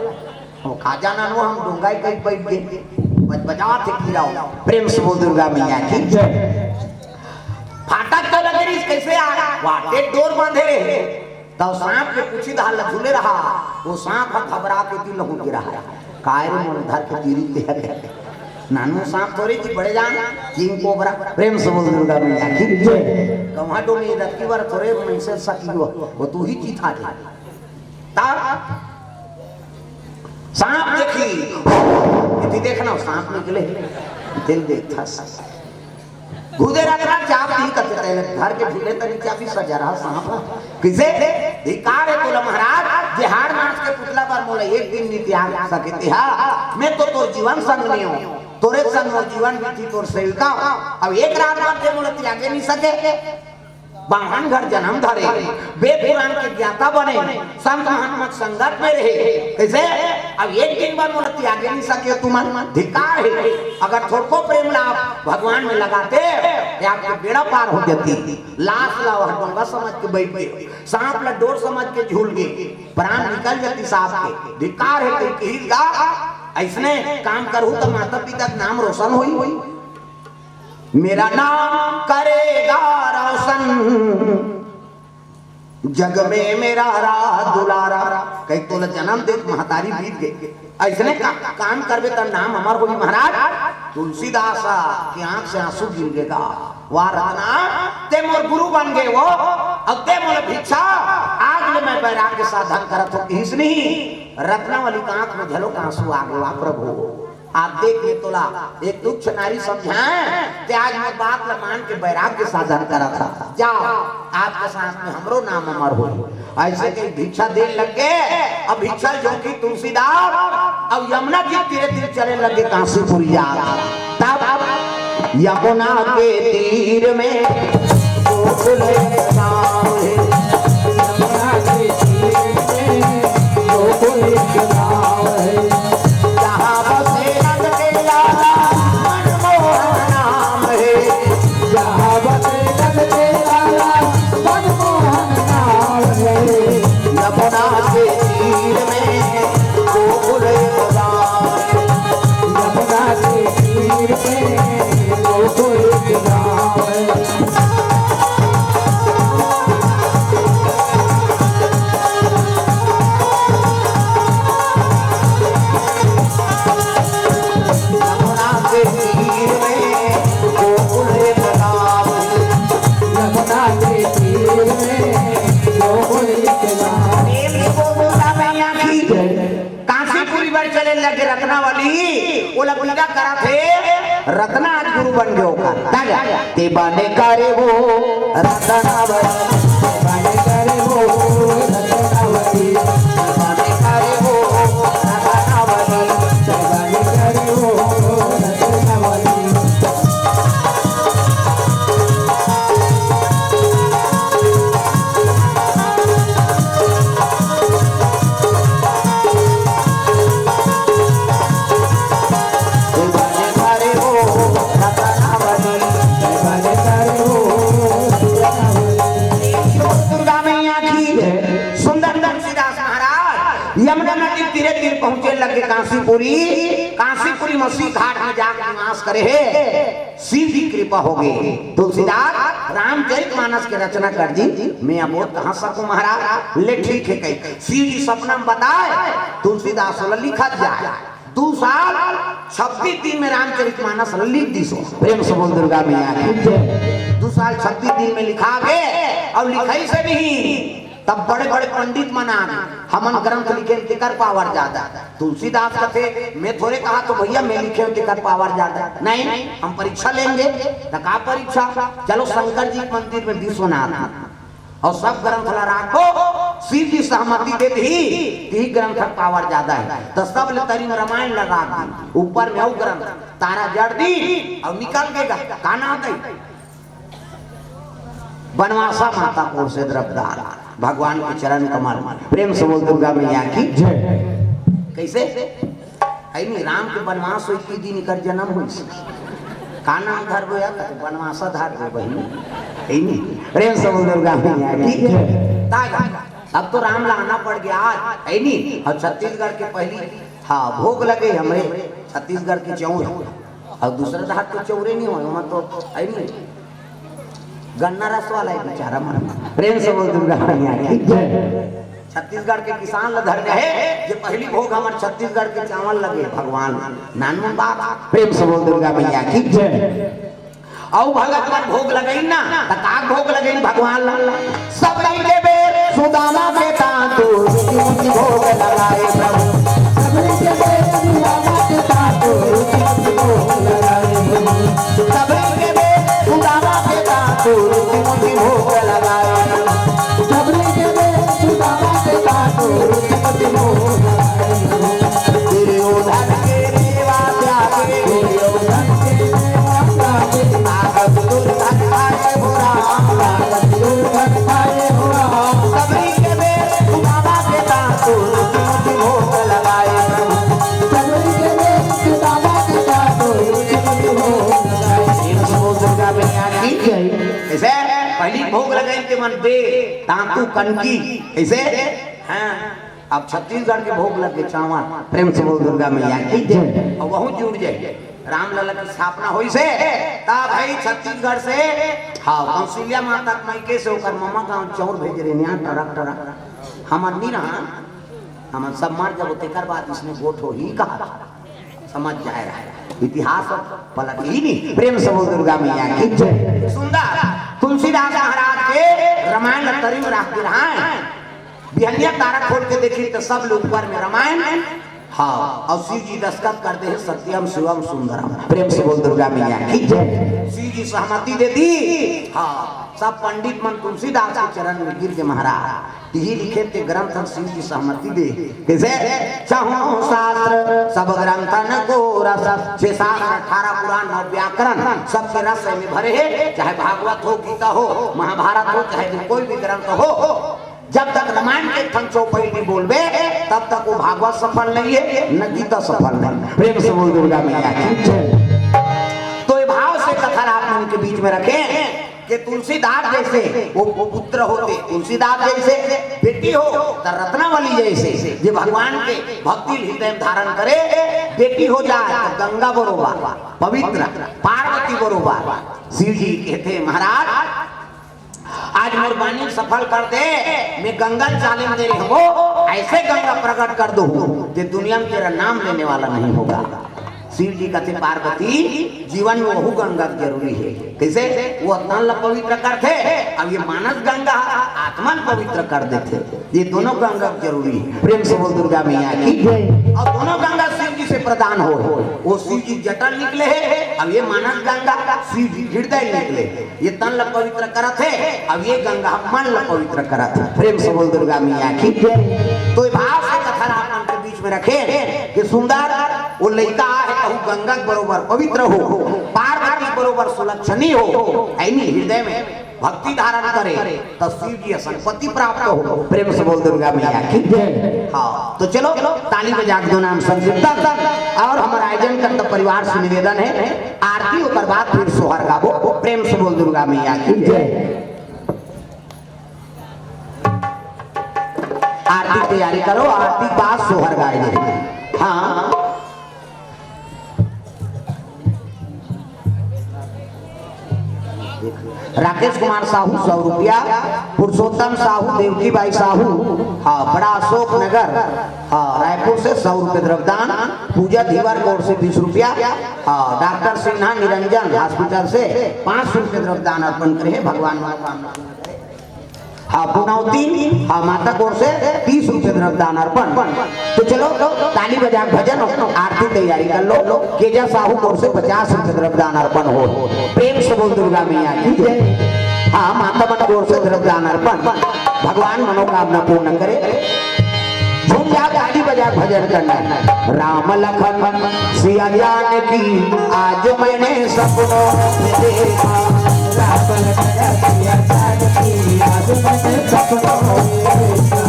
वो खा जाना नो, हम डोंगा ही कहीं बैठ गए। बज बजाथे कीरा हो। प्रेम से बोल दुर्गा मैया की जय। फाटक तो लग रही, कैसे आ? वाटे डोर बांधे रहे। तब सांप के पूछी धार लग झूले रहा, वो सांप ह घबरा के दिल हो गिरा है। काय रे मोर धर के तीरी ते है। नानू सांप थोड़े जी, बड़े जान, किंग कोबरा। प्रेम से बोल दुर्गा मैया की जय। कहाँ डोमी रत्ती बर थोड़े मैं से सकी हो, वो तू ही चीथा दे। तब सांप देखी, यदि देखना सांप निकले, दिल देखता। घुदे रत्ना चाप नहीं करते, पहले घर के भीले तरी चाबी सजा रहा सांप। किसे? धिकार है तोला महाराज, जे हाड़ मांस के पुतला पर मोला एक दिन नहीं त्याग सके ते हा। मैं तो तोर जीवन संग नहीं हूँ, तोरे संग मोर जीवन बीती तोर सेविका। अब एक रात भर ते मोला त्यागे नहीं सके। बाम्हन घर जनम धरे, वेद पुराण के ज्ञाता बने, संत महात्मा के संगत में रहे। कइसे? अब एक दिन बर मोला त्यागे नइ सके तुमन, धिक्कार हे। अगर थोरको प्रेम ला आप भगवान में लगाते, त आपके बेड़ा पार हो जाती। लास ला वह डोंगा समझ के बइठ गे, सांप ला डोर समझ के झूल गे, प्राण निकल जाती सांप के। धिक्कार हे, तैं कहिस गा, अइसने काम करहू त माता पिता के नाम रोशन होई। मेरा नाम करेगा रोशन, जग में मेरा रहा दुलारा। कहीं तोला जनम दे महतारी बीत गे, अइसने का, काम करबे त नाम अमर होही महाराज। तुलसीदास के आंख से आंसू गिर गे गा। वाह रतना, तैं मोर गुरु बन गे वो, अब दे मोला भिक्षा। आज ले मैं वैराग्य साधन करत हों, कहिस नहीं। रत्नावली के आंख में घलो आंसू आ गे, वाह प्रभु। आप देख ले तोला एक तुच्छ नारी समझाए, ते आज मोर बात ला मान के वैराग्य साधन करत हा। जा, आपके साथ में हमरो नाम अमर होई। अइसे कहि भिक्षा दे लग गे। अब भिक्षा झोंकी तुलसीदास, अब यमुना जी तीरे तीर चले लग गे कांसीपुरी जात। तब यमुना के तीर में गोकुल एक गाँव हे। यमुना के तीर में गोकुल एक गाँव हे। जहाँ बसे नंद के लाला मनमोहन नाम हे। जहाँ बसे नंद के लाला मनमोहन नाम हे। यमुना के तीर में गोकुल एक गाँव हे। यमुना के तीर में गोकुल एक गाँव हे। यमुना के तीर में गोकुल एक गाँव हे। यमुना के तीर में गोकुल एक गाँव हे। प्रेम से बोल दुर्गा मैया की जय। कांसीपुरी बर चले लगे रत्नावली, ओला विदा करत हे, रत्ना आज गुरु बन गे ओकर। ताजा, ते बने करे वो रत्नावली, ते बने करे वो रत्नावली, ते बने करे वो रत्नावली, ते बने करे वो रत्नावली। दुर्गा मैया की जय। सुंदर तुलसीदास महाराज यमुना नदी तीरे तीर पहुंचे लगे कांसीपुरी। कांसीपुरी मसी घाट में जाके निवास करे हे। शिव जी कृपा हो गे। तुलसीदास रामचरित मानस के रचना कर दी। मैं अब वो कहाँ सकूं महाराज? ले ठीक हे कही। शिव जी सपना में बताए, तुलसीदास ओला लिखत जाए। दू साल छब्बीस दिन में रामचरित मानस लिख दिस। प्रेम से बोल दुर्गा मैया की जय। दू साल छब्बीस दिन में लिखा गे, अउ लिखइस नहीं, तब बड़े-बड़े पंडित मन आ गे, हमन ग्रंथ लिखे तेकर पावर जादा। तुलसीदास कथे, "मैं थोड़े कहा तो भैया मैं लिखे तेकर पावर जादा। नहीं, हम परीक्षा लेंगे।" त का परीक्षा? चलो शंकर जी के मंदिर में विश्वनाथ में। अउ सब ग्रंथ ला राखो, शिव जी सहमति दे दिही, तिही ग्रंथ के पावर जादा हे। त सब ले तरी में रामायण ला राख दी, ऊपर में अउ ग्रंथ, तारा जड़ दी, अउ निकल गे गा, का नाम दे? बनवासा माता कोर से द्रव्यदान, भगवान के चरण कमल। प्रेम से बोल दुर्गा मैया की जय। कइसे? हे नहीं, राम के बनवास होइस, इतनी दिन एकर जनम होइस। का नाम धरबो यार? त बनवासा धर दे बहिनी। हे नहीं? प्रेम से बोल दुर्गा मैया की जय। ताजा, अब तो राम ला आना पड़ गे आज, हे नहीं? अउ छत्तीसगढ़ के पहिली, हाँ, भोग लगे हमरे छत्तीसगढ़ के चौर। अउ दूसरा डहर तो चौरे नहीं होय, ओमा तो हे नहीं, गन्ना रस वाला हे बेचारा मन। प्रेम से बोल दुर्गा मैया की जय। छत्तीसगढ़ के किसान ला धर दे हे, जे पहिली भोग हमर छत्तीसगढ़ के चावल लगे भगवान, नानमुन बात। प्रेम से बोल दुर्गा मैया की जय। अउ भगत मन भोग लगइन ना, त का भोग लगइन भगवान ला? सबरी के बेर सुदामा के तांतु, रुचि मुचि भोग लगाए प्रभु। सबरी के बेर सुदामा के तांतु, रुचि मुचि भोग लगाए प्रभु। सबरी के बेर सुदामा के तांतु, रुचि मुचि भोग लगाए प्रभु। सबरी के बेर सुदामा के तांतु, रुचि मुचि भोग लगाए प्रभु। दुर्योधन के मेवा त्यागे, दुर्योधन के मेवा त्यागे, ताकत दुर्धन आए हो राम, ताकत दुर्धन दे तांतु कनकी, ऐसे। हाँ, अब छत्तीसगढ़ के भोग लगे चावल। प्रेम से बोल दुर्गा मैया की जय। और वहू जुड़ जाए, रामलला की स्थापना होइसे, तब भाई छत्तीसगढ़ से, हाँ, कौशल्या माता के मइके से ओकर ममा गांव चाउर भेजे रहे, यहाँ टरक टरक। हमन नहीं रहा, हमन सब मर जब तेकर बाद इसने गोठ होही कहा। समझ जाए रहा है, इतिहास पलट ही नहीं। प्रेम से बोल दुर्गा मैया की जय। सुंदर तुलसीदास महाराज के रामायण ल तरी में रख के रहा है। बिहनिया तारा खोल के देखी तो सब लोग ऊपर में रामायण। हाँ, और शिव जी दस्तखत कर दे हैं, सत्यम शिवम सुंदरम। प्रेम से बोल दुर्गा मैया की जय। शिव जी सहमति दे दी। हाँ, सब पंडित मन तुलसीदास के चरण में गिर के महाराज, तिही लिखे ते ग्रंथ शिव जी सहमति दे। कैसे? चाहो शास्त्र सब ग्रंथन को रस, छह शास्त्र, अठारह पुराण, नौ व्याकरण, सबके रस में भरे है। चाहे भागवत हो, गीता हो, महाभारत हो, चाहे जो कोई भी ग्रंथ हो, जब तक रामायण के एक ठन चौपाई नहीं बोलबे, तब तक वो भागवत सफल नहीं है, न गीता सफल नहीं। प्रेम से बोल दुर्गा मैया की जय। तो ये भाव से कथा आप मन के बीच में रखें कि तुलसीदास जैसे वो, वो पुत्र होते, तुलसीदास जैसे बेटी हो, तो रत्नावली जैसे, जे भगवान के भक्ति हृदय में धारण करे, बेटी हो जाए तो गंगा बरोबर पवित्र, पार्वती बरोबर। शिव जी कहते, महाराज, आज मोर बानी सफल कर दे, मैं गंगा चाले में दे रही हूँ, ऐसे गंगा प्रकट कर दो जे दुनिया में तेरा नाम लेने वाला नहीं होगा। शिव जी कहते, पार्वती, जीवन में वहू गंगा जरूरी है। कैसे? वो तन ला पवित्र करथे, अब ये मानस गंगा आत्मा ला पवित्र कर देथे। ये दोनों गंगा जरूरी है। प्रेम से बोल दुर्गा मैया की जय। और दोनों गंगा शिव जी से प्रदान हो, वो शिव जी जटा निकले है, अब ये मानस गंगा शिव जी हृदय निकले। ये तन ला पवित्र करत है, अब ये गंगा मन ला पवित्र करत है। प्रेम से बोल दुर्गा मैया की जय। तो ये भाव से कथा आप मन के बीच में रखे कि सुंदर वो लइका है, कहूँ गंगा के बरोबर पवित्र हो, पार्वती बरोबर सुलक्षणी हो, ऐनी हृदय में भक्ति धारण करे, तो शिव जी संपत्ति प्राप्त हो। प्रेम से बोल दुर्गा मैया की जय। हाँ, तो चलो ताली बजा के दो नाम संकीर्तन। और हमारा आयोजन करता परिवार से निवेदन है, आरती ओकर बाद फिर सोहर गाबो। प्रेम से बोल दुर्गा मैया की जय। आरती की तैयारी करो, आरती के बाद सोहर गाए जाए। हाँ, राकेश कुमार साहू सौ रुपया, पुरुषोत्तम साहू, देवकी बाई साहू, हाँ, बड़ा अशोक नगर, हाँ, रायपुर से सौ रुपये द्रव्यदान, पूजा धीवर कोर से बीस रुपया, हाँ, डॉक्टर सिन्हा निरंजन हॉस्पिटल से पाँच सौ रुपये द्रव्यदान अर्पण करे, भगवान मनोकामना। हाँ, पुनौती, हाँ, माता कोर से तीस रुपये द्रव्यदान अर्पण। तो चलो, ताली बजा के भजन, आरती तैयारी कर लो। केजा साहू कोर से पचास रुपये द्रव्यदान अर्पण हो। प्रेम से बोल दुर्गा मैया की जय। हाँ, माता मन कोर से द्रव्यदान अर्पण। भगवान मनोकामना पूर्ण करे। झूम जाओ, ताली बजा के भजन करना है। राम लखन सिया जानकी, आज मैंने सपनों में देखा। राम लखन सिया जानकी, आज मैंने सपनों में देखा।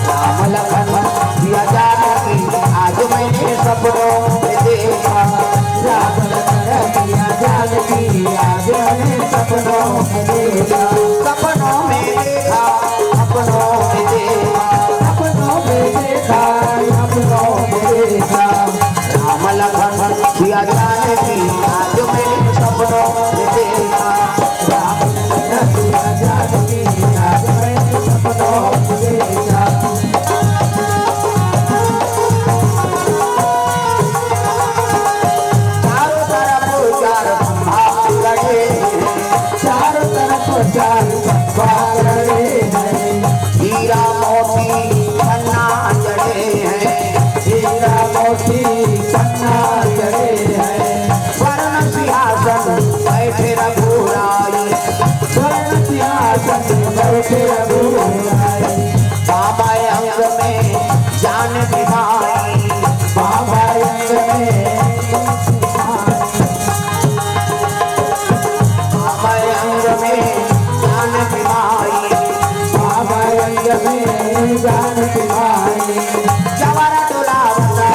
राम लखन सिया जानकी, आज मैंने सपनों में देखा। राम लखन सिया जानकी, आज मैंने सपनों में देखा। सपनों में देखा, सपनों में देखा, सपनों में देखा, सपनों में देखा। राम लखन सिया जानकी, आज मैंने सपनों में देखा। राम लखन सिया जानकी, आज मैंने सपनों में देखा। चारों तरफ चार खंभा लगे हैं, चारों तरफ चार खंभा लगे हैं। हीरा मोती पन्ना जड़े हैं, हीरा मोती पन्ना जड़े हैं। स्वर्ण सिंहासन बैठे रघुराई, स्वर्ण सिंहासन बैठे रघुराई। बाबा अंग में जानकी माई, बाबा अंग में, बाबा अंग में जानकी माई, बाबा अंग में जानकी माई। जवर डोलावता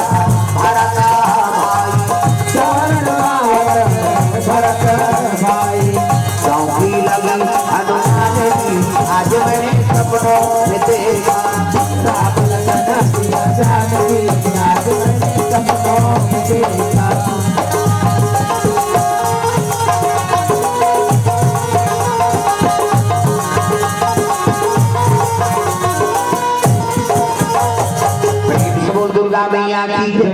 भरत प्रेम से बोल दुर्गा मैया की जय।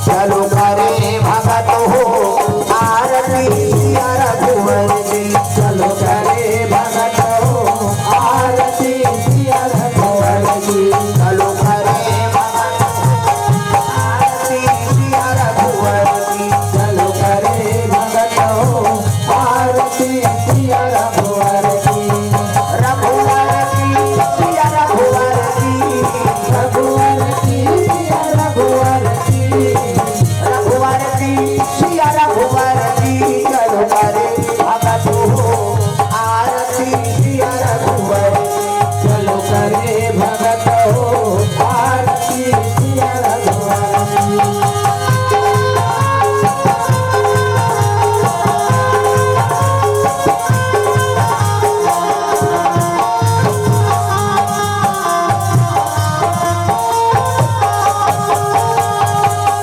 चलो करे भगत हो आरती सिया रघुवर की। चलो करे भगत हो आरती सिया रघुवर की। चलो करे भगत हो आरती सिया रघुवर की। चलो करे भगत हो आरती सिया रघुवर की। रघुवर की, सिया रघुवर की। रघुवर की, सिया रघुवर की। रघुवर की, सिया रघुवर की। चलो करे भगत हो आरती सिया रघुवर की। चलो करे भगत हो आरती सिया रघुवर की।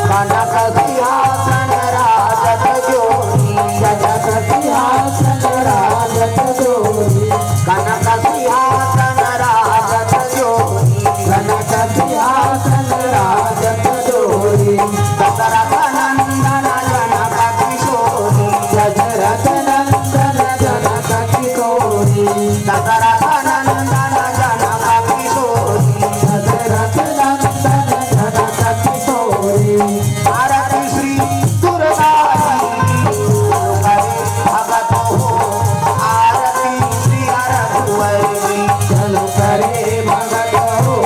कनक सिंहासन राजत जोरी। कनक सिंहासन राजत जोरी। कनक सिंहासन राजत जोरी। कनक सिंहासन राजत जोरी। दशरथ नंदन जनक किशोरी। दशरथ नंदन जनक किशोरी। दशरथ नंदन जनक किशोरी। दशरथ नंदन जनक किशोरी। आरती श्री दुर्गा जी, चलो करे भगत हो आरती सिया रघुवर की। चलो करे भगत हो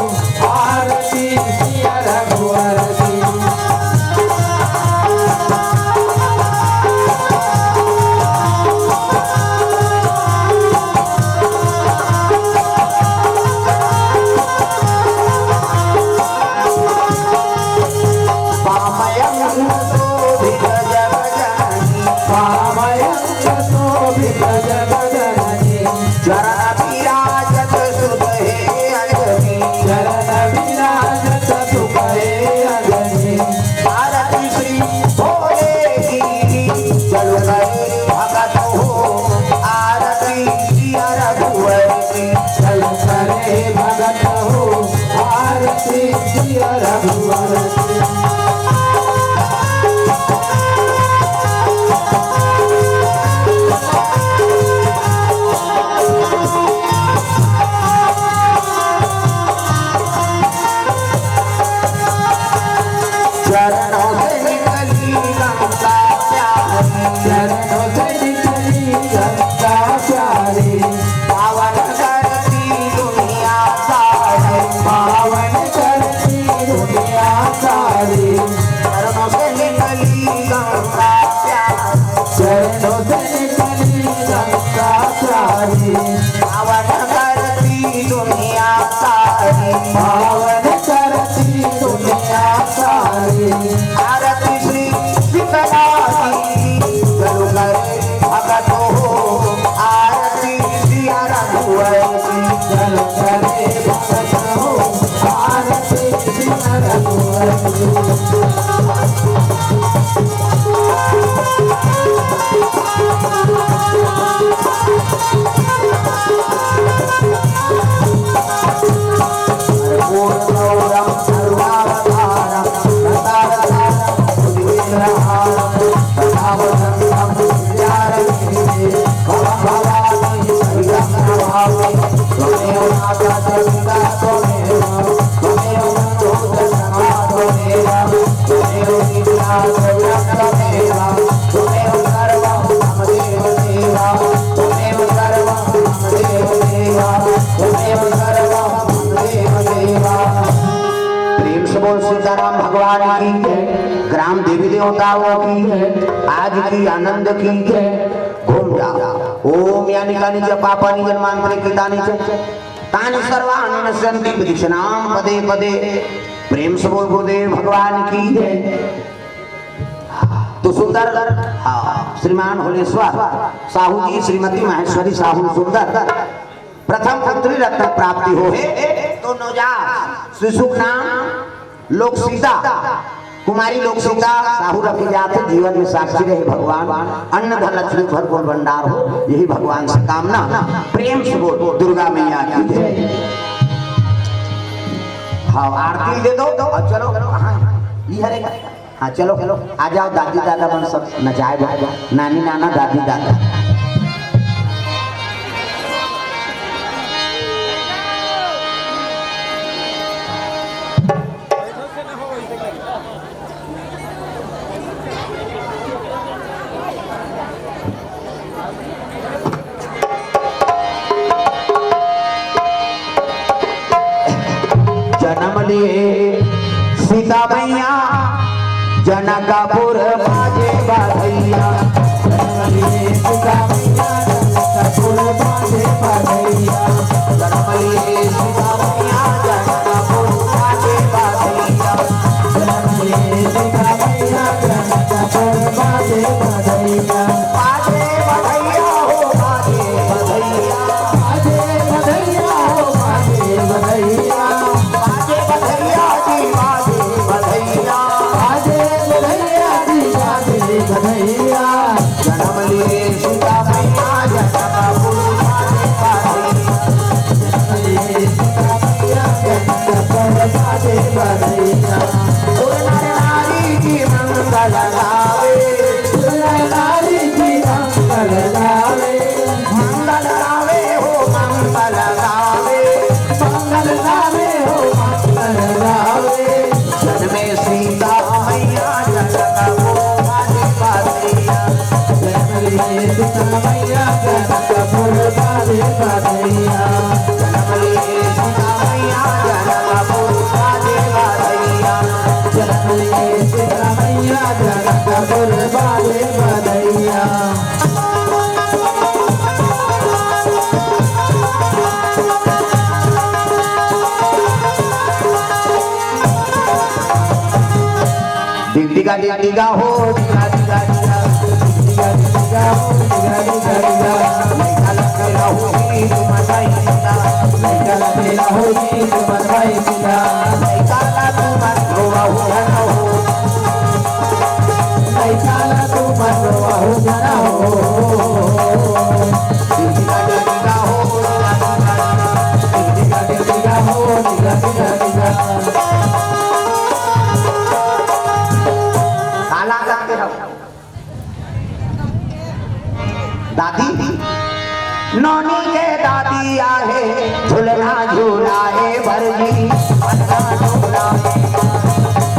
आरती सिया रघुवर की। वामयंग शोभित जग जननी। वामयंग शोभित जग जननी। चरण विराजत सुख हे अंजनी। चरण विराजत सुख हे अंजनी। आरती श्री भोले की। चलो करे भगत हो आरती सिया रघुवर की। चलो करे भगत हो आरती सिया रघुवर की। चरणों से निकली गंगा प्यारी। चरणों से निकली गंगा प्यारी। पावन करती दुनिया सारी। पावन करती दुनिया सारी। चरणों से निकली गंगा प्यारी। चरणों से निकली गंगा प्यारी। पावन करती दुनिया सारी। पावन करती दुनिया सारी। आरती श्री शीतला की। चलो करे भगत हो आरती सिया रघुवर की। चलो करे भगत हो आरती सिया रघुवर की। प्रेम से बोल सीताराम भगवान की जय, ग्राम देवी देवताओं की जय, आज की आनंद की जय। घूम जा। ओम यानि कानि च पापानि जन्मांतरे कृतानि च तानि सर्वाणि नश्यन्ति विधिवशानां पदे पदे। प्रेम से बोल गुरुदेव भगवान की जय। तो सुंदर, हाँ, श्रीमान होलेश्वर साहू जी, श्रीमती महेश्वरी साहू सुंदर प्रथम पुत्री रत्न प्राप्ति होहे। तो नवजात शिशु के नाम लोकसीता, कुमारी लोकसीता साहू रखी जात हे, जीवन में साक्षी रहे भगवान, अन्न धन लक्ष्मी भर बोल भंडार हो, यही भगवान से कामना। प्रेम से बोल दुर्गा मैया की जय। हाँ, आरती दे दो और चलो। हाँ, ये हरे, हाँ, चलो, चलो, आ जाओ दादी दादा मन सब नचाए बा, नानी नाना दादी दादा। जनम लिए सीता मैया जनकपुर बाजे बधैया। जनम लिए सीता मैया जनकपुर बाजे बधैया। जनम लिए सीता मैया जनकपुर बाजे बधैया। जनम लिए सीता मैया जनकपुर बाजे बधैया। बाजे बधैया हो, बाजे बधैया। बाजे बधैया हो, बाजे बधैया। बाजे बधैया जी, बाजे बधैया। बाजे बधैया जी, बाजे बधैया। जनम लिए सीता मैया जनकपुर बाजे बधैया। जनम लिए सीता मैया जनकपुर बाजे बधैया। सुर नर नारी की मंगल गावे। सुर नर नारी की मंगल गावे। मंगल गावे हो, मंगल गावे। मंगल गावे हो, मंगल गावे। जन्मे सीता मैया जनकपुर बाजे बधैया। जन्मे सीता मैया जनकपुर बाजे बधैया। जन्मे सीता मैया जनकपुर बाजे बधैया। जन्मे सीता मैया जनकपुर बाजे बधैया। डिग डिगा डिग डिगा हो, डिगा डिगा डिगा, डिग डिगा डिग डिगा हो, डिगा डिगा डिगा। लइका लगे रहू जी तुमन भाई सीता, लइका लगे रहू जी तुमन भाई सीता। लइका ला तुमन रोवहू झन हो। लइका ला तुमन रोवहू झन हो। काला करते हो दादी। नोनी के दादी आहे, झुलना झुलाए बर जी, झुलना झुलाए।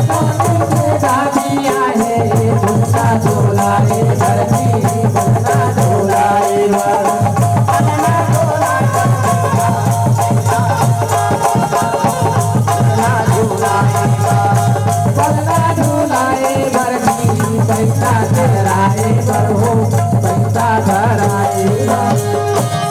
नोनी के दादी आहे, झुलना झुलाए बर जी, झुलना झुलाए बर। झुलना झुलाए बर। झुलना झुलाए बर जी, पैसा धराए बर हो, पैसा धराए बर।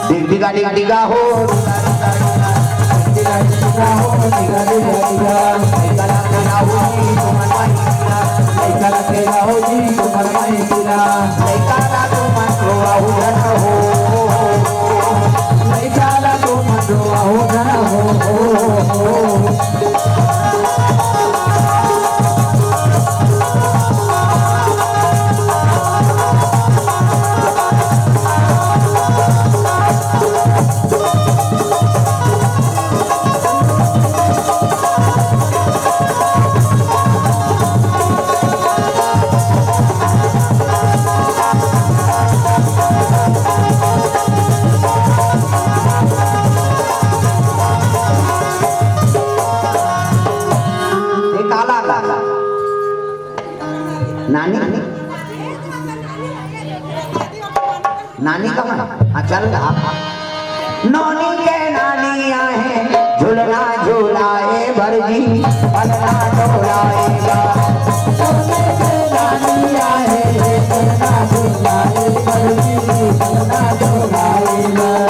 डिग डिगा डिग डिगा हो। डिग डिगा डिग डिगा हो, डिगा डिगा डिगा। लइका ला खेलाहू जी तुमन माई सीता। लइका ला खेलाहू जी तुमन माई सीता। लइका ला तुमन रोवहू झन हो। लइका ला तुमन रोवहू झन हो। ए, काला, काला। नानी? नानी कहाँ? हाँ, चल रहा। नोनी के नानी आहे, झुलना झुलाए बर जी, पलना डोलाए बर। नोनी के नानी आहे, झुलना झुलाए बर जी, पलना डोलाए बर।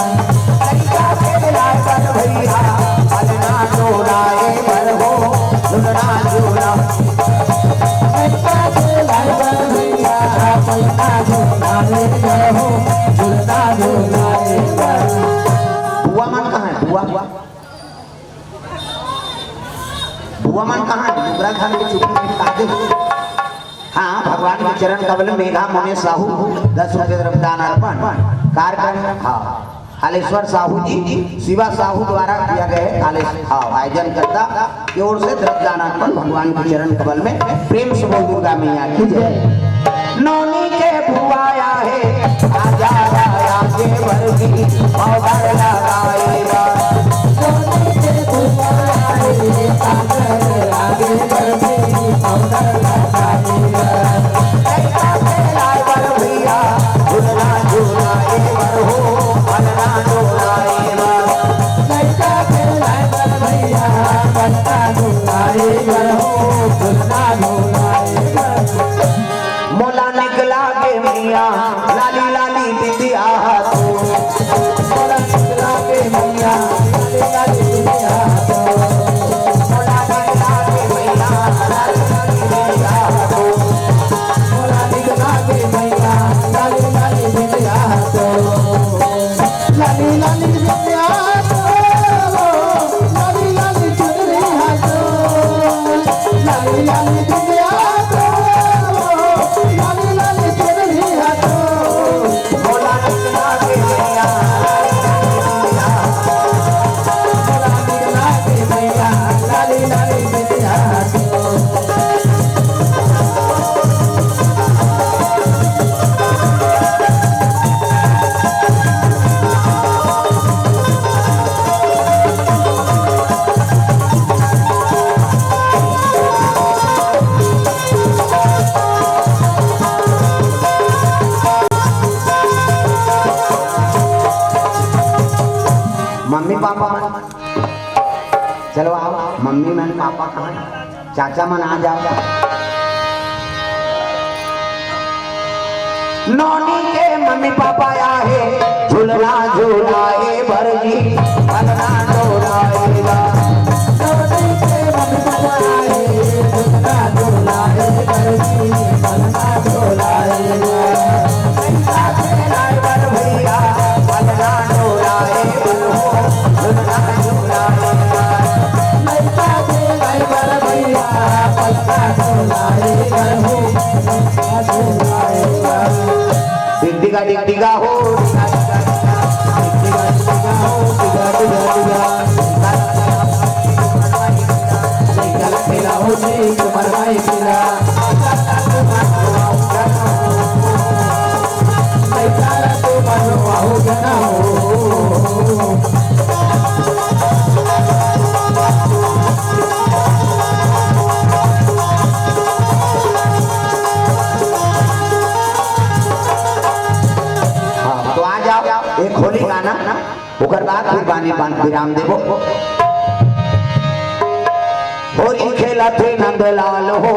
लइका के लाए बर भैया, पलना डोलाए बर हो, झुलना पवन कहाँ है? डुगरा धान के चुटकी निपटा दे। हाँ, भगवान के चरण कमल में मेघा मोने साहू, दस रुपये द्रव्यदान अर्पण। कार्यक्रम, हाँ, हालेश्वर साहू जी, शिवा साहू द्वारा किया गया है। हालेश्वर, हाँ, आयोजन करता की ओर से द्रव्यदान अर्पण भगवान के चरण कमल में। प्रेम से बोल दुर्गा मैया की जय। नौनी के बुआया है, आजा राया के बरगी, पाउडर लगाए बा। नौनी के बुआया है, पाउडर लागे बरगी, पाउडर लगाए बा। लइका के लाए बर भैया, झुलना झुलाए बर हो, पलना डोलाए बर। लइका के लाए बर भैया, पलना डोलाए बर हो, पलना डोलाए बर। मोला निकला के मैया, लाली लाली बिंदिया तो। मोला निकला के मैया, लाली लाली बिंदिया तो। मोला निकला के मैया, लाली लाली बिंदिया तो। मोला निकला के मैया, लाली लाली बिंदिया तो। लाली लाली बिंदिया तो, लाली लाली चुनरी है तो, लाली लाली बिंदिया तो, लाली लाली चुनरी है तो। भोला निकला के मैया, भोला निकला के मैया, लाली लाली बिंदिया तो। मम्मी पापा मन, चलो आओ, मम्मी मन पापा कहाँ हैं? चाचा मन आ जाओ। नोनी के मम्मी पापा आहे, झुलना झुलाए बर जी, पलना डोलाए बर। नोनी के मम्मी पापा आहे, झुलना झुलाए बर जी, पलना डोलाए बर। लइका के लाए बर भैया, पलना डोलाए बर हो, झुलना झुलाए बर। लइका के लाए बर भैया, पलना डोलाए बर हो, झुलना झुलाए बर। टिकटिका टिकटिका हो, टिकटिका टिकटिका हो, टिकटिका टिकटिका। हाँ, तो आ जाओ, एक होली गाना। ओकर बाद फिर बानी पान विराम देबो। होरी खेलत हे नंदलाल हो,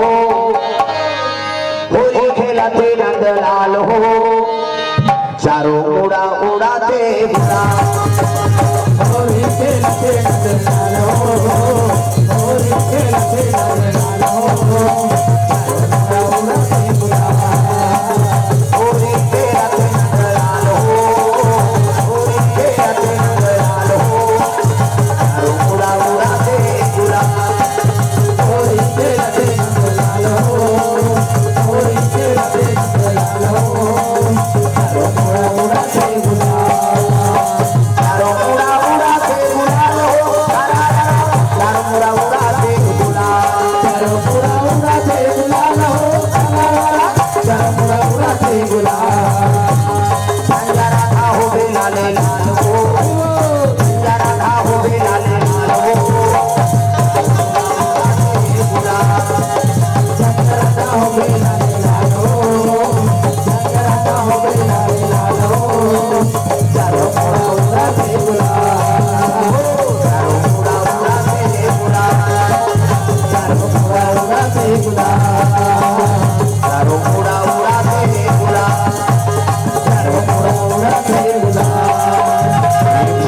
होरी खेलत हे नंदलाल हो, चारों मुड़ा उड़ाते गुलाल। होरी खेलत हे नंदलाल हो, होरी खेलत हे नंदलाल हो, चारों मुड़ा उड़ाते गुलाल।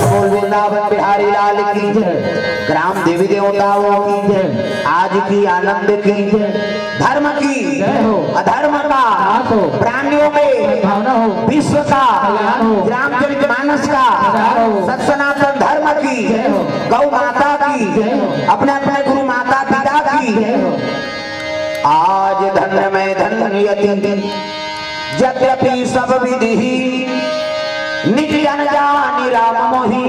बोल वृंदावन बिहारी लाल की जय, ग्राम देवी देवताओं की जय, आज की आनंद की जय, धर्म की, जय हो। अधर्म का, नाश हो। प्राणियों में, भावना हो। विश्व का, कल्याण हो। रामचरित मानस का, प्रचार हो। सत सनातन धर्म की, जय हो। गौ माता की, जय हो। अपने अपने गुरु माता पिता आज धन्य मैं धन्य यति, यद्यपि सब विधि, निज जन जानि राम मोहि,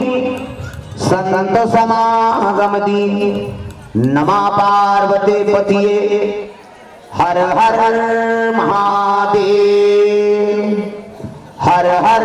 संत समागम दीन। नमा पार्वती पतिये, हर हर महादेव, हर हर